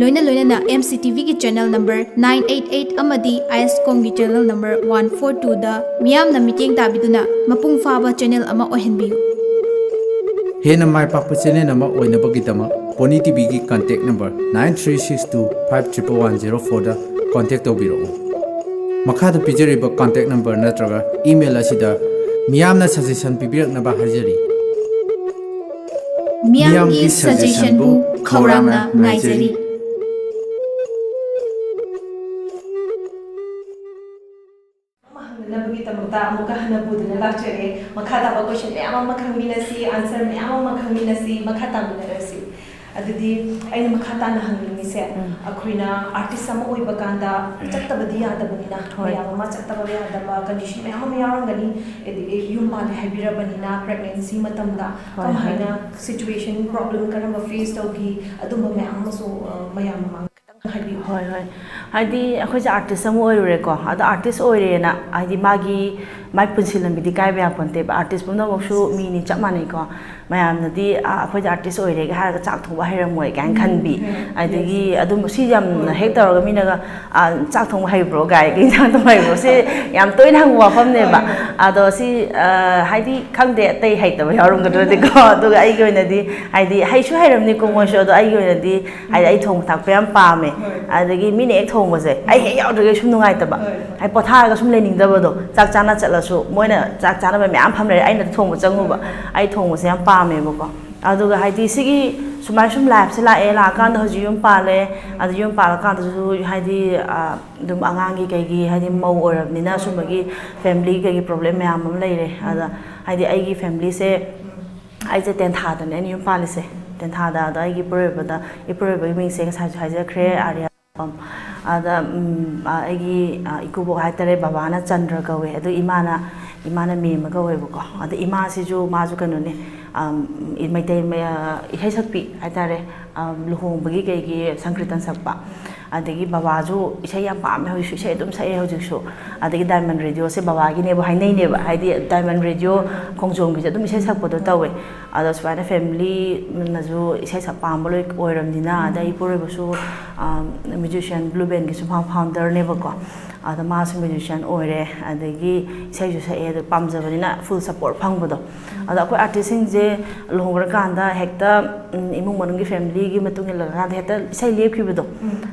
ꯂꯣꯏꯅ ꯂꯣꯏꯅꯅ M C T Vꯒꯤ channel number nine eight eight ꯑꯃꯗꯤ ꯑꯥꯏ ꯑꯦꯁ ꯀꯣꯝꯒꯤ channel number one four twoꯗ ꯃꯤꯌꯥꯝꯅ ꯃꯤꯠꯌꯦꯡ ꯇꯥꯕꯤꯗꯨꯅ ꯃꯄꯨꯡ ꯐꯥꯕ channel ꯑꯃ ꯑꯣꯏꯍꯟꯕꯤꯌꯨ꯫ ꯍꯦꯟꯅ ꯃꯥꯏ ꯄꯥꯛꯄ channel ꯑꯃ ꯑꯣꯏꯅꯕꯒꯤꯗꯃꯛ pony ꯇꯤꯚꯤꯒꯤ contact number nine three six two five triple one zero fourꯗ contact ꯇꯧꯕꯤꯔꯛꯎ꯫ ꯃꯈꯥꯗ ꯄꯤꯖꯔꯤꯕ contact number ꯅꯠꯇ꯭ꯔꯒ email ꯑꯁꯤꯗ ꯃꯤꯌꯥꯝꯅ suggestion ꯄꯤꯕꯤꯔꯛꯅꯕ ꯍꯥꯏꯖꯔꯤ꯫ ꯃꯤꯌꯥꯝꯒꯤ suggestionꯕꯨ ꯈꯧꯔꯥꯡꯅ ꯉꯥꯏꯖꯔꯤ꯫ ꯑꯃ ꯍꯪꯅꯅꯕꯒꯤꯗꯃꯛꯇ ꯑꯃꯨꯛꯀ ꯍꯟꯅ ꯄꯨꯗꯨꯅ ꯂꯥꯛꯆꯔꯦ꯫ ꯃꯈꯥ ꯇꯥꯕ question ꯃꯌꯥꯝ ꯑꯃ ꯈꯪꯃꯤꯟꯅꯁꯤ, answer ꯃꯌꯥꯝ ꯑꯃ ꯈꯪꯃꯤꯟꯅꯁꯤ, ꯃꯈꯥ ꯇꯥꯃꯤꯟꯅꯔꯁꯤ꯫ ꯑꯗꯨꯗꯤ ꯑꯩꯅ ꯃꯈꯥ ꯇꯥꯅ ꯍꯪꯅꯤꯡꯉꯤꯁꯦ, ꯎꯝ꯫ ꯑꯩꯈꯣꯏꯅ artist ꯑꯃ ꯑꯣꯏꯕ ꯀꯥꯟꯗ ꯆꯠꯇꯕꯗꯤ ꯌꯥꯗꯕꯅꯤꯅ, ꯍꯣꯏ꯫ ꯃꯌꯥꯝ ꯑꯃ ꯆꯠꯇꯕ ꯌꯥꯗꯕ condition ꯃꯌꯥꯝ ꯑꯃ ꯌꯥꯎꯔꯝꯒꯅꯤ꯫ ꯑꯗꯒꯤ ꯌꯨꯝ ꯄꯥꯜꯂꯦ ꯍꯥꯏꯕꯤꯔꯕꯅꯤꯅ, pregnancy ꯃꯇꯝꯗ ꯍꯣꯏ, ꯍꯣꯏ꯫ ꯀꯃꯥꯏꯅ situation, problem ꯀꯔꯝꯕ face ꯇꯧꯈꯤ, ꯑꯗꯨꯝꯕ ꯃꯌꯥꯝ ꯑꯃꯁꯨ, ꯑ, ꯃꯌꯥꯝ ꯃꯃꯥꯡꯗ ꯈꯤꯇꯪ ꯍꯥꯏꯕꯤꯌꯨ꯫ ꯍꯣꯏ, ꯍꯣꯏ꯫ ꯍꯥꯏꯗꯤ ꯑꯩꯈꯣꯏꯁꯦ artist ꯑꯃ ꯑꯣꯏꯔꯨꯔꯦꯀꯣ, ꯑꯗꯣ artist ꯑꯣꯏꯔꯦꯅ ꯍꯥꯏꯗꯤ ꯃꯥꯒꯤ ꯃꯥꯏ ꯄꯨꯟꯁꯤ ꯂꯝꯕꯤꯗꯤ ꯀꯥꯏꯕ ꯌꯥꯄꯣꯟꯇꯦꯕ꯫ ꯑꯥꯔꯇꯤꯁ ꯄꯨꯝꯅꯃꯛꯁꯨ ꯃꯤꯅꯤ, ꯆꯞ ꯃꯥꯟꯅꯩꯀꯣ꯫ ꯃꯌꯥꯝꯅꯗꯤ "ꯑꯥ, ꯑꯩꯈꯣꯏꯗꯤ ꯑꯥꯔꯇꯤꯁ ꯑꯣꯏꯔꯦꯒ" ꯍꯥꯏꯔꯒ ꯆꯥꯛ ꯊꯣꯡꯕ ꯍꯩꯔꯝꯃꯣꯏ ꯀꯥꯏꯅ ꯈꯟꯕꯤ, ꯑꯗꯒꯤ ꯑꯗꯨꯝꯕ ꯁꯤ ꯌꯥꯝꯅ ꯍꯦꯛ ꯇꯧꯔꯒ ꯃꯤꯅꯒ "ꯑꯥ, ꯆꯥꯛ ꯊꯣꯡꯕ ꯍꯩꯕ꯭ꯔꯣ?" ꯀꯥꯏ, "ꯏꯟꯁꯥꯡ ꯊꯣꯡꯕ ꯍꯩꯕ꯭ꯔꯣ?" ꯁꯤ ꯌꯥꯝ ꯇꯣꯏꯅ ꯍꯪꯕ ꯋꯥꯐꯝꯅꯦꯕ꯫ ꯑꯗꯣ ꯁꯤ, ꯑꯥ, ꯍꯥꯏꯗꯤ ꯈꯪꯗꯦ, ꯑꯇꯩ ꯍꯩꯇꯕ ꯌꯥꯎꯔꯝꯒꯗ꯭ꯔꯗꯤꯀꯣ꯫ ꯑꯗꯨꯒ ꯑꯩꯒꯤ ꯑꯣꯏꯅꯗꯤ ꯍꯥꯏꯗꯤ ꯍꯩꯁꯨ ꯍꯩꯔꯝꯅꯤꯀꯣ ꯃꯣꯏꯁꯨ, ꯑꯗꯣ ꯑꯩꯒꯤ ꯑꯣꯏꯅꯗꯤ ꯍꯥꯏꯗꯤ ꯑꯩ ꯊꯣꯡꯕ ꯊꯥꯛꯄ ꯌꯥꯝ ꯄꯥꯝꯃꯦ꯫ ꯑꯗꯒꯤ ꯃꯤꯅ ꯍꯦꯛ ꯊꯣꯡꯕꯁꯦ ꯑꯩ ꯍꯦꯛ ꯌꯥꯎꯗ꯭ꯔꯒꯗꯤ ꯁꯨꯝ ꯅꯨꯡꯉꯥꯏꯇꯕ꯫ ꯍꯥꯏꯗꯤ ꯄꯣꯊꯥꯔꯒ ꯁꯨꯝ ꯂꯩꯅꯤꯡꯗꯕꯗꯣ, ꯆꯥꯛ ꯆꯥꯅ ꯆꯠꯂꯁꯨ ꯃꯣꯏꯅ ꯆꯥꯛ ꯆꯥꯅꯕ ꯃꯌꯥꯝ ꯐꯝ ꯂꯩꯔꯦ, ꯑꯩꯅ ꯊꯣꯡꯕ ꯆꯪꯉꯨꯕ꯫ ꯑꯩ ꯊꯣꯡꯕꯁꯦ ꯌꯥꯝ ꯄꯥꯝꯃꯦꯕꯀꯣ꯫ ꯑꯗꯨꯒ ꯍꯥꯏꯗꯤ ꯁꯤꯒꯤ ꯁꯨꯃꯥꯏꯅ ꯁꯨꯝ ꯂꯥꯏꯐꯁꯦ ꯂꯥꯛꯑꯦ, ꯂꯥꯛꯑꯀꯥꯟꯗ ꯍꯧꯖꯤꯛ ꯌꯨꯝ ꯄꯥꯜꯂꯦ꯫ ꯑꯗꯨ ꯌꯨꯝ ꯄꯥꯜꯂꯀꯥꯟꯗꯁꯨ ꯍꯥꯏꯗꯤ, ꯑꯥ, ꯑꯗꯨꯝ ꯑꯉꯥꯡꯒꯤ ꯀꯩꯒꯤ ꯍꯥꯏꯗꯤ ꯃꯧ ꯑꯣꯏꯔꯕꯅꯤꯅ ꯁꯨꯝꯕꯒꯤ ꯐꯦꯃꯤꯂꯤ ꯀꯩꯒꯤ ꯄ꯭ꯔꯣꯕ꯭ꯂꯦꯝ ꯃꯌꯥꯝ ꯑꯃ ꯂꯩꯔꯦ꯫ ꯑꯗ ꯍꯥꯏꯗꯤ ꯑꯩꯒꯤ ꯐꯦꯃꯤꯂꯤꯁꯦ, ꯑꯩꯁꯦ ꯇꯦꯟꯊꯥꯗꯅꯦ ꯑꯩꯅ ꯌꯨꯝ ꯄꯥꯜꯂꯤꯁꯦ꯫ ꯇꯦꯟꯊꯥꯗ꯫ ꯑꯗꯣ ꯑꯩꯒꯤ ꯏꯄꯨꯔꯣꯏꯕꯗ, ꯏꯄꯨꯔꯣꯏꯕꯒꯤ ꯃꯤꯡꯁꯦ ꯉꯁꯥꯏꯁꯨ ꯍꯥꯏꯖꯈ꯭ꯔꯦ, ꯑꯥꯔꯌꯥ꯫ ꯑꯗ, ꯎꯝ, ꯑ, ꯑꯩꯒꯤ, ꯑ, ꯏꯀꯨꯕꯣꯛ ꯍꯥꯏꯇꯥꯔꯦ, ꯕꯕꯥꯅ ꯆꯟꯗ꯭ꯔ ꯀꯧꯋꯦ, ꯑꯗꯨ ꯏꯃꯥꯅ, ꯏꯃꯥꯅ ꯃꯦꯝꯃ ꯀꯧꯋꯦꯕꯀꯣ꯫ ꯑꯗ ꯏꯃꯥꯁꯤꯁꯨ, ꯃꯥꯁꯨ ꯀꯩꯅꯣꯅꯦ, ꯑꯝ, ꯃꯩꯇꯩ ꯃ-, ꯏꯁꯩ ꯁꯛꯄꯤ ꯍꯥꯏꯇꯥꯔꯦ, ꯑꯝ, ꯂꯨꯍꯣꯡꯕꯒꯤ ꯀꯩꯒꯤ ꯁꯪꯀ꯭ꯔꯤꯇꯟ ꯁꯛꯄ꯫ ꯑꯗꯒꯤ ꯕꯕꯥꯁꯨ ꯏꯁꯩ ꯌꯥꯝ ꯄꯥꯝꯃꯦ, ꯍꯧꯖꯤꯛꯁꯨ ꯏꯁꯩ ꯑꯗꯨꯝ ꯁꯛꯑꯦ ꯍꯧꯖꯤꯛꯁꯨ꯫ ꯑꯗꯒꯤ ꯗꯥꯏꯃꯟ ꯔꯦꯗꯤꯑꯣꯁꯦ ꯕꯕꯥꯒꯤꯅꯦꯕ ꯍꯥꯏꯅꯩꯅꯦꯕ, ꯍꯥꯏꯗꯤ ꯗꯥꯏꯃꯟ ꯔꯦꯗꯤꯑꯣ ꯈꯣꯡꯖꯣꯝꯒꯤꯁꯦ ꯑꯗꯨꯝ ꯏꯁꯩ ꯁꯛꯄꯗꯣ ꯇꯧꯋꯦ꯫ ꯑꯗꯣ ꯁꯨꯃꯥꯏꯅ ꯐꯦꯃꯤꯂꯤꯅꯁꯨ ꯏꯁꯩ ꯁꯛ ꯄꯥꯝꯕ ꯂꯣꯏ ꯑꯣꯏꯔꯕꯅꯤꯅ, ꯑꯗꯩ ꯏꯄꯨꯔꯣꯏꯕꯁꯨ, ꯑꯝ, ꯃ꯭ꯌꯨꯖꯤꯁꯤꯌꯥꯟ ꯕ꯭ꯂꯨ ꯕꯦꯟꯒꯤꯁꯨ ꯐꯥꯎꯟꯗꯔꯅꯦꯕꯀꯣ꯫ ꯑꯗ ꯃꯥꯁꯨ ꯃ꯭ꯌꯨꯖꯤꯁꯤꯌꯥꯟ ꯑꯣꯏꯔꯦ, ꯑꯗꯒꯤ ꯏꯁꯩꯁꯨ ꯁꯛꯑꯦ, ꯑꯗ ꯄꯥꯝꯖꯕꯅꯤꯅ ꯐꯨꯜ ꯁꯞꯄꯣꯔꯠ ꯐꯪꯕꯗꯣ꯫ ꯑꯗꯣ ꯑꯩꯈꯣꯏ ꯑꯥꯔꯇꯤꯁꯁꯤꯡꯁꯦ ꯂꯨꯍꯣꯡꯈ꯭ꯔꯀꯥꯟꯗ ꯍꯦꯛꯇ, ꯎꯝ, ꯏꯃꯨꯡ ꯃꯅꯨꯡꯒꯤ ꯐꯦꯃꯤꯂꯤꯒꯤ ꯃꯇꯨꯡ ꯏꯜꯂꯀꯥꯟꯗ ꯍꯦꯛꯇ ꯏꯁꯩ ꯂꯦꯞꯈꯤꯕꯗꯣ꯫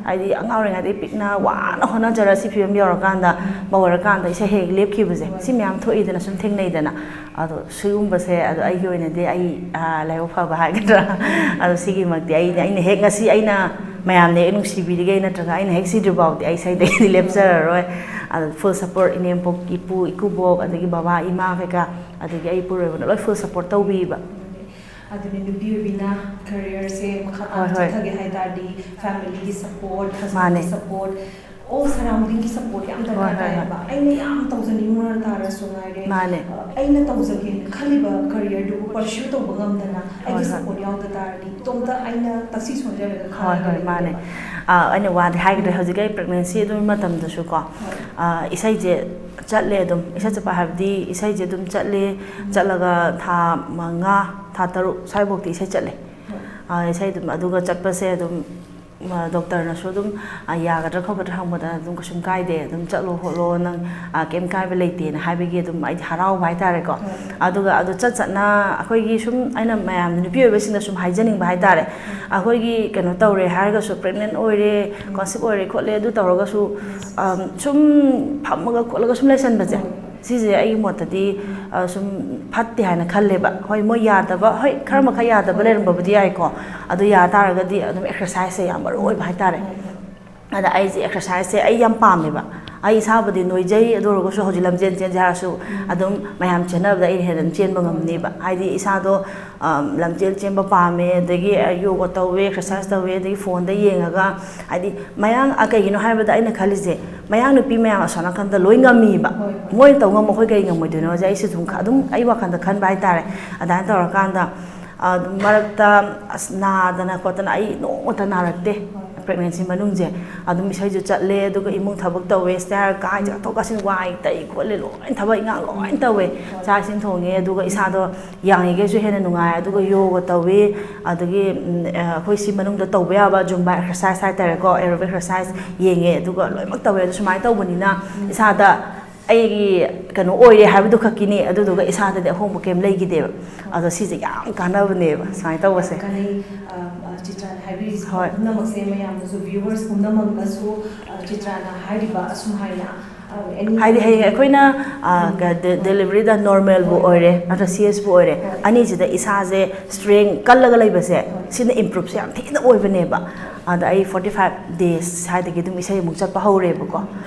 ꯍꯥꯏꯗꯤ ꯑꯉꯥꯡ ꯑꯣꯏꯔꯤꯉꯩꯗꯒꯤ ꯄꯤꯛꯅ ꯋꯥꯅ ꯍꯣꯠꯅꯖꯔ ꯁꯤ ꯐꯤꯕꯝ ꯌꯧꯔꯀꯥꯟꯗ ꯃꯧ ꯑꯣꯏꯔꯀꯥꯟꯗ ꯏꯁꯩ ꯍꯦꯛ ꯂꯦꯞꯈꯤꯕꯁꯦ, ꯁꯤ ꯃꯌꯥꯝ ꯊꯣꯛꯏꯗꯅ, ꯁꯨꯝ ꯊꯦꯡꯅꯩꯗꯅ꯫ ꯑꯗꯣ ꯁꯤꯒꯨꯝꯕꯁꯦ, ꯑꯗꯣ ꯑꯩꯒꯤ ꯑꯣꯏꯅꯗꯤ ꯑꯩ, ꯑꯥ, ꯂꯥꯏꯕꯛ ꯐꯕ ꯍꯥꯏꯒꯗ꯭ꯔꯥ? ꯑꯗꯣ ꯁꯤꯒꯤꯃꯛꯇꯤ ꯑꯩꯅ, ꯑꯩꯅ ꯍꯦꯛ ꯉꯁꯤ ꯑꯩꯅ ꯃꯌꯥꯝꯅ ꯍꯦꯛ ꯅꯨꯡꯁꯤꯕꯤꯔꯤꯈꯩ ꯅꯠꯇ꯭ꯔꯒ ꯑꯩꯅ ꯍꯦꯛ ꯁꯤꯗ꯭ꯔꯤꯐꯥꯎꯗꯤ ꯑꯩ ꯏꯁꯩꯗꯒꯤꯗꯤ ꯂꯦꯞꯆꯔꯔꯣꯏ꯫ ꯑꯗꯣ ꯐꯨꯜ ꯁꯞꯄꯣꯔꯠ ꯏꯅꯦꯝꯄꯣꯛ, ꯏꯄꯨ, ꯏꯀꯨꯕꯣꯛ, ꯑꯗꯒꯤ ꯕꯕꯥ, ꯏꯃꯥ ꯀꯩꯀꯥ, ꯑꯗꯒꯤ ꯑꯩ ꯏꯄꯨꯔꯣꯏꯕꯅ ꯂꯣꯏ ꯐꯨꯜ ꯁꯞꯄꯣꯔꯠ ꯇꯧꯕꯤꯕ꯫ ꯑꯗꯨꯅꯤ, ꯅꯨꯄꯤ ꯑꯣꯏꯕꯤꯅ ꯀꯦꯔꯤꯌꯔꯁꯦ ꯃꯈꯥ ꯇꯥꯅ ꯍꯣꯏ, ꯍꯣꯏ, ꯍꯣꯏ꯫ ꯆꯠꯊꯒꯦ ꯍꯥꯏ ꯇꯥꯔꯗꯤ ꯐꯦꯃꯤꯂꯤꯒꯤ ꯁꯞꯄꯣꯔꯠ, ꯃꯥꯅꯦ꯫ ꯍꯁꯕꯦꯟꯒꯤ ꯁꯞꯄꯣꯔꯠ, ꯑꯣ, ꯁꯔꯥꯎꯟꯗꯤꯡꯒꯤ ꯁꯞꯄꯣꯔꯠ ꯌꯥꯝ ꯗꯔꯀꯥꯔ ꯍꯣꯏ, ꯍꯣꯏ, ꯍꯣꯏ꯫ ꯇꯥꯏꯌꯦꯕ꯫ ꯑꯩꯅ ꯌꯥꯝ ꯇꯧꯖꯅꯤꯡꯕ ꯇꯥꯔꯁꯨ ꯉꯥꯏꯔꯦ, ꯃꯥꯅꯦ꯫ ꯑ, ꯑꯩꯅ ꯇꯧꯖꯒꯦꯅ ꯈꯜꯂꯤꯕ ꯀꯦꯔꯤꯌꯔꯗꯨꯕꯨ ꯄꯔꯁ꯭ꯌꯨ ꯇꯧꯕ ꯉꯝꯗꯅ ꯑꯩꯒꯤ ꯍꯣꯏ, ꯍꯣꯏ꯫ ꯁꯞꯄꯣꯔꯠ ꯌꯥꯎꯗ ꯇꯥꯔꯗꯤ ꯏꯇꯣꯝꯇ ꯑꯩꯅ ꯇꯛꯁꯤ ꯁꯣꯟꯖꯔꯒ ꯍꯣꯏ, ꯈꯥꯡꯉꯒ ꯍꯣꯏ, ꯃꯥꯅꯦ꯫ ꯂꯩꯒꯅꯦꯕ꯫ ꯑ, ꯑꯩꯅ ꯋꯥꯗꯤ ꯍꯥꯏꯈ꯭ꯔꯦ, ꯎꯝ꯫ ꯍꯧꯖꯤꯛ ꯑꯩ ꯄ꯭ꯔꯦꯒꯅꯦꯟꯁꯤ ꯑꯗꯨꯒꯤ ꯃꯇꯝꯗꯁꯨꯀꯣ, ꯍꯣꯏ꯫ ꯑ, ꯏꯁꯩꯁꯦ ꯆꯠꯂꯦ ꯑꯗꯨꯝ꯫ ꯏꯁꯩ ꯆꯠꯄ ꯍꯥꯏꯕꯗꯤ ꯏꯁꯩꯁꯦ ꯑꯗꯨꯝ ꯆꯠꯂꯦ꯫ ꯆꯠꯂꯒ ꯊꯥ ꯃꯉꯥ, ꯊꯥ ꯇꯔꯨꯛ ꯁ꯭ꯋꯥꯏꯐꯥꯎꯗꯤ ꯏꯁꯩ ꯆꯠꯂꯦ꯫ ꯑꯥ, ꯏꯁꯩ ꯑꯗꯨꯝ, ꯑꯗꯨꯒ ꯆꯠꯄꯁꯦ ꯑꯗꯨꯝ, ꯃ, ꯗꯣꯛꯇꯔꯅꯁꯨ ꯑꯗꯨꯝ, ꯑꯥ, ꯌꯥꯒꯗ꯭ꯔꯥ ꯈꯣꯠꯀꯗ꯭ꯔꯥ ꯍꯪꯕꯗ ꯑꯗꯨꯝ ꯀꯩꯁꯨꯝ ꯀꯥꯏꯗꯦ, ꯑꯗꯨꯝ ꯆꯠꯂꯣ ꯈꯣꯠꯂꯣ, ꯅꯪ, ꯑꯥ, ꯀꯩꯝ ꯀꯥꯏꯕ ꯂꯩꯇꯦꯅ ꯍꯥꯏꯕꯒꯤ ꯑꯗꯨꯝ ꯑꯩꯗꯤ ꯍꯔꯥꯎꯕ ꯍꯥꯏꯇꯥꯔꯦꯀꯣ꯫ ꯑꯗꯨꯒ ꯑꯗꯨ ꯆꯠ ꯆꯠꯅ ꯑꯩꯈꯣꯏꯒꯤ ꯁꯨꯝ, ꯑꯩꯅ ꯃꯌꯥꯝ ꯅꯨꯄꯤ ꯑꯣꯏꯕꯁꯤꯡꯗ ꯁꯨꯝ ꯍꯥꯏꯖꯅꯤꯡꯕ ꯍꯥꯏꯇꯥꯔꯦ, ꯑꯩꯈꯣꯏꯒꯤ ꯀꯩꯅꯣ ꯇꯧꯔꯦ ꯍꯥꯏꯔꯒꯁꯨ, ꯄ꯭ꯔꯦꯒꯅꯦꯟ ꯑꯣꯏꯔꯦ, ꯀꯣꯟꯁꯤꯞ ꯑꯣꯏꯔꯦ ꯈꯣꯠꯂꯦ ꯑꯗꯨ ꯇꯧꯔꯒꯁꯨ, ꯑꯝ, ꯁꯨꯝ ꯐꯝꯃꯒ ꯈꯣꯠꯂꯒ ꯁꯨꯝ ꯂꯩꯁꯟꯕꯁꯦ, ꯁꯤꯁꯦ ꯑꯩꯒꯤ ꯃꯣꯠꯇꯗꯤ, ꯑ, ꯁꯨꯝ ꯐꯠꯇꯦ ꯍꯥꯏꯅ ꯈꯜꯂꯦꯕ꯫ ꯍꯣꯏ, ꯃꯣꯏ ꯌꯥꯗꯕ, ꯍꯣꯏ, ꯈꯔ ꯃꯈꯩ ꯌꯥꯗꯕ ꯂꯩꯔꯝꯕꯕꯨꯗꯤ ꯌꯥꯏꯀꯣ꯫ ꯑꯗꯨ ꯌꯥ ꯇꯥꯔꯒꯗꯤ ꯑꯗꯨꯝ ꯑꯦꯛꯁꯔꯁꯥꯏꯁꯁꯦ ꯌꯥꯝ ꯃꯔꯨ ꯑꯣꯏꯕ ꯍꯥꯏꯇꯥꯔꯦ꯫ ꯑꯗ ꯑꯩꯁꯦ ꯑꯦꯛꯁꯔꯁꯥꯏꯁꯁꯦ ꯑꯩ ꯌꯥꯝ ꯄꯥꯝꯃꯦꯕ꯫ ꯑꯩ ꯏꯁꯥꯕꯨꯗꯤ ꯅꯣꯏꯖꯩ, ꯑꯗꯨ ꯑꯣꯏꯔꯒꯁꯨ ꯍꯧꯖꯤꯛ ꯂꯝꯖꯦꯟ ꯆꯦꯟꯁꯦ ꯍꯥꯏꯔꯁꯨ ꯑꯗꯨꯝ ꯃꯌꯥꯝ ꯆꯦꯟꯅꯕꯗ ꯑꯩꯅ ꯍꯦꯟꯅ ꯑꯗꯨꯝ ꯆꯦꯟꯕ ꯉꯝꯅꯦꯕ꯫ ꯍꯥꯏꯗꯤ ꯏꯁꯥꯗꯣ, ꯑ, ꯂꯝꯖꯦꯜ ꯆꯦꯟꯕ ꯄꯥꯝꯃꯦ, ꯑꯗꯒꯤ ꯌꯣꯒ ꯇꯧꯋꯦ, ꯑꯦꯛꯁꯔꯁꯥꯏꯁ ꯇꯧꯋꯦ, ꯑꯗꯒꯤ ꯐꯣꯟꯗ ꯌꯦꯡꯉꯒ, ꯍꯥꯏꯗꯤ ꯃꯌꯥꯡ, ꯑ, ꯀꯩꯒꯤꯅꯣ ꯍꯥꯏꯕꯗ ꯑꯩꯅ ꯈꯜꯂꯤꯁꯦ, ꯃꯌꯥꯡ ꯅꯨꯄꯤ ꯃꯌꯥꯝ ꯑꯁꯣꯝ ꯅꯥꯀꯟꯗ ꯂꯣꯏ ꯉꯝꯃꯤꯕ꯫ ꯃꯣꯏꯅ ꯇꯧ ꯉꯝꯕ ꯑꯩꯈꯣꯏ ꯀꯩ ꯉꯝꯃꯣꯏꯗꯣꯏꯅꯣꯁꯦ ꯑꯩꯁꯨ ꯑꯗꯨꯝ ꯈ-, ꯑꯗꯨꯝ ꯑꯩ ꯋꯥꯈꯜꯗ ꯈꯟꯕ ꯍꯥꯏꯇꯥꯔꯦ꯫ ꯑꯗꯨꯃꯥꯏꯅ ꯇꯧꯔꯀꯥꯟꯗ, ꯑ, ꯑꯗꯨꯝ ꯃꯔꯛꯇ ꯑꯁ ꯅꯥꯗꯅ ꯈꯣꯠꯇꯅ ꯑꯩ ꯅꯣꯡꯃꯇ ꯅꯥꯔꯛꯇꯦ꯫ ꯄ꯭ꯔꯦꯒꯅꯦꯟꯁꯤ ꯃꯅꯨꯡꯁꯦ ꯑꯗꯨꯝ ꯏꯁꯩꯁꯨ ꯆꯠꯂꯦ, ꯑꯗꯨꯒ ꯏꯃꯨꯡ ꯊꯕꯛ ꯇꯧꯋꯦ, ꯁꯤꯗ ꯍꯥꯏꯔ ꯀꯥ ꯆꯥꯊꯣꯛ ꯀꯥꯁꯤꯟ ꯋꯥꯏ ꯇꯩ ꯈꯣꯠꯂꯦ, ꯂꯣꯏ ꯊꯕꯛ ꯏꯪꯈꯥꯡ ꯂꯣꯏ ꯇꯧꯋꯦ꯫ ꯆꯥꯛ ꯏꯁꯤꯡ ꯊꯣꯡꯉꯦ, ꯑꯗꯨꯒ ꯏꯁꯥꯗꯣ ꯌꯥꯡꯉꯤꯈꯩꯁꯨ ꯍꯦꯟꯅ ꯅꯨꯡꯉꯥꯏ꯫ ꯑꯗꯨꯒ ꯌꯣꯒ ꯇꯧꯋꯤ, ꯑꯗꯒꯤ, ꯎꯝ, ꯑ, ꯑꯩꯈꯣꯏ ꯁꯤ ꯃꯅꯨꯡꯗ ꯇꯧꯕ ꯌꯥꯕ ꯖꯨꯝꯕꯥ ꯑꯦꯛꯁꯔꯁꯥꯏꯁ ꯍꯥꯏꯇꯥꯔꯦꯀꯣ, ꯑꯦꯔꯣꯕꯤꯛ ꯑꯦꯛꯁꯔꯁꯥꯏꯁ ꯌꯦꯡꯉꯦ, ꯑꯗꯨꯒ ꯂꯣꯏꯅꯃꯛ ꯇꯧꯋꯦ꯫ ꯑꯗꯨ ꯁꯨꯃꯥꯏꯅ ꯇꯧꯕꯅꯤꯅ ꯏꯁꯥꯗ ꯑꯩꯒꯤ ꯀꯩꯅꯣ ꯑꯣꯏꯔꯦ ꯍꯥꯏꯕꯗꯨ ꯈꯛꯀꯤꯅꯤ, ꯑꯗꯨꯗꯨꯒ ꯏꯁꯥꯗꯗꯤ ꯑꯍꯣꯡꯕ ꯀꯩꯝ ꯂꯩꯈꯤꯗꯦꯕ꯫ ꯑꯗꯣ ꯁꯤꯁꯦ ꯌꯥꯝ ꯀꯥꯟꯅꯕꯅꯦꯕ ꯁꯨꯃꯥꯏꯅ ꯇꯧꯕꯁꯦ꯫ ꯀꯥꯟꯅꯩ꯫ ꯑ, ꯑ, ꯆꯤꯇ꯭ꯔꯥꯅ ꯍꯥꯏꯕꯤꯔꯤꯁꯦ ꯍꯣꯏ꯫ ꯄꯨꯝꯅꯃꯛꯁꯦ ꯃꯌꯥꯝꯅꯁꯨ, ꯚ꯭ꯌꯨꯋꯔꯁ ꯄꯨꯝꯅꯃꯛꯅꯁꯨ, ꯑ, ꯆꯤꯇ꯭ꯔꯥꯅ ꯍꯥꯏꯔꯤꯕ ꯑꯁꯨꯝ ꯍꯥꯏꯅ, ꯑ, ꯑꯦꯅꯤ ꯍꯥꯏꯗꯤ ꯍꯌꯦꯡ ꯑꯩꯈꯣꯏꯅ, ꯑ, ꯎꯝ꯫ ꯀ-, ꯗꯦ-, ꯗꯦꯂꯤꯚꯔꯤꯗ ꯅꯣꯔꯃꯦꯜꯕꯨ ꯍꯣꯏ꯫ ꯑꯣꯏꯔꯦ ꯅꯠꯇ꯭ꯔ ꯁꯤ ꯑꯦꯁꯄꯨ ꯑꯣꯏꯔꯦ, ꯍꯣꯏ꯫ ꯑꯅꯤꯁꯤꯗ ꯏꯁꯥꯁꯦ ꯁ꯭ꯇ꯭ꯔꯦꯡ ꯀꯜꯂꯒ ꯂꯩꯕꯁꯦ, ꯍꯣꯏ꯫ ꯁꯤꯅ ꯏꯝꯄ꯭ꯔꯨꯞꯁꯦ ꯌꯥꯝ ꯊꯤꯅ ꯑꯣꯏꯕꯅꯦꯕ꯫ ꯑꯗ ꯑꯩ ꯐꯣꯔꯇꯤ ꯐꯥꯏꯚ ꯗꯦꯖ ꯁ꯭ꯋꯥꯏꯗꯒꯤ ꯑꯗꯨꯝ ꯏꯁꯩ ꯑꯃꯨꯛ ꯆꯠꯄ ꯍꯧꯔꯦꯕꯀꯣ꯫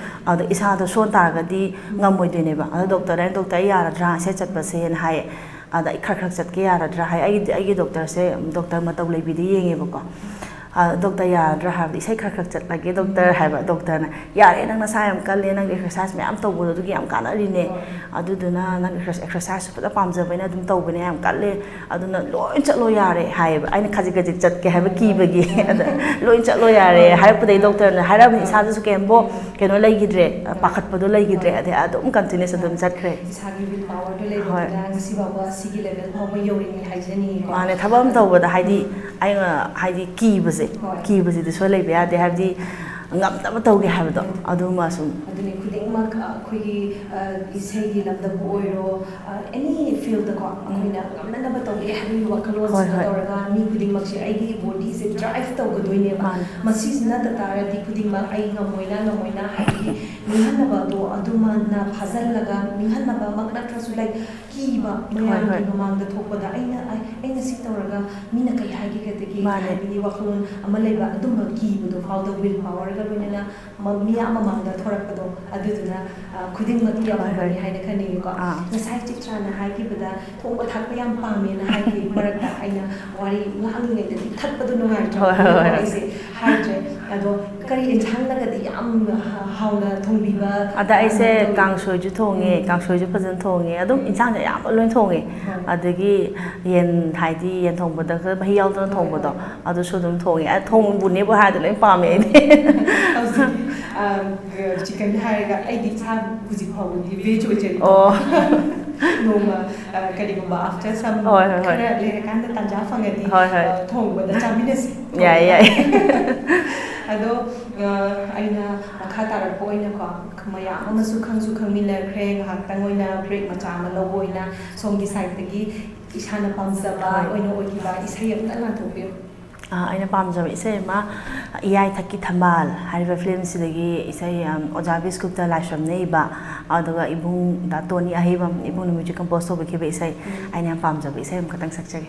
ꯑꯗꯣ ꯏꯁꯥꯗꯣ ꯁꯣꯟ ꯇꯥꯔꯒꯗꯤ ꯉꯝꯃꯣꯏꯗꯣꯏꯅꯦꯕ꯫ ꯑꯗꯣ ꯗꯣꯛꯇꯔꯅ, "ꯗꯣꯛꯇꯔ, ꯑꯩ ꯌꯥꯔꯗ꯭ꯔꯥ ꯏꯁꯩ ꯆꯠꯄꯁꯦꯅ?" ꯍꯥꯏꯌꯦ꯫ ꯑꯗ ꯑꯩ ꯈꯔ ꯈꯔ ꯆꯠꯀꯦ ꯌꯥꯔꯗ꯭ꯔꯥ ꯍꯥꯏ꯫ ꯑꯩꯒꯤ, ꯑꯩꯒꯤ ꯗꯣꯛꯇꯔꯁꯦ ꯗꯣꯛꯇꯔ ꯃꯇꯧ ꯂꯩꯕꯤꯗ ꯌꯦꯡꯉꯦꯕꯀꯣ꯫ "ꯗꯣꯛꯇꯔ, ꯌꯥꯔꯗ꯭ꯔꯥ?" ꯍꯥꯏꯕꯗ, "ꯏꯁꯩ ꯈꯔ ꯈꯔ ꯆꯠꯂꯒꯦ ꯗꯣꯛꯇꯔ" ꯍꯥꯏꯕ ꯗꯣꯛꯇꯔꯅ꯫ "ꯌꯥꯔꯦ, ꯅꯪ ꯅꯁꯥ ꯌꯥꯝ ꯀꯜꯂꯦ, ꯅꯪ ꯑꯦꯛꯁꯔꯁꯥꯏꯁ ꯃꯌꯥꯝ ꯇꯧꯕꯗꯣ ꯑꯗꯨꯒꯤ ꯌꯥꯝ ꯀꯥꯟꯅꯔꯤꯅꯦ, ꯑꯗꯨꯗꯨꯅ ꯅꯪ ꯑꯦꯛꯁꯔꯁꯥꯏꯁꯁꯨ ꯐꯖꯅ ꯄꯥꯝꯖꯕꯅꯤꯅ ꯑꯗꯨꯝ ꯇꯧꯕꯅꯦ, ꯌꯥꯝ ꯀꯜꯂꯦ, ꯑꯗꯨꯅ ꯂꯣꯏ ꯆꯠꯂꯣ ꯌꯥꯔꯦ" ꯍꯥꯏꯌꯦꯕ꯫ ꯑꯩꯅ ꯈꯖꯤꯛ ꯈꯖꯤꯛ ꯆꯠꯀꯦ ꯍꯥꯏꯕ ꯀꯤꯕꯒꯤ꯫ "ꯑꯗ ꯂꯣꯏ ꯆꯠꯂꯣ ꯌꯥꯔꯦ" ꯍꯥꯏꯔꯛꯄꯗꯒꯤ ꯗꯣꯛꯇꯔꯅ ꯍꯥꯏꯔꯛꯑꯕꯅꯤ, ꯏꯁꯥꯗꯁꯨ ꯀꯩꯝꯕꯣ ꯀꯩꯅꯣ ꯂꯩꯈꯤꯗ꯭ꯔꯦ, ꯄꯥꯈꯠꯄꯗꯣ ꯂꯩꯈꯤꯗ꯭ꯔꯦ꯫ ꯑꯗꯩ ꯑꯗꯨꯝ ꯀꯟꯇꯤꯅ꯭ꯌꯨꯁ ꯑꯗꯨꯝ ꯆꯠꯈ꯭ꯔꯦ꯫ ꯏꯁꯥꯒꯤ ꯋꯤꯜ ꯄꯥꯋꯔꯗꯣ ꯂꯩꯕꯗꯨꯅ ꯉꯁꯤ ꯐꯥꯎꯕ ꯁꯤꯒꯤ ꯂꯦꯚꯦꯜ ꯐꯥꯎꯕ ꯌꯧꯔꯤꯅꯤ ꯍꯥꯏꯖꯅꯤꯡꯉꯤꯀꯣ꯫ ꯃꯥꯅꯦ, ꯊꯕꯛ ꯑꯃ ꯇꯧꯕꯗ ꯍꯥꯏꯗꯤ ꯑꯩꯅ ꯍꯥꯏꯗꯤ ꯀꯤꯕꯁꯦ, ꯀꯤꯕꯁꯤꯗꯤ ꯁꯣꯏ ꯂꯩꯕ ꯌꯥꯗꯦ꯫ ꯍꯥꯏꯕꯗꯤ ꯉꯝꯅꯕ ꯇꯧꯒꯦ ꯍꯥꯏꯕꯗꯣ ꯑꯗꯨꯃ ꯁꯨꯝ꯫ ꯑꯗꯨꯅꯤ, ꯈꯨꯗꯤꯡꯃꯛ ꯑꯩꯈꯣꯏꯒꯤ ꯏꯁꯩꯒꯤ ꯂꯝꯗꯕꯨ ꯑꯣꯏꯔꯣ, ꯑꯦꯅꯤ ꯐꯤꯜꯗꯀꯣ, ꯑꯩꯈꯣꯏꯅ ꯉꯝꯅꯅꯕ ꯇꯧꯒꯦ ꯍꯥꯏꯕꯒꯤ ꯋꯥꯈꯜꯂꯣꯟꯁꯤꯗ ꯇꯧꯔꯒ ꯃꯤ ꯈꯨꯗꯤꯡꯃꯛꯁꯦ ꯑꯩꯒꯤ ꯕꯣꯗꯤꯁꯦ ꯗ꯭ꯔꯥꯏꯚ ꯇꯧꯒꯗꯣꯏꯅꯦꯕ꯫ ꯃꯁꯤꯁꯤ ꯅꯠꯇ ꯇꯥꯔꯗꯤ ꯈꯨꯗꯤꯡꯃꯛ ꯑꯩ ꯉꯝꯃꯣꯏꯅ, ꯉꯝꯃꯣꯏꯅ ꯍꯥꯏꯕꯒꯤ ꯅꯤꯡꯍꯟꯅꯕꯗꯣ ꯑꯗꯨꯃꯛꯅ ꯐꯥꯖꯤꯜꯂꯒ, ꯅꯤꯡꯍꯟꯅꯕꯃꯛ ꯅꯠꯇ꯭ꯔꯁꯨ, ꯂꯥꯏꯛ, ꯀꯤꯕ, ꯃꯌꯥꯝꯒꯤ ꯃꯃꯥꯡꯗ ꯊꯣꯛꯄꯗ ꯑꯩꯅ, ꯑꯩ, ꯑꯩꯅ ꯁꯤ ꯇꯧꯔꯒ ꯃꯤꯅ ꯀꯩ ꯍꯥꯏꯈꯤꯒꯗꯒꯦ ꯍꯥꯏꯕꯒꯤ ꯋꯥꯈꯜꯂꯣꯟ ꯑꯃ ꯂꯩꯕ, ꯑꯗꯨꯝꯕ ꯀꯤꯕꯗꯣ ꯐꯥꯎꯗ ꯋꯤꯜ ꯄꯥꯋꯔꯒ ꯂꯣꯏꯅꯅ ꯃ-, ꯃꯤꯌꯥꯝ ꯃꯃꯥꯡꯗ ꯊꯣꯔꯛꯄꯗꯣ, ꯑꯗꯨꯗꯨꯅ, ꯑ, ꯈꯨꯗꯤꯡꯃꯛꯀꯤ ꯑꯐꯕꯅꯤ ꯍꯥꯏꯅ ꯈꯟꯅꯤꯡꯉꯤꯀꯣ꯫ ꯉꯁꯥꯏ ꯆꯤꯇ꯭ꯔꯥꯅ ꯍꯥꯏꯈꯤꯕꯗ ꯊꯣꯡꯕ ꯊꯥꯛꯄ ꯌꯥꯝ ꯄꯥꯝꯃꯦꯅ ꯍꯥꯏꯈꯤ꯫ ꯃꯔꯛꯇ ꯑꯩꯅ ꯋꯥꯔꯤ ꯉꯥꯡꯂꯤꯉꯩꯗꯗꯤ ꯊꯠꯄꯗꯣ ꯅꯨꯡꯉꯥꯏꯇ꯭ꯔꯕꯅꯤꯅ ꯑꯩꯁꯦ ꯍꯥꯏꯗ꯭ꯔꯦ꯫ ꯑꯗꯣ ꯀꯔꯤ ꯏꯟꯁꯥꯡꯅꯒꯗꯤ ꯌꯥꯝ ꯍꯥꯎꯅ ꯊꯣꯡꯕꯤꯕ? ꯑꯗ ꯑꯩꯁꯦ ꯀꯥꯡꯁꯣꯏꯁꯨ ꯊꯣꯡꯉꯦ, ꯀꯥꯡꯁꯣꯏꯁꯨ ꯐꯖꯅ ꯊꯣꯡꯉꯦ, ꯑꯗꯨꯝ ꯏꯟꯁꯥꯡꯁꯦ ꯑꯌꯥꯝꯕ ꯂꯣꯏ ꯊꯣꯡꯉꯦ꯫ ꯑꯗꯒꯤ ꯌꯦꯟ, ꯍꯥꯏꯗꯤ ꯌꯦꯟ ꯊꯣꯡꯕꯗꯒ ꯃꯍꯤ ꯌꯥꯎꯗꯅ ꯊꯣꯡꯕꯗꯣ, ꯑꯗꯨꯁꯨ ꯑꯗꯨꯝ ꯊꯣꯡꯉꯦ꯫ ꯑ, ꯊꯣꯡꯕꯨꯅꯦꯕꯨ ꯍꯥꯏꯔꯗꯤ ꯂꯣꯏ ꯄꯥꯝꯃꯦ ꯑꯩꯗꯤ꯫ ꯍꯧꯖꯤꯛ, ꯑ, ꯆꯤꯀꯟ ꯍꯥꯏꯔꯒ ꯑꯩꯗꯤ ꯏꯁꯥ ꯍꯧꯖꯤꯛ ꯐꯥꯎꯕꯗꯤ ꯚꯦꯖ ꯑꯣꯏꯖꯔꯤ꯫ ꯑꯣ꯫ ꯅꯣꯡꯃ, ꯑ, ꯀꯔꯤꯒꯨꯝꯕ after some ꯈꯔ ꯂꯩꯔꯀꯥꯟꯗ ꯇꯥꯟꯖꯥ ꯐꯪꯉꯗꯤ, ꯑ, ꯊꯣꯡꯕꯗ ꯆꯥꯃꯤꯟꯅꯁꯤ꯫ ꯌꯥꯏ, ꯌꯥꯏ꯫ ꯑꯗꯣ, ꯑ, ꯑꯩꯅ ꯃꯈꯥ ꯇꯥꯔꯛꯄ ꯑꯣꯏꯅꯀꯣ, ꯃꯌꯥꯝ ꯑꯃꯁꯨ ꯈꯪꯁꯨ ꯈꯪꯃꯤꯟꯅꯈ꯭ꯔꯦ, ꯉꯥꯏꯍꯥꯛꯇꯪ ꯑꯣꯏꯅ ꯕ꯭ꯔꯦꯛ ꯃꯆꯥ ꯑꯃ ꯂꯧꯕ ꯑꯣꯏꯅ ꯁꯣꯝꯒꯤ ꯁꯥꯏꯠꯇꯒꯤ ꯏꯁꯥꯅ ꯄꯥꯝꯖꯕ ꯑꯣꯏꯅ ꯑꯣꯏꯈꯤꯕ ꯏꯁꯩ ꯑꯃꯇ ꯉꯥꯟꯊꯣꯛꯄꯤꯌꯨ꯫ ꯑ, ꯑꯩꯅ ꯄꯥꯝꯖꯕ ꯏꯁꯩ ꯑꯃ, ꯏꯌꯥꯏꯊꯛꯀꯤ ꯊꯝꯕꯥꯜ ꯍꯥꯏꯔꯤꯕ ꯐꯤꯂꯝꯁꯤꯗꯒꯤ ꯏꯁꯩ, ꯑꯝ, ꯑꯣꯖꯥ ꯕꯤꯁꯀꯨꯞꯇ ꯂꯥꯏꯁ꯭ꯔꯝꯅ ꯏꯕ, ꯑꯗꯨꯒ ꯏꯕꯨꯡ ꯗꯥ ꯇꯣꯅꯤ ꯑꯍꯩꯕꯝ, ꯏꯕꯨꯡꯅ ꯃ꯭ꯌꯨꯖꯤꯛ ꯀꯝꯄꯣꯁ ꯇꯧꯕꯤꯈꯤꯕ ꯏꯁꯩ ꯑꯩꯅ ꯌꯥꯝ ꯄꯥꯝꯖꯕ ꯏꯁꯩ ꯑꯃꯈꯛꯇꯪ ꯁꯛꯆꯒꯦ꯫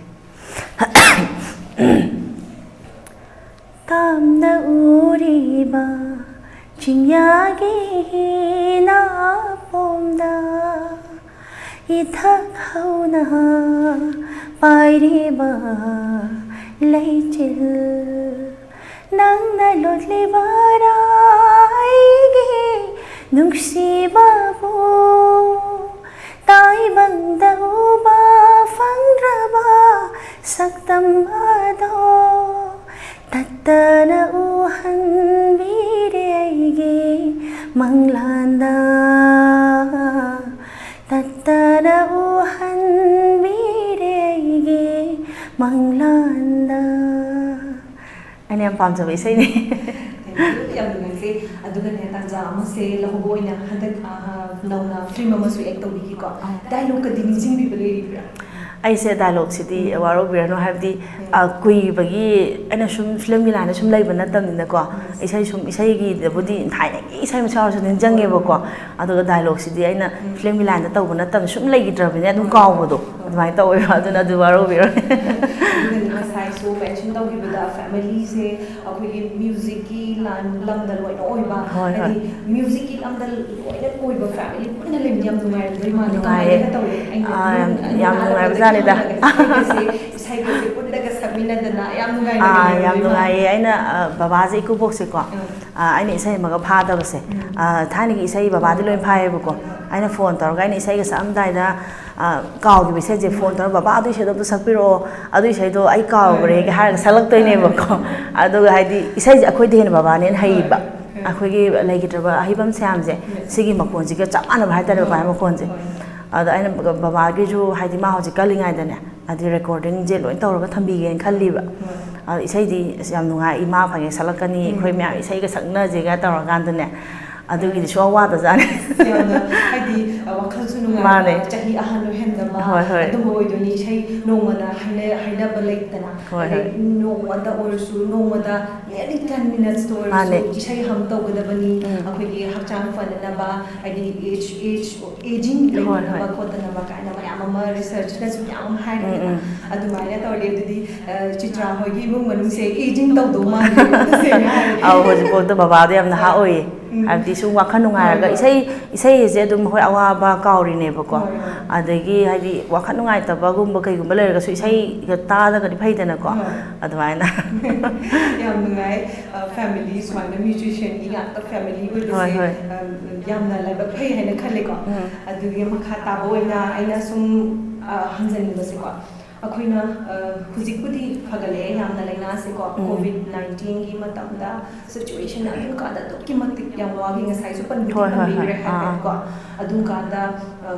ꯇꯝꯅ ꯎꯔꯤꯕ ꯆꯤꯡꯌꯥꯒꯤ ꯍꯤꯅꯥꯄꯣꯝꯗ ꯏꯊꯛ ꯍꯧꯅ ꯄꯥꯏꯔꯤꯕ ꯂꯩꯆꯤꯜ ꯅꯪꯅ ꯂꯣꯠꯂꯤꯕꯔꯥ ꯑꯩꯒꯤ ꯅꯨꯡꯁꯤꯕꯕꯨ? ꯇꯥꯏꯕꯪꯗ ꯎꯕ ꯐꯪꯗ꯭ꯔꯕ ꯁꯛꯇꯝ ꯑꯗꯣ ꯇꯠꯇꯅ ꯎꯍꯟꯕꯤꯔꯦ ꯑꯩꯒꯤ ꯃꯪꯂꯥꯟꯗ, ꯇꯠꯇꯅ ꯎꯍꯟꯕꯤꯔꯦ ꯑꯩꯒꯤ ꯃꯪꯂꯥꯟꯗ꯫ ꯑꯩꯅ ꯌꯥꯝ ꯄꯥꯝꯖꯕ ꯏꯁꯩꯅꯤ꯫ Thank you, ꯌꯥꯝ ꯅꯨꯡꯉꯥꯏꯖꯩ꯫ ꯑꯗꯨꯒꯅꯦ, ꯇꯥꯟꯖꯥ ꯑꯃꯁꯦ ꯂꯧꯍꯧꯕ ꯑꯣꯏꯅ ꯍꯟꯗꯛ, ꯑ, ꯅꯧꯅ film ꯑꯃꯁꯨ act ꯇꯧꯕꯤꯈꯤꯀꯣ꯫ Dialogue ꯀꯗꯤ ꯅꯤꯡꯁꯤꯡꯕꯤꯕ ꯂꯩꯔꯤꯕ꯭ꯔꯥ? ꯑꯩꯁꯦ dialogue ꯁꯤꯗꯤ ꯋꯥꯔꯧꯕꯤꯔꯅꯨ, ꯍꯥꯏꯕꯗꯤ, ꯑ, ꯀꯨꯏꯕꯒꯤ ꯑꯩꯅ ꯁꯨꯝ film ꯒꯤ line ꯗ ꯁꯨꯝ ꯂꯩꯕ ꯅꯠꯇꯕꯅꯤꯅꯀꯣ, ꯏꯁꯩ ꯁꯨꯝ, ꯏꯁꯩꯒꯤꯗꯕꯨꯗꯤ ꯊꯥꯏꯅꯒꯤ ꯏꯁꯩ ꯃꯆꯥ ꯑꯣꯏꯔꯁꯨ ꯅꯤꯡꯁꯤꯡꯉꯦꯕꯀꯣ, ꯑꯗꯨꯒ dialogue ꯁꯤꯗꯤ ꯑꯩꯅ film ꯒꯤ line ꯗ ꯇꯧꯕ ꯅꯠꯇꯕꯅ ꯁꯨꯝ ꯂꯩꯈꯤꯗ꯭ꯔꯕꯅꯤꯅ ꯑꯗꯨꯝ ꯀꯥꯎꯕꯗꯣ ꯑꯗꯨꯃꯥꯏꯅ ꯇꯧꯋꯦꯕ, ꯑꯗꯨꯅ ꯑꯗꯨ ꯋꯥꯔꯧꯕꯤꯔꯅꯨ꯫ ꯑꯗꯨꯒꯅꯦ, ꯉꯁꯥꯏꯁꯨ mention ꯇꯧꯈꯤꯕꯗ family ꯁꯦ ꯑꯩꯈꯣꯏꯒꯤ music ꯀꯤ line, ꯂꯝꯗ ꯂꯣꯏꯅ ꯑꯣꯏꯕ, ꯍꯣꯏ, ꯍꯣꯏ꯫ ꯍꯥꯏꯗꯤ music ꯀꯤ ꯂꯝꯗ ꯂꯣꯏꯅ ꯑꯣꯏꯕ family ꯄꯨꯟꯅ ꯂꯩꯕ ꯌꯥꯝ ꯅꯨꯡꯉꯥꯏꯔꯝꯗꯣꯏ ꯃꯥꯜꯂꯦ꯫ ꯅꯨꯡꯉꯥꯏꯌꯦ꯫ ꯀꯃꯥꯏꯅꯒ ꯇꯧꯋꯦ? ꯑꯩꯅ ꯑꯥ, ꯌꯥꯝ, ꯑꯗꯨꯝ ꯌꯥꯝ ꯅꯍꯥꯟ ꯅꯨꯡꯉꯥꯏꯕꯖꯥꯠꯅꯤꯗ꯫ ꯊꯦꯡꯅꯔꯒ ꯏꯁꯩꯒꯁꯦ, ꯏꯁꯩꯒꯁꯦ ꯄꯨꯜꯂꯒ ꯁꯛꯃꯤꯟꯅꯗꯅ ꯌꯥꯝ ꯅꯨꯡꯉꯥꯏꯅ ꯑꯥ, ꯌꯥꯝ ꯂꯩꯃꯤꯟꯅꯗꯣꯏ ꯃꯥꯜꯂꯦ꯫ ꯅꯨꯡꯉꯥꯏꯌꯦ꯫ ꯑꯩꯅ, ꯑ, ꯕꯕꯥꯁꯦ ꯏꯀꯨꯕꯣꯛꯁꯦꯀꯣ, ꯎꯝ꯫ ꯑ, ꯑꯩꯅ ꯏꯁꯩ ꯑꯃꯒ ꯐꯥꯗꯕꯁꯦ, ꯎꯝ꯫ ꯑ, ꯊꯥꯏꯅꯒꯤ ꯏꯁꯩ ꯕꯕꯥꯗꯤ ꯂꯣꯏ ꯐꯥꯏꯌꯦꯕꯀꯣ, ꯑꯩꯅ phone ꯇꯧꯔꯒ ꯑꯩꯅ ꯏꯁꯩꯒ ꯁꯛꯑꯝꯗꯥꯏꯗ, ꯑ, ꯀꯥꯎꯈꯤꯕ ꯏꯁꯩꯁꯦ phone ꯇꯧꯔꯒ, "ꯕꯕꯥ, ꯑꯗꯨ ꯏꯁꯩꯗꯣ ꯑꯝꯇ ꯁꯛꯄꯤꯔꯛꯑꯣ, ꯑꯗꯨ ꯏꯁꯩꯗꯣ ꯑꯩ ꯀꯥꯎꯈ꯭ꯔꯦꯒ" ꯍꯥꯏꯔꯒ ꯁꯛꯂꯛꯇꯣꯏꯅꯦꯕꯀꯣ꯫ ꯑꯗꯨꯒ ꯍꯥꯏꯗꯤ ꯏꯁꯩꯁꯦ ꯑꯩꯈꯣꯏꯗ ꯍꯦꯟꯅ ꯕꯕꯥꯅ ꯍꯦꯟꯅ ꯍꯩꯕ, ꯑꯩꯈꯣꯏꯒꯤ ꯂꯩꯈꯤꯗ꯭ꯔꯕ ꯑꯍꯩꯕ ꯃꯌꯥꯝꯁꯦ, ꯁꯤꯒꯤ ꯃꯈꯣꯟꯁꯤꯒ ꯆꯞ ꯃꯥꯟꯅꯕ ꯍꯥꯏꯇꯥꯔꯦ, ꯕꯕꯥꯒꯤ ꯃꯈꯣꯟꯁꯦ꯫ ꯑꯗ ꯑꯩꯅ ꯕꯕꯥꯒꯤꯁꯨ, ꯍꯥꯏꯗꯤ, ꯃꯥ ꯍꯧꯖꯤꯛ ꯀꯜꯂꯤꯉꯩꯗꯅꯦ, ꯍꯥꯏꯗꯤ, recording ꯁꯦ ꯂꯣꯏ ꯇꯧꯔꯒ ꯊꯝꯕꯤꯒꯦꯅ ꯈꯜꯂꯤꯕ꯫ ꯑꯗ ꯏꯁꯩꯗꯤ ꯑꯁ ꯌꯥꯝ ꯅꯨꯡꯉꯥꯏ, ꯏꯃꯥ ꯐꯪꯉꯦ ꯁꯛꯂꯛꯀꯅꯤ, ꯑꯩꯈꯣꯏ ꯃꯌꯥꯝ ꯏꯁꯩꯒ ꯁꯛꯅꯁꯦꯒ ꯇꯧꯔꯀꯥꯟꯗꯅꯦ, ꯑꯗꯨꯒꯤꯗꯤ ꯁꯨꯡꯋꯥ ꯋꯥꯗꯖꯥꯠꯅꯤ꯫ ꯌꯥꯝꯅ, ꯍꯥꯏꯗꯤ, ꯋꯥꯈꯜꯁꯨ ꯅꯨꯡꯉꯥꯏꯕ, ꯃꯥꯅꯦ꯫ ꯆꯍꯤ ꯑꯍꯜ ꯑꯣꯏꯍꯟꯗꯕ, ꯍꯣꯏ, ꯍꯣꯏ꯫ ꯑꯗꯨꯝꯕ ꯑꯣꯏꯗꯣꯏꯅꯤ꯫ ꯏꯁꯩ ꯅꯣꯡꯃꯗ ꯍꯥꯏꯅ-, ꯍꯥꯏꯅꯕ ꯂꯩꯇꯅ, ꯍꯣꯏ, ꯑꯗꯩ ꯍꯣꯏ꯫ ꯅꯣꯡꯃꯗ ꯑꯣꯏꯔꯁꯨ, ꯅꯣꯡꯃꯗ nearly ten minutes ꯇ ꯑꯣꯏꯔꯁꯨ ꯃꯥꯅꯦ꯫ ꯏꯁꯩ hum ꯇꯧꯒꯗꯕꯅꯤ꯫ ꯎꯝ꯫ ꯑꯩꯈꯣꯏꯒꯤ ꯍꯛꯆꯥꯡ ꯐꯅꯅꯕ, ꯍꯥꯏꯗꯤ age, age, aging ꯍꯣꯏ, ꯂꯩꯅꯅꯕ ꯍꯣꯏ꯫ ꯈꯣꯠꯇꯅꯕ ꯀꯥꯏꯅ ꯃꯌꯥꯝ ꯑꯃ research ꯅꯁꯨ ꯃꯌꯥꯝ ꯑꯃ ꯍꯥꯏꯔꯤꯗꯅ꯫ ꯎꯝ, ꯎꯝ꯫ ꯑꯗꯨꯃꯥꯏꯅ ꯇꯧꯔꯗꯤ ꯑꯗꯨꯗꯤ, ꯑ, ꯆꯤꯇ꯭ꯔꯥ ꯍꯣꯏꯒꯤ ꯏꯃꯨꯡ ꯃꯅꯨꯡꯁꯦ aging ꯇꯧꯗꯧ ꯃꯥꯜꯂꯦ, ꯇꯁꯦꯡꯅ ꯍꯥꯏꯔꯗꯤ꯫ ꯑꯧ, ꯍꯧꯖꯤꯛꯐꯥꯎꯗ ꯕꯕꯥꯗꯣ ꯌꯥꯝ ꯅꯍꯥ ꯑꯣꯏꯌꯦ꯫ ꯍꯥꯏꯕꯗꯤ ꯁꯨꯝ ꯋꯥꯈꯜ ꯅꯨꯡꯉꯥꯏꯔꯒ ꯏꯁꯩ ꯏꯁꯩ ꯍꯥꯏꯁꯦ ꯑꯗꯨꯝ ꯍꯣꯏ ꯑꯋꯥꯕ ꯀꯥꯎꯔꯤꯅꯦꯕꯀꯣ꯫ ꯑꯗꯒꯤ ꯍꯥꯏꯗꯤ ꯋꯥꯈꯜ ꯅꯨꯡꯉꯥꯏꯇꯕꯒꯨꯝꯕ ꯀꯩꯒꯨꯝꯕ ꯂꯩꯔꯒꯁꯨ ꯏꯁꯩꯒ ꯇꯥꯔꯒꯗꯤ ꯐꯩꯗꯅꯀꯣ꯫ ꯑꯗꯨꯃꯥꯏꯅ꯫ ꯌꯥꯝ ꯅꯨꯡꯉꯥꯏ꯫ ꯐꯦꯃꯤꯂꯤ ꯁꯨꯃꯥꯏꯅ ꯃ꯭ꯌꯨꯖꯤꯁꯤꯌꯟꯒꯤ ꯉꯥꯛꯇ ꯐꯦꯃꯤꯂꯤ ꯑꯣꯏꯕꯁꯦ ꯌꯥꯝꯅ ꯂꯥꯏꯕꯛ ꯐꯩ ꯍꯥꯏꯅ ꯈꯜꯂꯦꯀꯣ꯫ ꯑꯗꯨꯒꯤ ꯃꯈꯥ ꯇꯥꯕ ꯑꯣꯏꯅ ꯑꯩꯅ ꯁꯨꯝ ꯍꯪꯖꯅꯤꯡꯕꯁꯦꯀꯣ, ꯑꯩꯈꯣꯏꯅ ꯍꯧꯖꯤꯛꯄꯨꯗꯤ ꯐꯒꯠꯂꯛꯑꯦ ꯌꯥꯝꯅ ꯂꯥꯏꯅꯥꯁꯦꯀꯣ, ꯀꯣꯚꯤꯗ ꯅꯥꯏꯟꯇꯤꯟꯒꯤ ꯃꯇꯝꯗ ꯁꯤꯆꯨꯋꯦꯁꯟ ꯑꯗꯨꯝ ꯀꯥꯟꯗ ꯑꯗꯨꯛꯀꯤ ꯃꯇꯤꯛ ꯌꯥꯝ ꯋꯥꯈꯤ꯫ ꯉꯁꯥꯏꯁꯨ ꯄꯟꯕꯗꯤ ꯄꯟꯕꯤꯈ꯭ꯔꯦ ꯍꯥꯏꯐꯦꯠꯀꯣ꯫ ꯑꯗꯨꯝ ꯀꯥꯟꯗ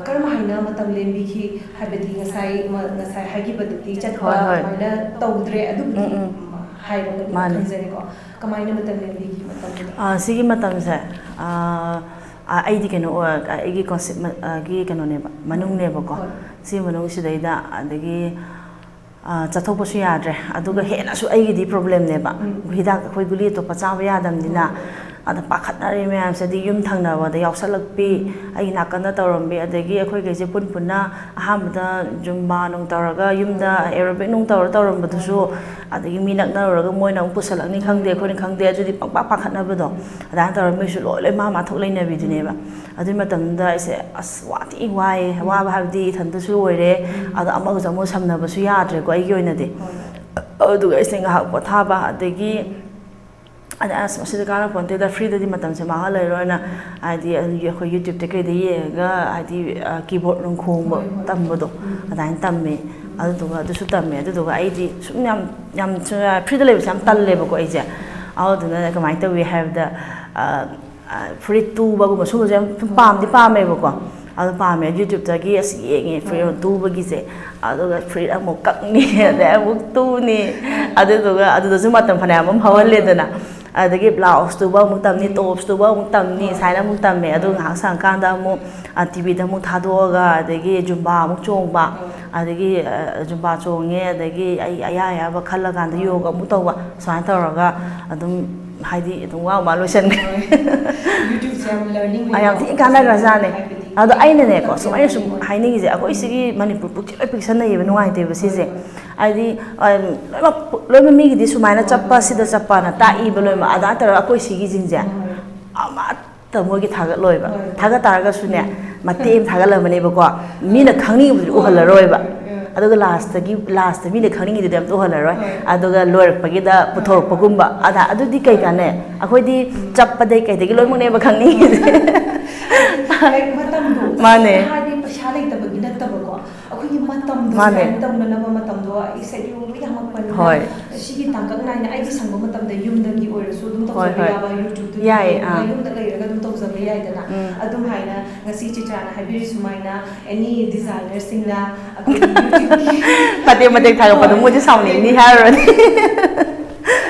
ꯀꯔꯝ ꯍꯥꯏꯅ ꯃꯇꯝ ꯂꯦꯟꯕꯤꯈꯤ? ꯍꯥꯏꯕꯗꯤ ꯉꯁꯥꯏ ꯉꯁꯥꯏ ꯍꯥꯏꯈꯤꯕꯗꯨꯗꯤ ꯆꯠꯄ ꯑꯗꯨꯃꯥꯏꯅ ꯇꯧꯗ꯭ꯔꯦ, ꯑꯗꯨꯕꯨꯗꯤ ꯍꯥꯏꯔꯒꯗꯤ ꯈꯪꯖꯔꯦꯀꯣ꯫ ꯀꯃꯥꯏꯅ ꯃꯇꯝ ꯂꯦꯟꯕꯤꯈꯤ ꯃꯇꯝꯗꯨꯗ? ꯁꯤꯒꯤ ꯃꯇꯝꯁꯦ ꯑꯩꯗꯤ ꯀꯩꯅꯣ ꯑꯩꯒꯤ ꯀꯣꯟꯁꯦꯞ ꯒꯤ ꯀꯩꯅꯣꯅꯦꯕ, ꯃꯅꯨꯡꯅꯦꯕꯀꯣ꯫ ꯁꯤ ꯃꯅꯨꯡꯁꯤꯗꯩꯗ ꯑꯗꯒꯤ ꯆꯠꯊꯣꯛꯄꯁꯨ ꯌꯥꯗ꯭ꯔꯦ꯫ ꯑꯗꯨꯒ ꯍꯦꯟꯅꯁꯨ ꯑꯩꯒꯤꯗꯤ ꯄ꯭ꯔꯣꯕ꯭ꯂꯦꯝꯅꯦꯕ꯫ ꯍꯤꯗꯥꯛ ꯑꯩꯈꯣꯏ ꯒꯨꯂꯤ ꯑꯇꯣꯞꯄ ꯆꯥꯕ ꯌꯥꯗꯕꯅꯤꯅ꯫ ꯑꯗ ꯄꯥꯈꯠꯅꯔꯤ ꯃꯌꯥꯝꯁꯤꯗꯤ ꯌꯨꯝ ꯊꯪꯅꯕꯗ ꯌꯥꯎꯁꯜꯂꯛꯄꯤ, ꯑꯩꯒꯤ ꯅꯥꯀꯟꯗ ꯇꯧꯔꯝꯕꯤ, ꯑꯗꯒꯤ ꯑꯩꯈꯣꯏꯈꯩꯁꯦ ꯄꯨꯟ ꯄꯨꯟꯅ ꯑꯍꯥꯟꯕꯗ ꯖꯨꯝꯕꯥ ꯅꯨꯡ ꯇꯧꯔꯒ ꯌꯨꯝꯗ ꯑꯦꯔꯣꯕꯤꯛ ꯅꯨꯡ ꯇꯧꯔ ꯇꯧꯔꯝꯕꯗꯨꯁꯨ, ꯑꯗꯒꯤ ꯃꯤ ꯅꯛꯅꯔꯨꯔꯒ ꯃꯣꯏꯅ ꯑꯃꯨꯛ ꯄꯨꯁꯜꯂꯛꯅꯤ ꯈꯪꯗꯦ, ꯑꯩꯈꯣꯏꯅ ꯈꯪꯗꯦ, ꯑꯗꯨꯗꯤ ꯄꯪꯄꯥ ꯄꯥꯈꯠꯅꯕꯗꯣ꯫ ꯑꯗꯨꯃꯥꯏꯅ ꯇꯧꯔꯒ ꯃꯤꯁꯨ ꯂꯣꯏ ꯂꯣꯏ ꯃꯥ ꯃꯥ ꯊꯣꯛ ꯂꯩꯅꯕꯤꯗꯨꯅꯦꯕ꯫ ꯑꯗꯨꯒꯤ ꯃꯇꯝꯗꯨꯗ ꯑꯩꯁꯦ ꯑꯁ ꯋꯥ ꯊꯤ ꯋꯥꯏꯌꯦ꯫ ꯋꯥꯕ ꯍꯥꯏꯕꯗꯤ ꯏꯊꯟꯇꯁꯨ ꯑꯣꯏꯔꯦ, ꯑꯗꯣ ꯑꯃꯒꯁꯨ ꯑꯃꯒ ꯁꯝꯅꯕꯁꯨ ꯌꯥꯗ꯭ꯔꯦꯀꯣ ꯑꯩꯒꯤ ꯑꯣꯏꯅꯗꯤ꯫ ꯑꯗꯨꯒ ꯑꯩꯁꯦ ꯉꯥꯏꯍꯥꯛ ꯄꯣꯊꯥꯕ, ꯑꯗꯒꯤ ꯑꯗ ꯑꯁ ꯃꯁꯤꯗꯤ ꯀꯥꯟꯅꯄꯣꯟꯇꯦꯗ, ꯐ꯭ꯔꯤꯗꯗꯤ ꯃꯇꯝꯁꯦ ꯃꯥꯡꯍꯜꯂꯔꯣꯏꯅ, ꯍꯥꯏꯗꯤ ꯑꯩꯈꯣꯏ ꯌꯨꯇ꯭ꯌꯨꯕꯇ ꯀꯩꯗ ꯌꯦꯡꯉꯒ ꯍꯥꯏꯗꯤ ꯀꯤꯕꯣꯔꯗ ꯅꯨꯡ ꯈꯣꯡꯕ ꯇꯝꯕꯗꯣ ꯑꯗꯨꯃꯥꯏꯅ ꯇꯝꯃꯦ꯫ ꯑꯗꯨꯗꯨꯒ ꯑꯗꯨꯁꯨ ꯇꯝꯃꯦ꯫ ꯑꯗꯨꯗꯨꯒ ꯑꯩꯗꯤ ꯁꯨꯝ ꯌꯥꯝ ꯌꯥꯝ ꯐ꯭ꯔꯤꯗ ꯂꯩꯕꯁꯦ ꯌꯥꯝ ꯇꯜꯂꯦꯕꯀꯣ ꯑꯩꯁꯦ꯫ ꯑꯗꯨꯗꯨꯅ ꯀꯃꯥꯏꯅ ꯇꯧꯏ ꯍꯥꯏꯕꯗ, ꯐꯨꯔꯤꯠ ꯇꯨꯕꯒꯨꯝꯕ ꯁꯨꯝꯕꯁꯦ ꯌꯥꯝ ꯄꯥꯝꯗꯤ ꯄꯥꯝꯃꯦꯕꯀꯣ꯫ ꯑꯗꯨ ꯄꯥꯝꯃꯦ, ꯌꯨꯇ꯭ꯌꯨꯕꯇꯒꯤ ꯑꯁ ꯌꯦꯡꯉꯦ ꯐꯨꯔꯤꯠ ꯇꯨꯕꯒꯤꯁꯦ꯫ ꯑꯗꯨꯒ ꯐꯨꯔꯤꯠ ꯑꯃꯨꯛ ꯀꯛꯅꯤ, ꯑꯗꯩ ꯑꯃꯨꯛ ꯇꯨꯅꯤ꯫ ꯑꯗꯨꯗꯨꯒ ꯑꯗꯨꯗꯁꯨ ꯃꯇꯝ ꯐꯅꯌꯥꯝ ꯑꯃ ꯍꯧꯍꯜꯂꯦꯗꯅ꯫ ꯑꯗꯒꯤ ꯕ꯭ꯂꯥꯎꯁ ꯇꯨꯕ ꯑꯃꯨꯛ ꯇꯝꯅꯤ, ꯇꯣꯞꯁ ꯇꯨꯕ ꯑꯃꯨꯛ ꯇꯝꯅꯤ, ꯁꯨꯃꯥꯏꯅ ꯑꯃꯨꯛ ꯇꯝꯃꯦ꯫ ꯑꯗꯨ ꯉꯥꯏꯍꯥꯛ ꯁꯪꯉꯀꯥꯟꯗ ꯑꯃꯨꯛ ꯇꯤꯚꯤꯗ ꯑꯃꯨꯛ ꯊꯥꯗꯣꯛꯑꯒ ꯑꯗꯒꯤ ꯖꯨꯝꯕꯥ ꯑꯃꯨꯛ ꯆꯣꯡꯕ꯫ ꯑꯗꯒꯤ ꯖꯨꯝꯕꯥ ꯆꯣꯡꯉꯦ, ꯑꯗꯒꯤ ꯑꯩ ꯑꯌꯥ ꯑꯌꯥꯕ ꯈꯜꯂꯀꯥꯟꯗ ꯌꯣꯒ ꯑꯃꯨꯛ ꯇꯧꯕ꯫ ꯁꯨꯃꯥꯏꯅ ꯇꯧꯔꯒ ꯑꯗꯨꯝ ꯍꯥꯏꯗꯤ ꯑꯗꯨꯝ ꯋꯥ ꯋꯥ ꯂꯣꯏꯁꯟꯈ꯭ꯔꯦ꯫ ꯌꯨꯇ꯭ꯌꯨꯕꯁꯦ ꯌꯥꯝ ꯂꯔꯅꯤꯡ ꯑ, ꯌꯥꯝ ꯊꯤꯅ ꯀꯥꯟꯅꯈ꯭ꯔꯖꯥꯠꯅꯦ꯫ ꯑꯗꯣ ꯑꯩꯅꯅꯦꯀꯣ ꯁꯨꯝ ꯑꯩꯅ ꯁꯨꯝ ꯍꯥꯏꯅꯤꯡꯉꯤꯁꯦ ꯑꯩꯈꯣꯏ ꯁꯤꯒꯤ ꯃꯅꯤꯄꯨꯔ ꯄꯨꯛꯆꯦꯜ ꯂꯣꯏ ꯄꯤꯛꯁꯟꯅꯩꯌꯦꯕ, ꯅꯨꯡꯉꯥꯏꯇꯦꯕ ꯁꯤꯁꯦ꯫ ꯍꯥꯏꯗꯤ ꯂꯣꯏꯅꯃꯛ ꯂꯣꯏꯅꯃꯛ ꯃꯤꯒꯤꯗꯤ ꯁꯨꯃꯥꯏꯅ ꯆꯠꯄ ꯁꯤꯗ ꯆꯠꯄꯅ ꯇꯥꯛꯏꯕ ꯂꯣꯏꯅꯃꯛ ꯑꯗꯥ ꯇꯧꯔꯒ ꯑꯩꯈꯣꯏ ꯁꯤꯒꯤꯁꯤꯡꯁꯦ ꯑꯃꯠꯇ ꯃꯣꯏꯒꯤ ꯊꯥꯒꯠꯂꯣꯏꯕ꯫ ꯍꯣꯏ꯫ ꯊꯥꯒꯠ ꯇꯥꯔꯒꯁꯨꯅꯦ, ꯃꯇꯦꯛ ꯑꯃ ꯊꯥꯒꯠꯂꯝꯃꯅꯦꯕꯀꯣ, ꯃꯤꯅ ꯈꯪꯅꯤꯡꯕꯗꯨꯗꯤ ꯎꯍꯜꯂꯔꯣꯏꯕ꯫ ꯎꯝ꯫ ꯑꯗꯨꯒ ꯂꯥꯁꯇꯒꯤ, ꯂꯥꯁꯇ ꯃꯤꯅ ꯈꯪꯅꯤꯡꯉꯤꯗꯨꯗꯤ ꯑꯝꯇ ꯎꯍꯜꯂꯔꯣꯏ꯫ ꯍꯣꯏ꯫ ꯑꯗꯨꯒ ꯂꯣꯏꯔꯛꯄꯒꯤꯗ ꯄꯨꯊꯣꯔꯛꯄꯒꯨꯝꯕ꯫ ꯑꯗ ꯑꯗꯨꯗꯤ ꯀꯩ ꯀꯥꯟꯅꯩ? ꯑꯩꯈꯣꯏꯗꯤ ꯆꯞꯄꯗꯩ ꯀꯩꯗꯒꯤ ꯂꯣꯏꯅꯃꯛꯅꯦꯕ ꯈꯪꯅꯤꯡꯉꯤꯁꯦ꯫ ꯍꯣꯏ꯫ ꯃꯇꯝꯗꯣ ꯃꯥꯅꯦ꯫ ꯍꯥꯏꯗꯤ ꯄꯩꯁꯥ ꯂꯩꯇꯕꯒꯤ ꯅꯠꯇꯕꯀꯣ, ꯑꯩꯈꯣꯏꯒꯤ ꯃꯇꯝꯗꯣ ꯃꯥꯅꯦ꯫ Spend ꯇꯧꯅꯅꯕ ꯃꯇꯝꯗꯣ ꯑꯩ schedule ꯂꯣꯏ ꯌꯥꯝꯃꯛꯄꯅꯤꯅ꯫ ꯍꯣꯏ꯫ ꯁꯤꯒꯤ ꯇꯥꯡꯀꯛ ꯅꯥꯏꯅ ꯑꯩꯒꯤ ꯁꯪꯕ ꯃꯇꯝꯗ ꯌꯨꯝꯗꯒꯤ ꯑꯣꯏꯔꯁꯨ ꯑꯗꯨꯝ ꯍꯣꯏ, ꯇꯧꯖꯕ ꯍꯣꯏ꯫ ꯌꯥꯕ, YouTube-ꯇ ꯌꯥꯏꯌꯦ, ꯌꯦꯡꯉꯒ ꯑꯥ꯫ ꯌꯨꯝꯗ ꯂꯩꯔꯒ ꯑꯗꯨꯝ ꯇꯧꯖꯕ ꯌꯥꯏꯗꯅ꯫ ꯎꯝ꯫ ꯑꯗꯨꯝ ꯍꯥꯏꯅ ꯉꯁꯤ ꯆꯤꯇ꯭ꯔꯥꯅ ꯍꯥꯏꯕꯤꯔꯤ ꯁꯨꯃꯥꯏꯅ, any designer-ꯁꯤꯡꯅ ꯑꯩꯈꯣꯏꯒꯤ YouTube-ꯀꯤ ꯃꯇꯦꯛ ꯃꯇꯦꯛ ꯊꯥꯒꯠꯄꯗꯣ ꯍꯣꯏ꯫ ꯃꯣꯏꯗꯤ ꯁꯥꯎꯅꯤꯡꯅꯤ ꯍꯥꯏꯔꯨꯔꯗꯤ꯫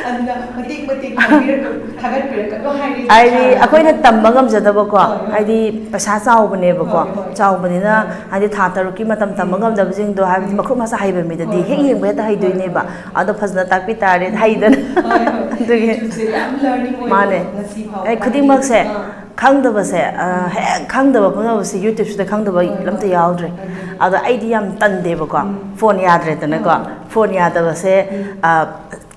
ꯑꯗꯨꯅ ꯃꯇꯦꯛ ꯃꯇꯦꯛ ꯊꯥꯕꯤꯔꯛ-, ꯊꯥꯒꯠꯄꯤꯔꯛꯀꯅꯣ ꯍꯥꯏꯔꯤ ꯍꯥꯏꯗꯤ ꯆꯤꯇ꯭ꯔꯥꯅ꯫ ꯑꯩꯈꯣꯏꯅ ꯇꯝꯕ ꯉꯝꯖꯗꯕꯀꯣ, ꯍꯣꯏ, ꯍꯣꯏ꯫ ꯍꯥꯏꯗꯤ ꯄꯩꯁꯥ ꯆꯥꯎꯕꯅꯦꯕꯀꯣ, ꯍꯣꯏ, ꯍꯣꯏ꯫ ꯆꯥꯎꯕꯅꯤꯅ ꯍꯣꯏ꯫ ꯍꯥꯏꯗꯤ ꯊꯥ ꯇꯔꯨꯛꯀꯤ ꯃꯇꯝ ꯇꯝꯕ ꯎꯝ꯫ ꯉꯝꯗꯕꯁꯤꯡꯗꯣ, ꯍꯥꯏꯕꯗꯤ ꯎꯝ꯫ ꯃꯈꯨꯠ ꯃꯁꯥ ꯍꯩꯕ ꯃꯤꯗꯗꯤ ꯍꯣꯏ, ꯍꯦꯛ ꯍꯣꯏ꯫ ꯌꯦꯡꯕ ꯍꯦꯛꯇ ꯍꯣꯏ, ꯍꯩꯗꯣꯏꯅꯦꯕ꯫ ꯍꯣꯏ꯫ ꯑꯗꯣ ꯐꯖꯅ ꯇꯥꯛꯄꯤ ꯇꯥꯔꯗꯤ ꯍꯩꯗꯅ꯫ ꯍꯣꯏ, ꯍꯣꯏ꯫ ꯑꯗꯨꯒꯤ YouTube-ꯁꯦ ꯌꯥꯝ learning ꯑꯣꯏ ꯃꯥꯅꯦ꯫ ꯉꯁꯤ ꯐꯥꯎꯕ꯫ ꯑꯩ ꯈꯨꯗꯤꯡꯃꯛꯁꯦ ꯑꯥ꯫ ꯈꯪꯗꯕꯁꯦ, ꯑ, ꯎꯝ꯫ ꯍꯦꯛ ꯈꯪꯗꯕ ꯄꯨꯝꯅꯃꯛꯁꯦ YouTube-ꯁꯤꯗ ꯈꯪꯗꯕ ꯍꯣꯏ, ꯑꯝꯇ ꯍꯣꯏ꯫ ꯌꯥꯎꯗ꯭ꯔꯦ꯫ ꯑꯗꯨꯅꯦ꯫ ꯑꯗꯣ ꯑꯩꯗꯤ ꯌꯥꯝ ꯇꯟꯗꯦꯕꯀꯣ꯫ ꯎꯝ꯫ Phone ꯌꯥꯗ꯭ꯔꯦꯗꯅꯀꯣ꯫ ꯍꯣꯏ꯫ Phone ꯌꯥꯗꯕꯁꯦ, ꯎꯝ꯫ ꯑ,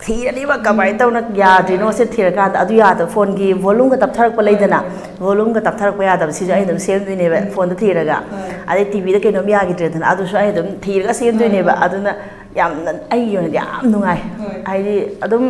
ꯊꯤꯔꯅꯤꯕ ꯀꯃꯥꯏꯅ ꯎꯝ꯫ ꯇꯧꯅ ꯌꯥꯗ꯭ꯔꯤꯅꯣ ꯁꯦ ꯊꯤꯔꯀꯥꯟꯗ꯫ ꯑꯗꯨ ꯌꯥꯗꯕ phone-ꯒꯤ volume-ꯒ ꯇꯞꯊꯔꯛꯄ ꯍꯣꯏ, ꯂꯩꯗꯅ, ꯍꯣꯏ꯫ Volume-ꯒ ꯇꯞꯊꯔꯛꯄ ꯌꯥꯗꯕ ꯁꯤꯁꯨ ꯑꯩ ꯑꯗꯨꯝ ꯁꯦꯝꯗꯣꯏꯅꯦꯕ ꯎꯝ꯫ Phone-ꯗ ꯊꯤꯔꯒ꯫ ꯍꯣꯏ꯫ ꯑꯗꯩ TV-ꯗ ꯀꯩꯅꯣꯝ ꯌꯥꯈꯤꯗ꯭ꯔꯦꯗꯅ, ꯑꯗꯨꯁꯨ ꯑꯩ ꯑꯗꯨꯝ ꯊꯤꯔꯒ ꯁꯦꯝꯗꯣꯏꯅꯦꯕ꯫ ꯍꯣꯏ, ꯍꯣꯏ꯫ ꯑꯗꯨꯅ ꯌꯥꯝꯅ ꯑꯩꯒꯤ ꯑꯣꯏꯅꯗꯤ ꯌꯥꯝ ꯅꯨꯡꯉꯥꯏ꯫ ꯍꯣꯏ꯫ ꯍꯥꯏꯗꯤ ꯑꯗꯨꯝ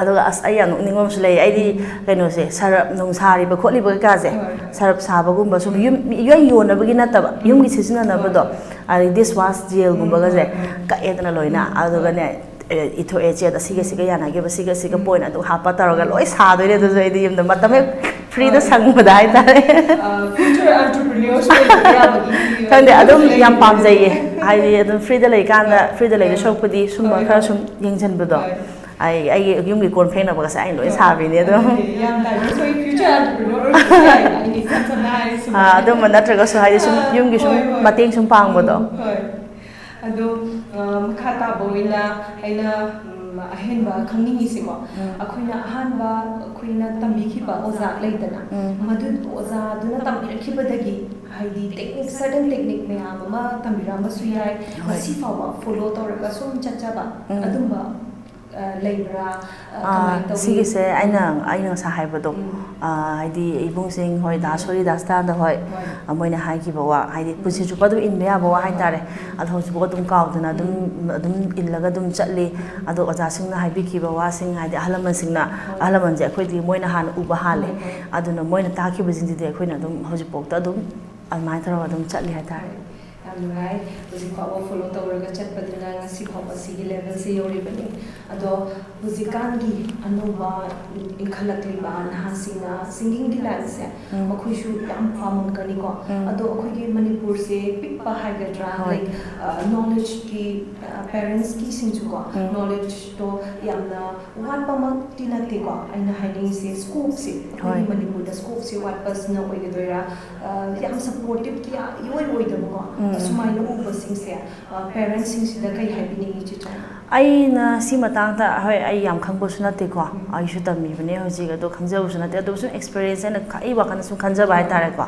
ꯑꯗꯨꯒ ꯑꯁ, ꯑꯩ ꯌꯥꯝ ꯅꯣꯛꯅꯤꯡꯕ ꯑꯃꯁꯨ ꯂꯩ꯫ ꯑꯩꯗꯤ ꯎꯝ꯫ ꯀꯩꯅꯣꯁꯦ, ꯁꯔꯞ ꯅꯨꯡ ꯁꯥꯔꯤꯕ ꯈꯣꯠꯂꯤꯕ ꯀꯩꯀꯥꯁꯦ, ꯍꯣꯏ, ꯍꯣꯏ꯫ ꯁꯔꯞ ꯁꯥꯕꯒꯨꯝꯕ ꯁꯨꯝ ꯎꯝ꯫ ꯌꯨꯝ, ꯌꯣꯟ ꯌꯣꯟꯅꯕꯒꯤ ꯅꯠꯇꯕ, ꯎꯝ꯫ ꯌꯨꯝꯒꯤ ꯁꯤꯖꯤꯟꯅꯅꯕꯗꯣ, ꯍꯣꯏ, ꯍꯣꯏ꯫ ꯑꯗꯩ dish wash gel-ꯒꯨꯝꯕꯒꯁꯦ ꯎꯝ, ꯍꯣꯏ, ꯍꯣꯏ꯫ ꯀꯛꯑꯦꯗꯅ ꯂꯣꯏꯅ꯫ ꯎꯝ꯫ ꯑꯗꯨꯒꯅꯦ, ꯍꯣꯏ꯫ ꯑꯦ, ꯏꯊꯣꯛꯑꯦ, ꯆꯦꯗ ꯁꯤꯒ ꯁꯤꯒ ꯎꯝ꯫ ꯌꯥꯅꯈꯤꯕ, ꯁꯤꯒ ꯁꯤꯒ ꯎꯝ꯫ Point ꯑꯗꯨ ꯍꯥꯞꯄ ꯇꯧꯔꯒ ꯂꯣꯏ ꯁꯥꯗꯣꯏꯅꯦ꯫ ꯑꯗꯨꯁꯨ ꯑꯩꯗꯤ ꯌꯨꯝꯗ ꯃꯇꯝ ꯍꯦꯛ free-ꯗ ꯍꯣꯏ꯫ ꯁꯪꯕꯗ ꯍꯥꯏꯇꯥꯔꯦ꯫ ꯑ, future entrepreneurs ꯑꯣꯏꯕ ꯌꯥꯕꯒꯤ ꯈꯪꯗꯦ, ꯑꯗꯨꯝ ꯌꯥꯝ ꯂꯩꯕꯅꯦ꯫ ꯄꯥꯝꯖꯩꯌꯦ꯫ ꯍꯥꯏꯗꯤ ꯑꯗꯨꯝ free-ꯗ ꯂꯩꯀꯥꯟꯗ, ꯍꯣꯏ꯫ Free-ꯗ ꯂꯩꯗꯣꯏ ꯍꯣꯏ꯫ ꯁꯔꯨꯛꯄꯨꯗꯤ ꯁꯨꯝꯕ ꯍꯣꯏ, ꯈꯔ ꯍꯣꯏ꯫ ꯁꯨꯝ ꯌꯦꯡꯁꯤꯟꯕꯗꯣ꯫ ꯍꯣꯏ꯫ ꯑꯩ, ꯑꯩꯒꯤ ꯌꯨꯝꯒꯤ ꯀꯣꯟ ꯐꯦꯡꯅꯕꯒꯁꯦ ꯑꯩꯅ ꯂꯣꯏ ꯍꯣꯏ꯫ ꯁꯥꯕꯤꯅꯦ ꯑꯗꯨꯝ꯫ ꯑꯗꯨꯅꯦ, ꯌꯥꯝ diverse ꯑꯣꯏ, future entrepreneur ꯑꯣꯏꯔꯁꯨ ꯌꯥꯏ, ꯑꯩꯗꯤ ꯏꯁꯝ ꯁꯝꯅ ꯍꯥꯏꯔꯤꯁꯤꯅꯦ꯫ ꯑꯥ, ꯑꯗꯨꯝꯕ ꯅꯠꯇ꯭ꯔꯒꯁꯨ ꯍꯥꯏꯗꯤ ꯁꯨꯝ ꯑꯥ, ꯌꯨꯝꯒꯤ ꯁꯨꯝ ꯍꯣꯏ, ꯍꯣꯏ꯫ ꯃꯇꯦꯡ ꯁꯨꯝ ꯄꯥꯡꯕꯗꯣ꯫ ꯎꯝ, ꯍꯣꯏ꯫ ꯑꯗꯣ, ꯑ, ꯃꯈꯥ ꯇꯥꯕ ꯑꯣꯏꯅ ꯑꯩꯅ, ꯎꯝ, ꯑꯍꯦꯟꯕ ꯈꯪꯅꯤꯡꯉꯤꯁꯦꯀꯣ, ꯎꯝ꯫ ꯑꯩꯈꯣꯏꯅ ꯑꯍꯥꯟꯕ ꯑꯩꯈꯣꯏꯅ ꯇꯝꯕꯤꯈꯤꯕ ꯑꯣꯖꯥ ꯂꯩꯗꯅ, ꯎꯝ꯫ ꯃꯗꯨ ꯑꯣꯖꯥꯗꯨꯅ ꯇꯝꯕꯤꯔꯛꯈꯤꯕꯗꯒꯤ, ꯍꯥꯏꯗꯤ technique, certain technique ꯃꯌꯥꯝ ꯑꯃ ꯇꯝꯕꯤꯔꯛꯑꯝꯕꯁꯨ ꯌꯥꯏ, ꯍꯣꯏ꯫ ꯉꯁꯤ ꯐꯥꯎꯕ follow ꯇꯧꯔꯒ ꯁꯨꯝ ꯆꯠꯆꯕ, ꯎꯝ꯫ ꯑꯗꯨꯝꯕ ꯑ, ꯂꯩꯕ꯭ꯔꯥ? ꯑ, ꯑꯥ, ꯀꯃꯥꯏꯅ ꯇꯧꯏ? ꯁꯤꯒꯤꯁꯦ ꯑꯩꯅ, ꯑꯩꯅ ꯉꯁꯥꯏ ꯍꯥꯏꯕꯗꯣ, ꯎꯝ꯫ ꯑꯥ, ꯍꯥꯏꯗꯤ ꯏꯕꯨꯡꯁꯤꯡ, ꯍꯣꯏ, ꯗꯥ ꯁꯣꯔꯤ, ꯗꯥ ꯁꯇꯥꯟꯗ, ꯍꯣꯏ, ꯍꯣꯏ꯫ ꯑ, ꯃꯣꯏꯅ ꯍꯥꯏꯈꯤꯕ ꯋꯥ, ꯍꯥꯏꯗꯤ ꯄꯨꯟꯁꯤ ꯆꯨꯞꯄ ꯑꯗꯨꯝ ꯏꯟꯕ ꯌꯥꯕ ꯋꯥ ꯍꯥꯏꯇꯥꯔꯦ꯫ ꯎꯝ꯫ ꯑꯗꯣ ꯍꯧꯖꯤꯛꯐꯥꯎ ꯑꯗꯨꯝ ꯀꯥꯎꯗꯅ ꯑꯗꯨꯝ, ꯎꯝ꯫ ꯑꯗꯨꯝ ꯏꯜꯂꯒ ꯑꯗꯨꯝ ꯆꯠꯂꯤ꯫ ꯎꯝ꯫ ꯑꯗꯣ ꯑꯣꯖꯥꯁꯤꯡꯅ ꯍꯥꯏꯕꯤꯈꯤꯕ ꯋꯥꯁꯤꯡ, ꯍꯥꯏꯗꯤ ꯑꯍꯜ ꯂꯃꯟꯁꯤꯡꯅ, ꯍꯣꯏ꯫ ꯑꯍꯜ ꯂꯃꯟꯁꯦ ꯑꯩꯈꯣꯏꯗꯤ ꯃꯣꯏꯅ ꯍꯥꯟꯅ ꯎꯕ ꯍꯥꯜꯂꯦ꯫ ꯍꯣꯏ, ꯍꯣꯏ꯫ ꯑꯗꯨꯅ ꯃꯣꯏꯅ ꯇꯥꯛꯈꯤꯕꯁꯤꯡꯁꯤꯗꯤ ꯑꯩꯈꯣꯏꯅ ꯑꯗꯨꯝ ꯍꯧꯖꯤꯛꯐꯥꯎꯗ ꯑꯗꯨꯝ ꯑꯗꯨꯃꯥꯏꯅ ꯇꯧꯔꯒ ꯑꯗꯨꯝ ꯆꯠꯂꯤ ꯍꯥꯏꯇꯥꯔꯦ꯫ ꯌꯥꯝ ꯅꯨꯡꯉꯥꯏ꯫ ꯍꯧꯖꯤꯛ ꯐꯥꯎꯕ follow ꯇꯧꯔꯒ ꯆꯠꯄꯗꯨꯅ ꯉꯁꯤ ꯐꯥꯎꯕ ꯁꯤꯒꯤ levelꯁꯦ ꯌꯧꯔꯤꯕꯅꯤ꯫ ꯑꯗꯣ ꯍꯧꯖꯤꯛꯀꯥꯟꯒꯤ ꯑꯅꯧꯕ ꯏꯟꯈꯠꯂꯛꯂꯤꯕ ꯅꯍꯥꯁꯤꯡꯅ singingꯒꯤ lineꯁꯦ ꯎꯝ꯫ ꯃꯈꯣꯏꯁꯨ ꯌꯥꯝ ꯄꯥꯝꯃꯝꯒꯅꯤꯀꯣ꯫ ꯎꯝ꯫ ꯑꯗꯣ ꯑꯩꯈꯣꯏꯒꯤ ꯃꯅꯤꯄꯨꯔꯁꯦ ꯄꯤꯛꯄ ꯍꯥꯏꯒꯗ꯭ꯔꯥ, ꯍꯣꯏ꯫ Like, ꯑ, knowledgeꯀꯤ, ꯑ, parentsꯀꯤꯁꯤꯡꯁꯨꯀꯣ, ꯎꯝ꯫ Knowledgeꯇꯣ ꯌꯥꯝꯅ ꯋꯥꯠꯄꯃꯛꯇꯤ ꯅꯠꯇꯦꯀꯣ꯫ ꯑꯩꯅ ꯍꯥꯏꯅꯤꯡꯉꯤꯁꯦ scopeꯁꯦ, ꯑꯩꯈꯣꯏꯒꯤ ꯍꯣꯏ꯫ ꯃꯅꯤꯄꯨꯔꯗ scopeꯁꯦ ꯋꯥꯠꯄꯁꯤꯅ ꯑꯣꯏꯒꯗꯣꯏꯔꯥ? ꯑ, ꯌꯥꯝ supportiveꯀꯤ ꯏꯑꯣꯏ ꯑꯣꯏꯗꯕꯀꯣ꯫ ꯎꯝ, ꯎꯝ꯫ ꯑꯁꯨꯃꯥꯏꯅ ꯎꯕꯁꯤꯡꯁꯦ, ꯑ, parentsꯁꯤꯡꯁꯤꯗ ꯀꯩ ꯍꯥꯏꯕꯤꯅꯤꯡꯉꯤ, ꯆꯤꯆꯥ? ꯑꯩꯅ ꯁꯤ ꯃꯇꯥꯡꯗ, ꯍꯣꯏ, ꯑꯩ ꯌꯥꯝ ꯈꯪꯕꯁꯨ ꯅꯠꯇꯦꯀꯣ꯫ ꯎꯝ꯫ ꯑꯩꯁꯨ ꯇꯝꯃꯤꯕꯅꯦ ꯍꯧꯖꯤꯛ, ꯑꯗꯣ ꯈꯪꯖꯕꯁꯨ ꯅꯠꯇꯦ꯫ ꯑꯗꯨꯕꯨ ꯁꯨꯝ experience ꯑꯩꯅ ꯈ-, ꯑꯩ ꯋꯥꯈꯜꯗ ꯁꯨꯝ ꯈꯟꯖꯕ ꯍꯥꯏꯇꯥꯔꯦꯀꯣ꯫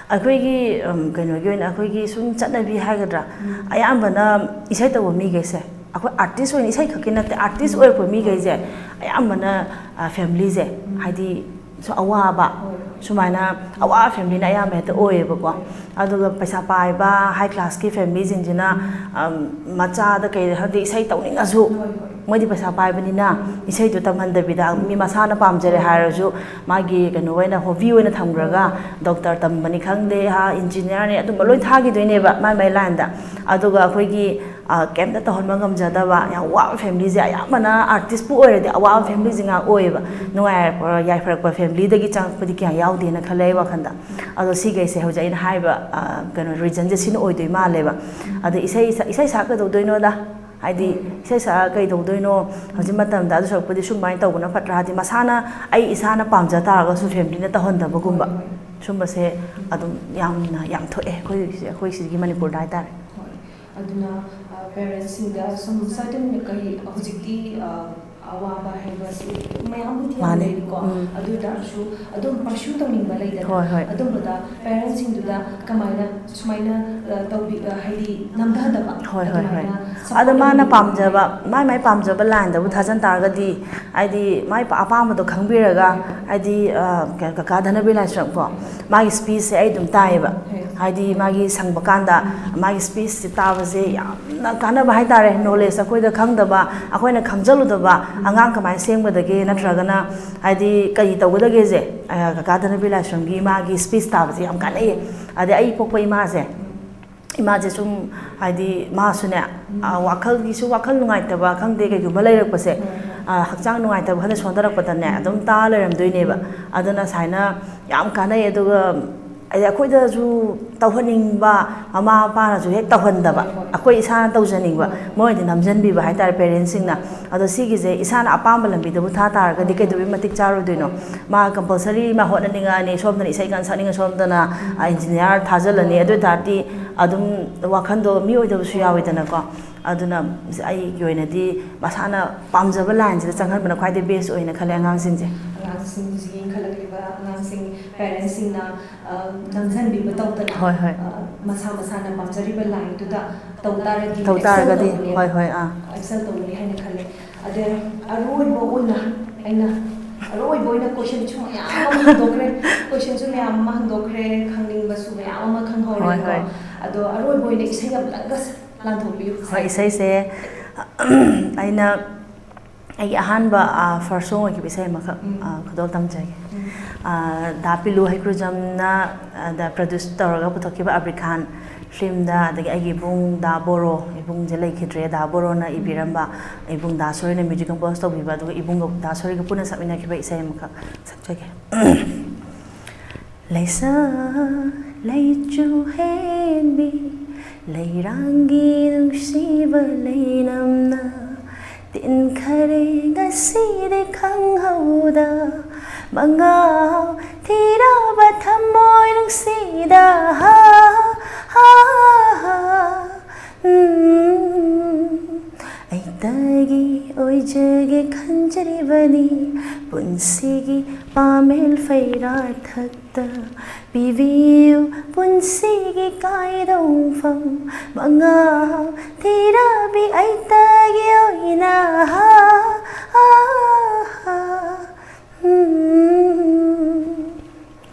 ꯑꯩꯈꯣꯏꯒꯤ, ꯎꯝ, ꯀꯩꯅꯣꯒꯤ ꯑꯣꯏꯅ ꯑꯩꯈꯣꯏꯒꯤ ꯁꯨꯝ ꯆꯠꯅꯕꯤ ꯍꯥꯏꯒꯗ꯭ꯔꯥ, ꯎꯝ꯫ ꯑꯌꯥꯝꯕꯅ ꯏꯁꯩ ꯇꯧꯕ ꯃꯤꯈꯩꯁꯦ, ꯑꯩꯈꯣꯏ artist ꯑꯣꯏꯅ ꯏꯁꯩ ꯈꯛꯀꯤ ꯅꯠꯇꯦ, artist ꯎꯝ꯫ ꯑꯣꯏꯔꯛꯄ ꯃꯤꯈꯩꯁꯦ ꯑꯌꯥꯝꯕꯅ, ꯑ, familyꯁꯦ, ꯎꯝ꯫ ꯍꯥꯏꯗꯤ ꯁꯨꯝ ꯑꯋꯥꯕ, ꯍꯣꯏ, ꯍꯣꯏ꯫ ꯁꯨꯃꯥꯏꯅ ꯑꯋꯥꯕ familyꯅ ꯑꯌꯥꯝꯕ ꯍꯦꯛꯇ ꯑꯣꯏꯌꯦꯕꯀꯣ꯫ ꯍꯣꯏ꯫ ꯑꯗꯨꯒ ꯄꯩꯁꯥ ꯄꯥꯏꯕ high classꯀꯤ familyꯁꯤꯡꯁꯤꯅ, ꯎꯝ꯫ ꯑꯝ, ꯃꯆꯥꯗ ꯀꯩꯗ ꯈꯪꯗꯦ ꯏꯁꯩ ꯇꯧꯅꯤꯡꯉꯁꯨ, ꯍꯣꯏ, ꯍꯣꯏ꯫ ꯃꯣꯏꯗꯤ ꯄꯩꯁꯥ ꯄꯥꯏꯕꯅꯤꯅ ꯎꯝ꯫ ꯏꯁꯩꯗꯣ ꯇꯝꯍꯟꯗꯕꯤꯗ ꯃꯤ ꯃꯁꯥꯅ ꯄꯥꯝꯖꯔꯦ ꯍꯣꯏ꯫ ꯍꯥꯏꯔꯁꯨ ꯃꯥꯒꯤ ꯀꯩꯅꯣ ꯑꯣꯏꯅ hobby ꯑꯣꯏꯅ ꯊꯝꯈ꯭ꯔꯒ ꯍꯣꯏ꯫ Doctor ꯇꯝꯕꯅꯤ ꯈꯪꯗꯦ, ꯍꯥ, engineerꯅꯤ, ꯑꯗꯨꯝꯕ ꯂꯣꯏ ꯊꯥꯈꯤꯗꯣꯏꯅꯦꯕ ꯃꯥꯏ ꯃꯥꯏ lineꯗ꯫ ꯑꯗꯨꯒ ꯑꯩꯈꯣꯏꯒꯤ ꯑ, ꯀꯩꯝꯇ ꯇꯧꯍꯟꯕ ꯉꯝꯖꯗꯕ, ꯌꯥꯝ ꯋꯥꯕ familyꯁꯦ ꯑꯌꯥꯝꯕꯅ artistꯄꯨ ꯑꯣꯏꯔꯗꯤ ꯑꯋꯥꯕ familyꯁꯦ ꯉꯥꯛ ꯑꯣꯏꯌꯦꯕ꯫ ꯅꯨꯡꯉꯥꯏꯔꯛꯄ, ꯌꯥꯏꯐꯔꯛꯄ familyꯗꯒꯤ ꯆꯪꯉꯛꯄꯗꯤ ꯀꯌꯥ ꯌꯥꯎꯗꯦꯅ ꯈꯜꯂꯦ ꯑꯩ ꯋꯥꯈꯜꯗ꯫ ꯑꯗꯣ ꯁꯤꯈꯩꯁꯦ ꯍꯧꯖꯤꯛ ꯑꯩꯅ ꯍꯥꯏꯕ, ꯑ, ꯀꯩꯅꯣ, reasonꯁꯦ ꯁꯤꯅ ꯑꯣꯏꯗꯣꯏ ꯃꯥꯜꯂꯦꯕ꯫ ꯑꯗ ꯏꯁꯩ ꯁ-, ꯏꯁꯩ ꯁꯛꯑ ꯀꯩꯗꯧꯗꯣꯏꯅꯣꯗ? ꯍꯥꯏꯗꯤ ꯏꯁꯩ ꯁꯛꯑ ꯀꯩꯗꯧꯗꯣꯏꯅꯣ? ꯍꯧꯖꯤꯛ ꯃꯇꯝꯗ ꯑꯗꯨ ꯁꯔꯨꯛꯄꯨꯗꯤ ꯁꯨꯃꯥꯏꯅ ꯇꯧꯕꯅ ꯐꯠꯇ꯭ꯔꯥ? ꯍꯥꯏꯗꯤ ꯃꯁꯥꯅ, ꯑꯩ ꯏꯁꯥꯅ ꯄꯥꯝꯖ ꯇꯥꯔꯒꯁꯨ familyꯅ ꯇꯧꯍꯟꯗꯕꯒꯨꯝꯕ꯫ ꯁꯨꯝꯕꯁꯦ ꯑꯗꯨꯝ ꯌꯥꯝꯅ ꯌꯥꯝ ꯊꯣꯛꯑꯦ ꯑꯩꯈꯣꯏ, ꯑꯩꯈꯣꯏ ꯁꯤꯒꯤ ꯃꯅꯤꯄꯨꯔꯗ ꯍꯥꯏꯇꯥꯔꯦ꯫ ꯍꯣꯏ꯫ ꯑꯗꯨꯅ, ꯑ, parentsꯁꯤꯡꯗ ꯁꯨꯝ certain ꯀꯔꯤ ꯍꯧꯖꯤꯛꯇꯤ, ꯑ, ꯑꯋꯥꯕ ꯍꯥꯏꯕꯁꯤ ꯃꯌꯥꯝꯕꯨꯗꯤ ꯌꯥꯝ ꯃꯥꯅꯦ꯫ ꯂꯩꯔꯤꯀꯣ꯫ ꯎꯝ꯫ ꯑꯗꯨ ꯑꯣꯏ ꯇꯥꯔꯁꯨ ꯑꯗꯨꯝ ꯄꯔꯁ꯭ꯌꯨ ꯇꯧꯅꯤꯡꯕ ꯂꯩꯗꯅ꯫ ꯍꯣꯏ, ꯍꯣꯏ꯫ ꯑꯗꯨꯝꯕꯗ ꯄꯦꯔꯦꯟꯁꯁꯤꯡꯗꯨꯗ ꯀꯃꯥꯏꯅ ꯁꯨꯃꯥꯏꯅ, ꯑ, ꯇꯧꯕꯤ-, ꯑ, ꯍꯥꯏꯗꯤ ꯅꯝꯊꯗꯕ꯫ ꯍꯣꯏ, ꯍꯣꯏ, ꯍꯣꯏ꯫ ꯑꯗꯨꯃꯥꯏꯅ support ꯑꯗꯣ ꯃꯥꯅ ꯇꯧꯕꯤꯕ꯫ ꯄꯥꯝꯖꯕ, ꯃꯥꯏ ꯃꯥꯏ ꯄꯥꯝꯖꯕ ꯂꯥꯏꯟꯗꯕꯨ ꯊꯥꯖꯟ ꯇꯥꯔꯒꯗꯤ, ꯍꯥꯏꯗꯤ ꯃꯥꯏ ꯄ-, ꯑꯄꯥꯝꯕꯗꯣ ꯈꯪꯕꯤꯔꯒ, ꯍꯥꯏꯗꯤ, ꯑ, ꯀ-, ꯀꯀꯥ ꯙꯅꯕꯤꯔ ꯂꯥꯏꯁ꯭ꯔꯝ ꯀꯣ, ꯃꯥꯒꯤ ꯁ꯭ꯄꯤꯁꯁꯦ ꯑꯩ ꯑꯗꯨꯝ ꯇꯥꯏꯌꯦꯕ꯫ ꯍꯥꯏꯗꯤ ꯃꯥꯒꯤ ꯁꯪꯕ ꯀꯥꯟꯗ ꯃꯥꯒꯤ ꯁ꯭ꯄꯤꯁꯁꯦ ꯇꯥꯕꯁꯦ ꯌꯥꯝꯅ ꯀꯥꯟꯅꯕ ꯍꯥꯏꯇꯥꯔꯦ꯫ ꯅꯣꯂꯦꯖ ꯑꯩꯈꯣꯏꯗ ꯈꯪꯗꯕ, ꯑꯩꯈꯣꯏꯅ ꯈꯪꯖꯜꯂꯨꯗꯕ, ꯑꯉꯥꯡ ꯀꯃꯥꯏꯅ ꯁꯦꯝꯒꯗꯒꯦ ꯅꯠꯇ꯭ꯔꯒꯅ ꯍꯥꯏꯗꯤ ꯀꯔꯤ ꯇꯧꯒꯗꯒꯦꯁꯦ, ꯑ, ꯀꯀꯥ ꯙꯅꯕꯤꯔ ꯂꯥꯏꯁ꯭ꯔꯝꯒꯤ ꯃꯥꯒꯤ ꯁ꯭ꯄꯤꯁ ꯇꯥꯕꯁꯦ ꯌꯥꯝ ꯀꯥꯟꯅꯩꯌꯦ꯫ ꯑꯗꯩ ꯑꯩ ꯄꯣꯛꯄ ꯏꯃꯥꯁꯦ, ꯏꯃꯥꯁꯦ ꯁꯨꯝ ꯍꯥꯏꯗꯤ ꯃꯥꯁꯨꯅꯦ, ꯑ, ꯋꯥꯈꯜꯒꯤꯁꯨ, ꯋꯥꯈꯜ ꯅꯨꯡꯉꯥꯏꯇꯕ ꯈꯪꯗꯦ, ꯀꯩꯒꯨꯝꯕ ꯂꯩꯔꯛꯄꯁꯦ, ꯑ, ꯍꯛꯆꯥꯡ ꯅꯨꯡꯉꯥꯏꯇꯕ ꯈꯪꯗꯦ, ꯁꯣꯟꯊꯔꯛꯄꯗꯅꯦ ꯑꯗꯨꯝ ꯇꯥ ꯂꯩꯔꯝꯗꯣꯏꯅꯦꯕ꯫ ꯑꯗꯨꯅ ꯁꯨꯃꯥꯏꯅ ꯌꯥꯝ ꯀꯥꯟꯅꯩ꯫ ꯑꯗꯨꯒ ꯍꯥꯏꯗꯤ ꯑꯩꯈꯣꯏꯗꯁꯨ ꯇꯧꯍꯟꯅꯤꯡꯕ, ꯃꯃꯥ ꯃꯄꯥꯅꯁꯨ ꯍꯦꯛ ꯇꯧꯍꯟꯗꯕ, ꯑꯩꯈꯣꯏ ꯏꯁꯥꯅ ꯇꯧꯖꯅꯤꯡꯕ, ꯃꯣꯏꯗꯤ ꯅꯝꯖꯟꯕꯤꯕ ꯍꯥꯏꯇꯥꯔꯦ ꯄꯦꯔꯦꯟꯁꯁꯤꯡꯅ꯫ ꯑꯗꯣ ꯁꯤꯒꯤꯁꯦ ꯏꯁꯥꯅ ꯑꯄꯥꯝꯕ ꯂꯝꯕꯤꯗꯕꯨ ꯊꯥ ꯇꯥꯔꯒꯗꯤ ꯀꯩꯗꯧꯕꯩ ꯃꯇꯤꯛ ꯆꯥꯔꯣꯏꯗꯣꯏꯅꯣ? ꯃꯥ ꯀꯝꯄꯜꯁꯔꯤ ꯃꯥ ꯍꯣꯠꯅꯅꯤꯡꯉꯛꯑꯅꯤ, ꯁꯣꯝꯗꯅ ꯏꯁꯩ ꯀꯟꯅ ꯁꯛꯅꯤꯡꯉ, ꯁꯣꯝꯗꯅ, ꯑ, ꯏꯟꯖꯤꯅꯤꯌꯥꯔ ꯊꯥꯖꯜꯂꯅꯤ꯫ ꯑꯗꯨ ꯑꯣꯏ ꯇꯥꯔꯗꯤ ꯑꯗꯨꯝ ꯋꯥꯈꯟꯗꯣ ꯃꯤ ꯑꯣꯏꯗꯕꯁꯨ ꯌꯥꯎꯋꯤꯗꯅꯀꯣ꯫ ꯑꯗꯨꯅ ꯑꯩꯒꯤ ꯑꯣꯏꯅꯗꯤ ꯃꯁꯥꯅ ꯄꯥꯝꯖꯕ ꯂꯥꯏꯟꯁꯤꯗ ꯆꯪꯍꯟꯕꯅ ꯈ꯭ꯋꯥꯏꯗꯒꯤ ꯕꯦꯁ ꯑꯣꯏꯅ ꯈꯜꯂꯦ ꯑꯉꯥꯡꯁꯤꯡꯁꯦ꯫ ꯑꯉꯥꯡꯁꯤꯡ, ꯍꯧꯖꯤꯛ ꯏꯟꯈꯠꯂꯛꯂꯤꯕ ꯑꯉꯥꯡꯁꯤꯡ, ꯄꯦꯔꯦꯟꯁꯁꯤꯡꯅ, ꯑ, ꯅꯝꯖꯟꯕꯤꯕ ꯇꯧꯗꯅ, ꯍꯣꯏ, ꯍꯣꯏ꯫ ꯑ, ꯃꯁꯥ ꯃꯁꯥꯅ ꯄꯥꯝꯖꯔꯤꯕ ꯂꯥꯏꯟꯗꯨꯗ ꯇꯧ ꯇꯥꯔꯗꯤ ꯇꯧ excel ꯇꯥꯔꯒꯗꯤ, ꯇꯧꯒꯅꯤ, ꯍꯣꯏ, ꯍꯣꯏ, ꯑꯥ꯫ excel ꯇꯧꯒꯅꯤ ꯍꯥꯏꯅ ꯈꯜꯂꯦ꯫ ꯑꯗꯩ ꯑꯔꯣꯏꯕ ꯑꯣꯏꯅ ꯑꯩꯅ, ꯑꯔꯣꯏꯕ ꯑꯣꯏꯅ questionꯁꯨ ꯃꯌꯥꯝ ꯑꯃ ꯍꯪꯗꯣꯛꯈ꯭ꯔꯦ, questionꯁꯨ ꯃꯌꯥꯝ ꯑꯃ ꯍꯪꯗꯣꯛꯈ꯭ꯔꯦ, ꯈꯪꯅꯤꯡꯕꯁꯨ ꯃꯌꯥꯝ ꯑꯃ ꯈꯪꯍꯧꯔꯦꯀꯣ꯫ ꯍꯣꯏ, ꯍꯣꯏ꯫ ꯑꯗꯣ ꯑꯔꯣꯏꯕ ꯑꯣꯏꯅ ꯏꯁꯩ ꯑꯃꯇꯪꯒ ꯂꯥꯟꯊꯣꯛꯄꯤꯌꯨ꯫ ꯍꯣꯏ, ꯏꯁꯩꯁꯦ ꯑꯩꯅ ꯑꯩꯒꯤ ꯑꯍꯥꯟꯕ, ꯑ, first song ꯑꯣꯏꯈꯤꯕ ꯏꯁꯩ ꯑꯃꯈꯛ, ꯎꯝ꯫ ꯑ, ꯈꯨꯗꯣꯜ ꯇꯝꯖꯒꯦ꯫ ꯎꯝ꯫ ꯑ, ꯗꯥ ꯄꯤꯂꯨ ꯍꯩꯀ꯭ꯔꯨꯖꯝꯅ, ꯑ, ꯗ produce ꯇꯧꯔꯒ ꯄꯨꯊꯣꯛꯈꯤꯕ ꯑꯕꯤꯔ ꯈꯥꯟ filmꯗ, ꯑꯗꯒꯤ ꯑꯩꯒꯤ ꯏꯕꯨꯡ ꯗꯥ ꯕꯣꯔꯣ, ꯏꯕꯨꯡꯁꯦ ꯂꯩꯈꯤꯗ꯭ꯔꯦ, ꯗꯥ ꯕꯣꯔꯣꯅ ꯏꯕꯤꯔꯝꯕ, ꯏꯕꯨꯡ ꯗꯥ ꯁꯣꯏꯅ music compose ꯇꯧꯕꯤꯕ, ꯑꯗꯨꯒ ꯏꯕꯨꯡꯒ ꯗꯥ ꯁꯣꯏꯒ ꯄꯨꯟꯅ ꯁꯛꯃꯤꯟꯅꯈꯤꯕ ꯏꯁꯩ ꯑꯃꯈꯛ ꯁꯛꯆꯒꯦ꯫ ꯂꯩꯁꯥ ꯂꯩꯆꯨ ꯍꯦꯟꯕꯤ, ꯂꯩꯔꯥꯡꯒꯤ ꯅꯨꯡꯁꯤꯕ ꯂꯩꯅꯝꯅ, ꯇꯤꯟꯈꯔꯦ ꯉꯁꯤꯗꯤ ꯈꯪꯍꯧꯗ, ꯃꯉꯥꯎ ꯊꯤꯔꯕ ꯊꯃꯣꯏ ꯅꯨꯡꯁꯤꯗ꯫ ꯍꯥ, ꯍꯥ, ꯍꯥ, ꯎꯝ, ꯑꯩ ꯅꯪꯒꯤ ꯑꯣꯏꯖꯒꯦ ꯈꯟꯖꯔꯤꯕꯅꯤ꯫ ꯄꯨꯟꯁꯤꯒꯤ ꯄꯥꯃꯦꯜ ꯐꯩꯔꯥꯊꯛꯇ ꯄꯤꯕꯤꯌꯨ ꯄꯨꯟꯁꯤꯒꯤ ꯀꯥꯏꯗꯣꯡꯐꯝ ꯃꯉꯥ ꯊꯤꯔꯕꯤ ꯑꯩꯇꯒꯤ ꯑꯣꯏꯅ꯫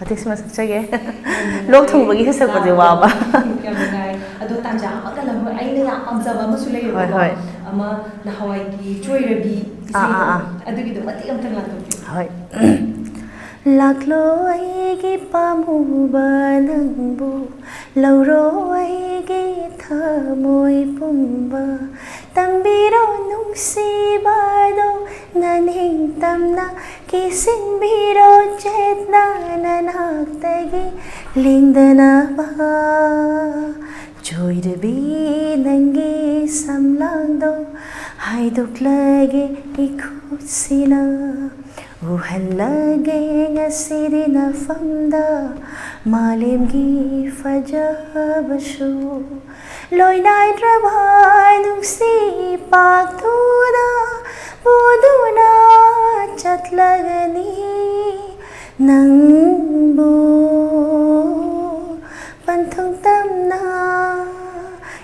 ꯃꯇꯦꯛꯁꯤꯃ ꯁꯛꯆꯒꯦ꯫ ꯂꯣꯛ ꯊꯨꯡꯕꯒꯤ ꯁꯛꯄꯁꯦ ꯋꯥꯕ꯫ ꯌꯥꯝ ꯅꯨꯡꯉꯥꯏ꯫ ꯑꯗꯣ ꯇꯥꯟꯖꯥ ꯑꯃꯒ ꯂꯧꯔ ꯑꯩꯅ ꯌꯥꯝ ꯄꯥꯝꯖꯕ ꯑꯃꯁꯨ ꯂꯩꯌꯦꯕꯀꯣ꯫ ꯍꯣꯏ, ꯍꯣꯏ꯫ ꯑꯃ ꯅꯍꯥꯟꯋꯥꯏꯒꯤ ꯆꯣꯏꯔꯕꯤ ꯑꯥ, ꯏꯁꯩꯗꯣ, ꯑꯥ, ꯑꯥ꯫ ꯑꯗꯨꯒꯤꯗꯣ ꯃꯇꯦꯛ ꯑꯝꯇꯪ ꯂꯥꯛꯊꯣꯛꯄꯤꯌꯨ꯫ ꯍꯣꯏ꯫ ꯂꯥꯛꯂꯣ ꯑꯩꯒꯤ ꯄꯥꯝꯃꯨꯕ ꯅꯪꯕꯨ, ꯂꯧꯔꯣ ꯑꯩꯒꯤ ꯊꯃꯣꯏ ꯄꯨꯝꯕ, ꯇꯝꯕꯤꯔꯣ ꯅꯨꯡꯁꯤꯕꯗꯣ ꯅꯅꯤꯡꯇꯝꯅ, ꯀꯤꯁꯤꯟꯕꯤꯔꯣ ꯆꯦꯠꯅ ꯅꯅꯥꯛꯇꯒꯤ ꯂꯦꯡꯗꯅꯕ꯫ ꯆꯣꯏꯔꯕꯤ ꯅꯪꯒꯤ ꯁꯝꯂꯥꯡꯗꯣ ꯍꯥꯏꯗꯣꯛꯂꯒꯦ ꯏꯈꯨꯠꯁꯤꯅ꯫ ꯎꯍꯜꯂꯒꯦ ꯉꯁꯤꯗꯤ ꯅꯐꯝꯗ ꯃꯥꯂꯦꯝꯒꯤ ꯐꯖꯕꯁꯨ꯫ ꯂꯣꯏꯅꯥꯏꯗ꯭ꯔꯕ ꯅꯨꯡꯁꯤ ꯄꯥꯛꯊꯨꯅ ꯄꯨꯗꯨꯅ ꯆꯠꯂꯒꯅꯤ ꯅꯪꯕꯨ ꯄꯟꯊꯨꯡ ꯇꯝꯅ꯫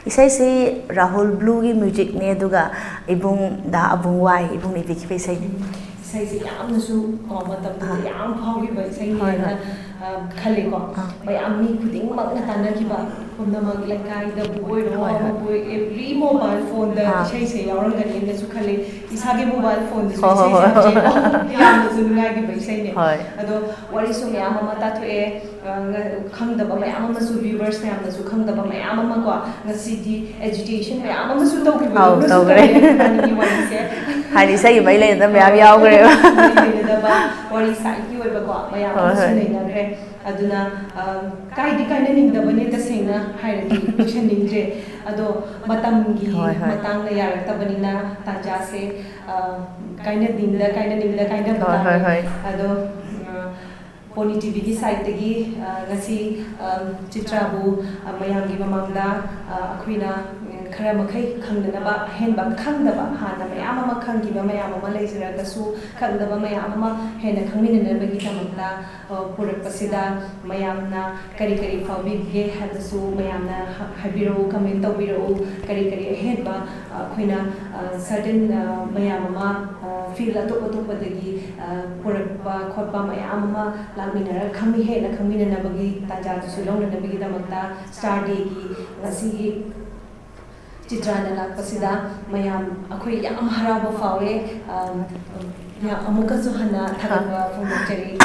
ꯏꯁꯩꯁꯤ ꯔꯥꯍꯨꯜ ꯕ꯭ꯂꯨꯒꯤ ꯃ꯭ꯌꯨꯖꯤꯛꯅꯦ, ꯑꯗꯨꯒ ꯏꯕꯨꯡ ꯗꯥ ꯑꯕꯨꯡ ꯋꯥꯏ, ꯏꯕꯨꯡꯅ ꯏꯕꯤꯈꯤꯕ ꯏꯁꯩꯅꯤ꯫ ꯏꯁꯩꯁꯦ ꯌꯥꯝꯅꯁꯨ, ꯀꯣ, ꯃꯇꯝꯗꯨꯗ ꯑꯥ꯫ ꯌꯥꯝ ꯐꯥꯎꯈꯤꯕ ꯏꯁꯩꯅꯦꯅ, ꯍꯣꯏ, ꯍꯣꯏ꯫ ꯑ, ꯈꯜꯂꯦꯀꯣ꯫ ꯑꯥ꯫ ꯃꯌꯥꯝ ꯃꯤ ꯈꯨꯗꯤꯡꯃꯛꯅ ꯇꯥꯟꯅꯈꯤꯕ ꯄꯨꯝꯅꯃꯛ, ꯂꯩꯀꯥꯏꯗꯕꯨ ꯑꯣꯏꯔꯣ, ꯍꯣꯏ, ꯍꯣꯏ꯫ ꯑꯃꯕꯨ ꯑꯣꯏꯔꯣ, every mobile phone ꯗ ꯑꯥ꯫ ꯏꯁꯩꯁꯦ ꯌꯥꯎꯔꯝꯒꯅꯤꯅꯁꯨ ꯈꯜꯂꯦ꯫ ꯏꯁꯥꯒꯤ mobile phone ꯗꯁꯨ ꯍꯣꯏ, ꯍꯣꯏ, ꯏꯁꯩꯁꯦ ꯍꯣꯏ, ꯍꯣꯏ꯫ ꯍꯥꯞꯆꯩꯀꯣ꯫ ꯌꯥꯝꯅꯁꯨ ꯅꯨꯡꯉꯥꯏꯈꯤꯕ ꯏꯁꯩꯅꯦ꯫ ꯍꯣꯏ꯫ ꯑꯗꯣ ꯋꯥꯔꯤꯁꯨ ꯃꯌꯥꯝ ꯑꯃ ꯇꯥꯊꯣꯛꯑꯦ꯫ ꯑ, ꯉ-, ꯈꯪꯗꯕ ꯃꯌꯥꯝ ꯑꯃꯁꯨ, viewers ꯃꯌꯥꯝꯅꯁꯨ ꯈꯪꯗꯕ ꯃꯌꯥꯝ ꯑꯃ ꯀꯣ, ꯉꯁꯤꯗꯤ agitation ꯃꯌꯥꯝ ꯑꯃꯁꯨ ꯇꯧꯈꯤꯕ, ꯑꯧ, ꯑꯗꯨꯅꯁꯨ ꯇꯧꯈ꯭ꯔꯦ꯫ ꯇꯧꯔꯦ ꯏꯕꯥꯅꯤꯒꯤ ꯋꯥꯔꯤꯁꯦ꯫ ꯍꯥꯏꯗꯤ ꯏꯁꯩꯒꯤ ꯃꯔꯤ ꯂꯩꯅꯗꯕ ꯃꯌꯥꯝ ꯌꯥꯎꯈ꯭ꯔꯦꯕ꯫ ꯃꯔꯤ ꯂꯩꯅꯗꯕ ꯋꯥꯔꯤ side ꯀꯤ ꯑꯣꯏꯕꯀꯣ ꯃꯌꯥꯝ ꯍꯣꯏ, ꯑꯃꯁꯨ ꯍꯣꯏ꯫ ꯅꯩꯅꯈ꯭ꯔꯦ꯫ ꯑꯗꯨꯅ, ꯑ, ꯀꯥꯏꯗꯤ ꯀꯥꯏꯅꯅꯤꯡꯗꯕꯅꯦ ꯇꯁꯦꯡꯅ ꯍꯥꯏꯔꯗꯤ, ꯂꯣꯏꯁꯟꯅꯤꯡꯗ꯭ꯔꯦ꯫ ꯑꯗꯣ ꯃꯇꯝꯒꯤ ꯍꯣꯏ, ꯍꯣꯏ꯫ ꯃꯇꯥꯡꯅ ꯌꯥꯔꯛꯇꯕꯅꯤꯅ ꯇꯥꯟꯖꯥꯁꯦ, ꯑ, ꯀꯥꯏꯅꯅꯤꯡꯗ, ꯀꯥꯏꯅꯅꯤꯡꯗ ꯀꯥꯏꯅꯕ ꯍꯣꯏ, ꯍꯣꯏ, ꯇꯥꯔꯦ꯫ ꯍꯣꯏ꯫ ꯑꯗꯣ, ꯑ, ꯄꯣꯅꯤ ꯇꯤ ꯚꯤꯒꯤ side ꯇꯒꯤ, ꯑ, ꯉꯁꯤ, ꯑ, ꯆꯤꯇ꯭ꯔꯥꯕꯨ, ꯑ, ꯃꯌꯥꯝꯒꯤ ꯃꯃꯥꯡꯗ, ꯑ, ꯑꯩꯈꯣꯏꯅ, ꯎꯝ, ꯈꯔ ꯃꯈꯩ ꯈꯪꯗꯅꯕ, ꯑꯍꯦꯟꯕ ꯈꯪꯗꯕ, ꯍꯥꯟꯅ ꯃꯌꯥꯝ ꯑꯃ ꯈꯪꯈꯤꯕ ꯃꯌꯥꯝ ꯑꯃ ꯂꯩꯖꯔꯒꯁꯨ, ꯈꯪꯗꯕ ꯃꯌꯥꯝ ꯑꯃ ꯍꯦꯟꯅ ꯈꯪꯃꯤꯟꯅꯅꯕꯒꯤꯗꯃꯛꯇ, ꯑ, ꯄꯨꯔꯛꯄꯁꯤꯗ ꯃꯌꯥꯝꯅ ꯀꯔꯤ ꯀꯔꯤ ꯐꯥꯎꯕꯤꯒꯦ ꯍꯥꯏꯕꯁꯨ ꯃꯌꯥꯝꯅ ꯍ-, ꯍꯥꯏꯕꯤꯔꯛꯎ, comment ꯇꯧꯕꯤꯔꯛꯎ꯫ ꯀꯔꯤ ꯀꯔꯤ ꯑꯍꯦꯟꯕ, ꯑ, ꯑꯩꯈꯣꯏꯅ, ꯑ, certain, ꯑ, ꯃꯌꯥꯝ ꯑꯃ, ꯑ, field ꯑꯇꯣꯞ ꯑꯇꯣꯞꯄꯗꯒꯤ, ꯑ, ꯄꯨꯔꯛꯄ ꯈꯣꯠꯄ ꯃꯌꯥꯝ ꯑꯃ ꯂꯥꯛꯃꯤꯟꯅꯔꯒ ꯈꯪꯃꯤ-, ꯍꯦꯟꯅ ꯈꯪꯃꯤꯟꯅꯅꯕꯒꯤ ꯇꯥꯟꯖꯥꯗꯨꯁꯨ ꯂꯧꯅꯅꯕꯒꯤꯗꯃꯛꯇ Star Dayꯒꯤ ꯉꯁꯤꯒꯤ ꯆꯤꯇ꯭ꯔꯥꯗ ꯂꯥꯛꯄꯁꯤꯗ ꯃꯌꯥꯝ ꯑꯩꯈꯣꯏ ꯌꯥꯝ ꯍꯔꯥꯎꯕ ꯐꯥꯎꯋꯦ꯫ ꯑ, ꯌꯥꯝ, ꯑꯃꯨꯛꯀꯁꯨ ꯍꯟꯅ ꯊꯥꯒꯠꯄ ꯐꯣꯡꯗꯣꯛꯆꯔꯤ꯫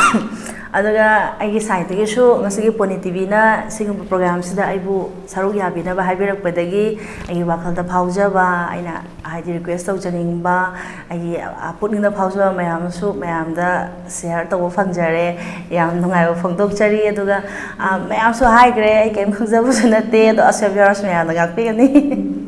ꯑꯗꯨꯒ ꯑꯩꯒꯤ sideꯇꯒꯤꯁꯨ ꯉꯁꯤꯒꯤ ꯄꯣꯅꯤ ꯇꯤꯚꯤꯅ ꯁꯤꯒꯨꯝꯕ programꯁꯤꯗ ꯑꯩꯕꯨ ꯁꯔꯨꯛ ꯌꯥꯕꯤꯅꯕ ꯍꯥꯏꯕꯤꯔꯛꯄꯗꯒꯤ ꯑꯩꯒꯤ ꯋꯥꯈꯜꯗ ꯐꯥꯎꯖꯕ, ꯑꯩꯅ ꯍꯥꯏꯗꯤ request ꯇꯧꯖꯅꯤꯡꯕ, ꯑꯩꯒꯤ, ꯑ, ꯄꯨꯛꯅꯤꯡꯗ ꯐꯥꯎꯖꯕ ꯃꯌꯥꯝꯁꯨ ꯃꯌꯥꯝꯗ share ꯇꯧꯕ ꯐꯪꯖꯔꯦ꯫ ꯌꯥꯝ ꯅꯨꯡꯉꯥꯏꯕ ꯐꯣꯡꯗꯣꯛꯆꯔꯤ꯫ ꯑꯗꯨꯒ, ꯑ, ꯃꯌꯥꯝꯁꯨ ꯍꯥꯏꯈ꯭ꯔꯦ, ꯑꯩ ꯀꯩꯝ ꯈꯪꯖꯕꯁꯨ ꯅꯠꯇꯦ, ꯑꯗꯣ ꯑꯁꯣꯏꯕ ꯌꯥꯎꯔꯁꯨ ꯃꯌꯥꯝꯅ ꯉꯥꯛꯄꯤꯒꯅꯤ꯫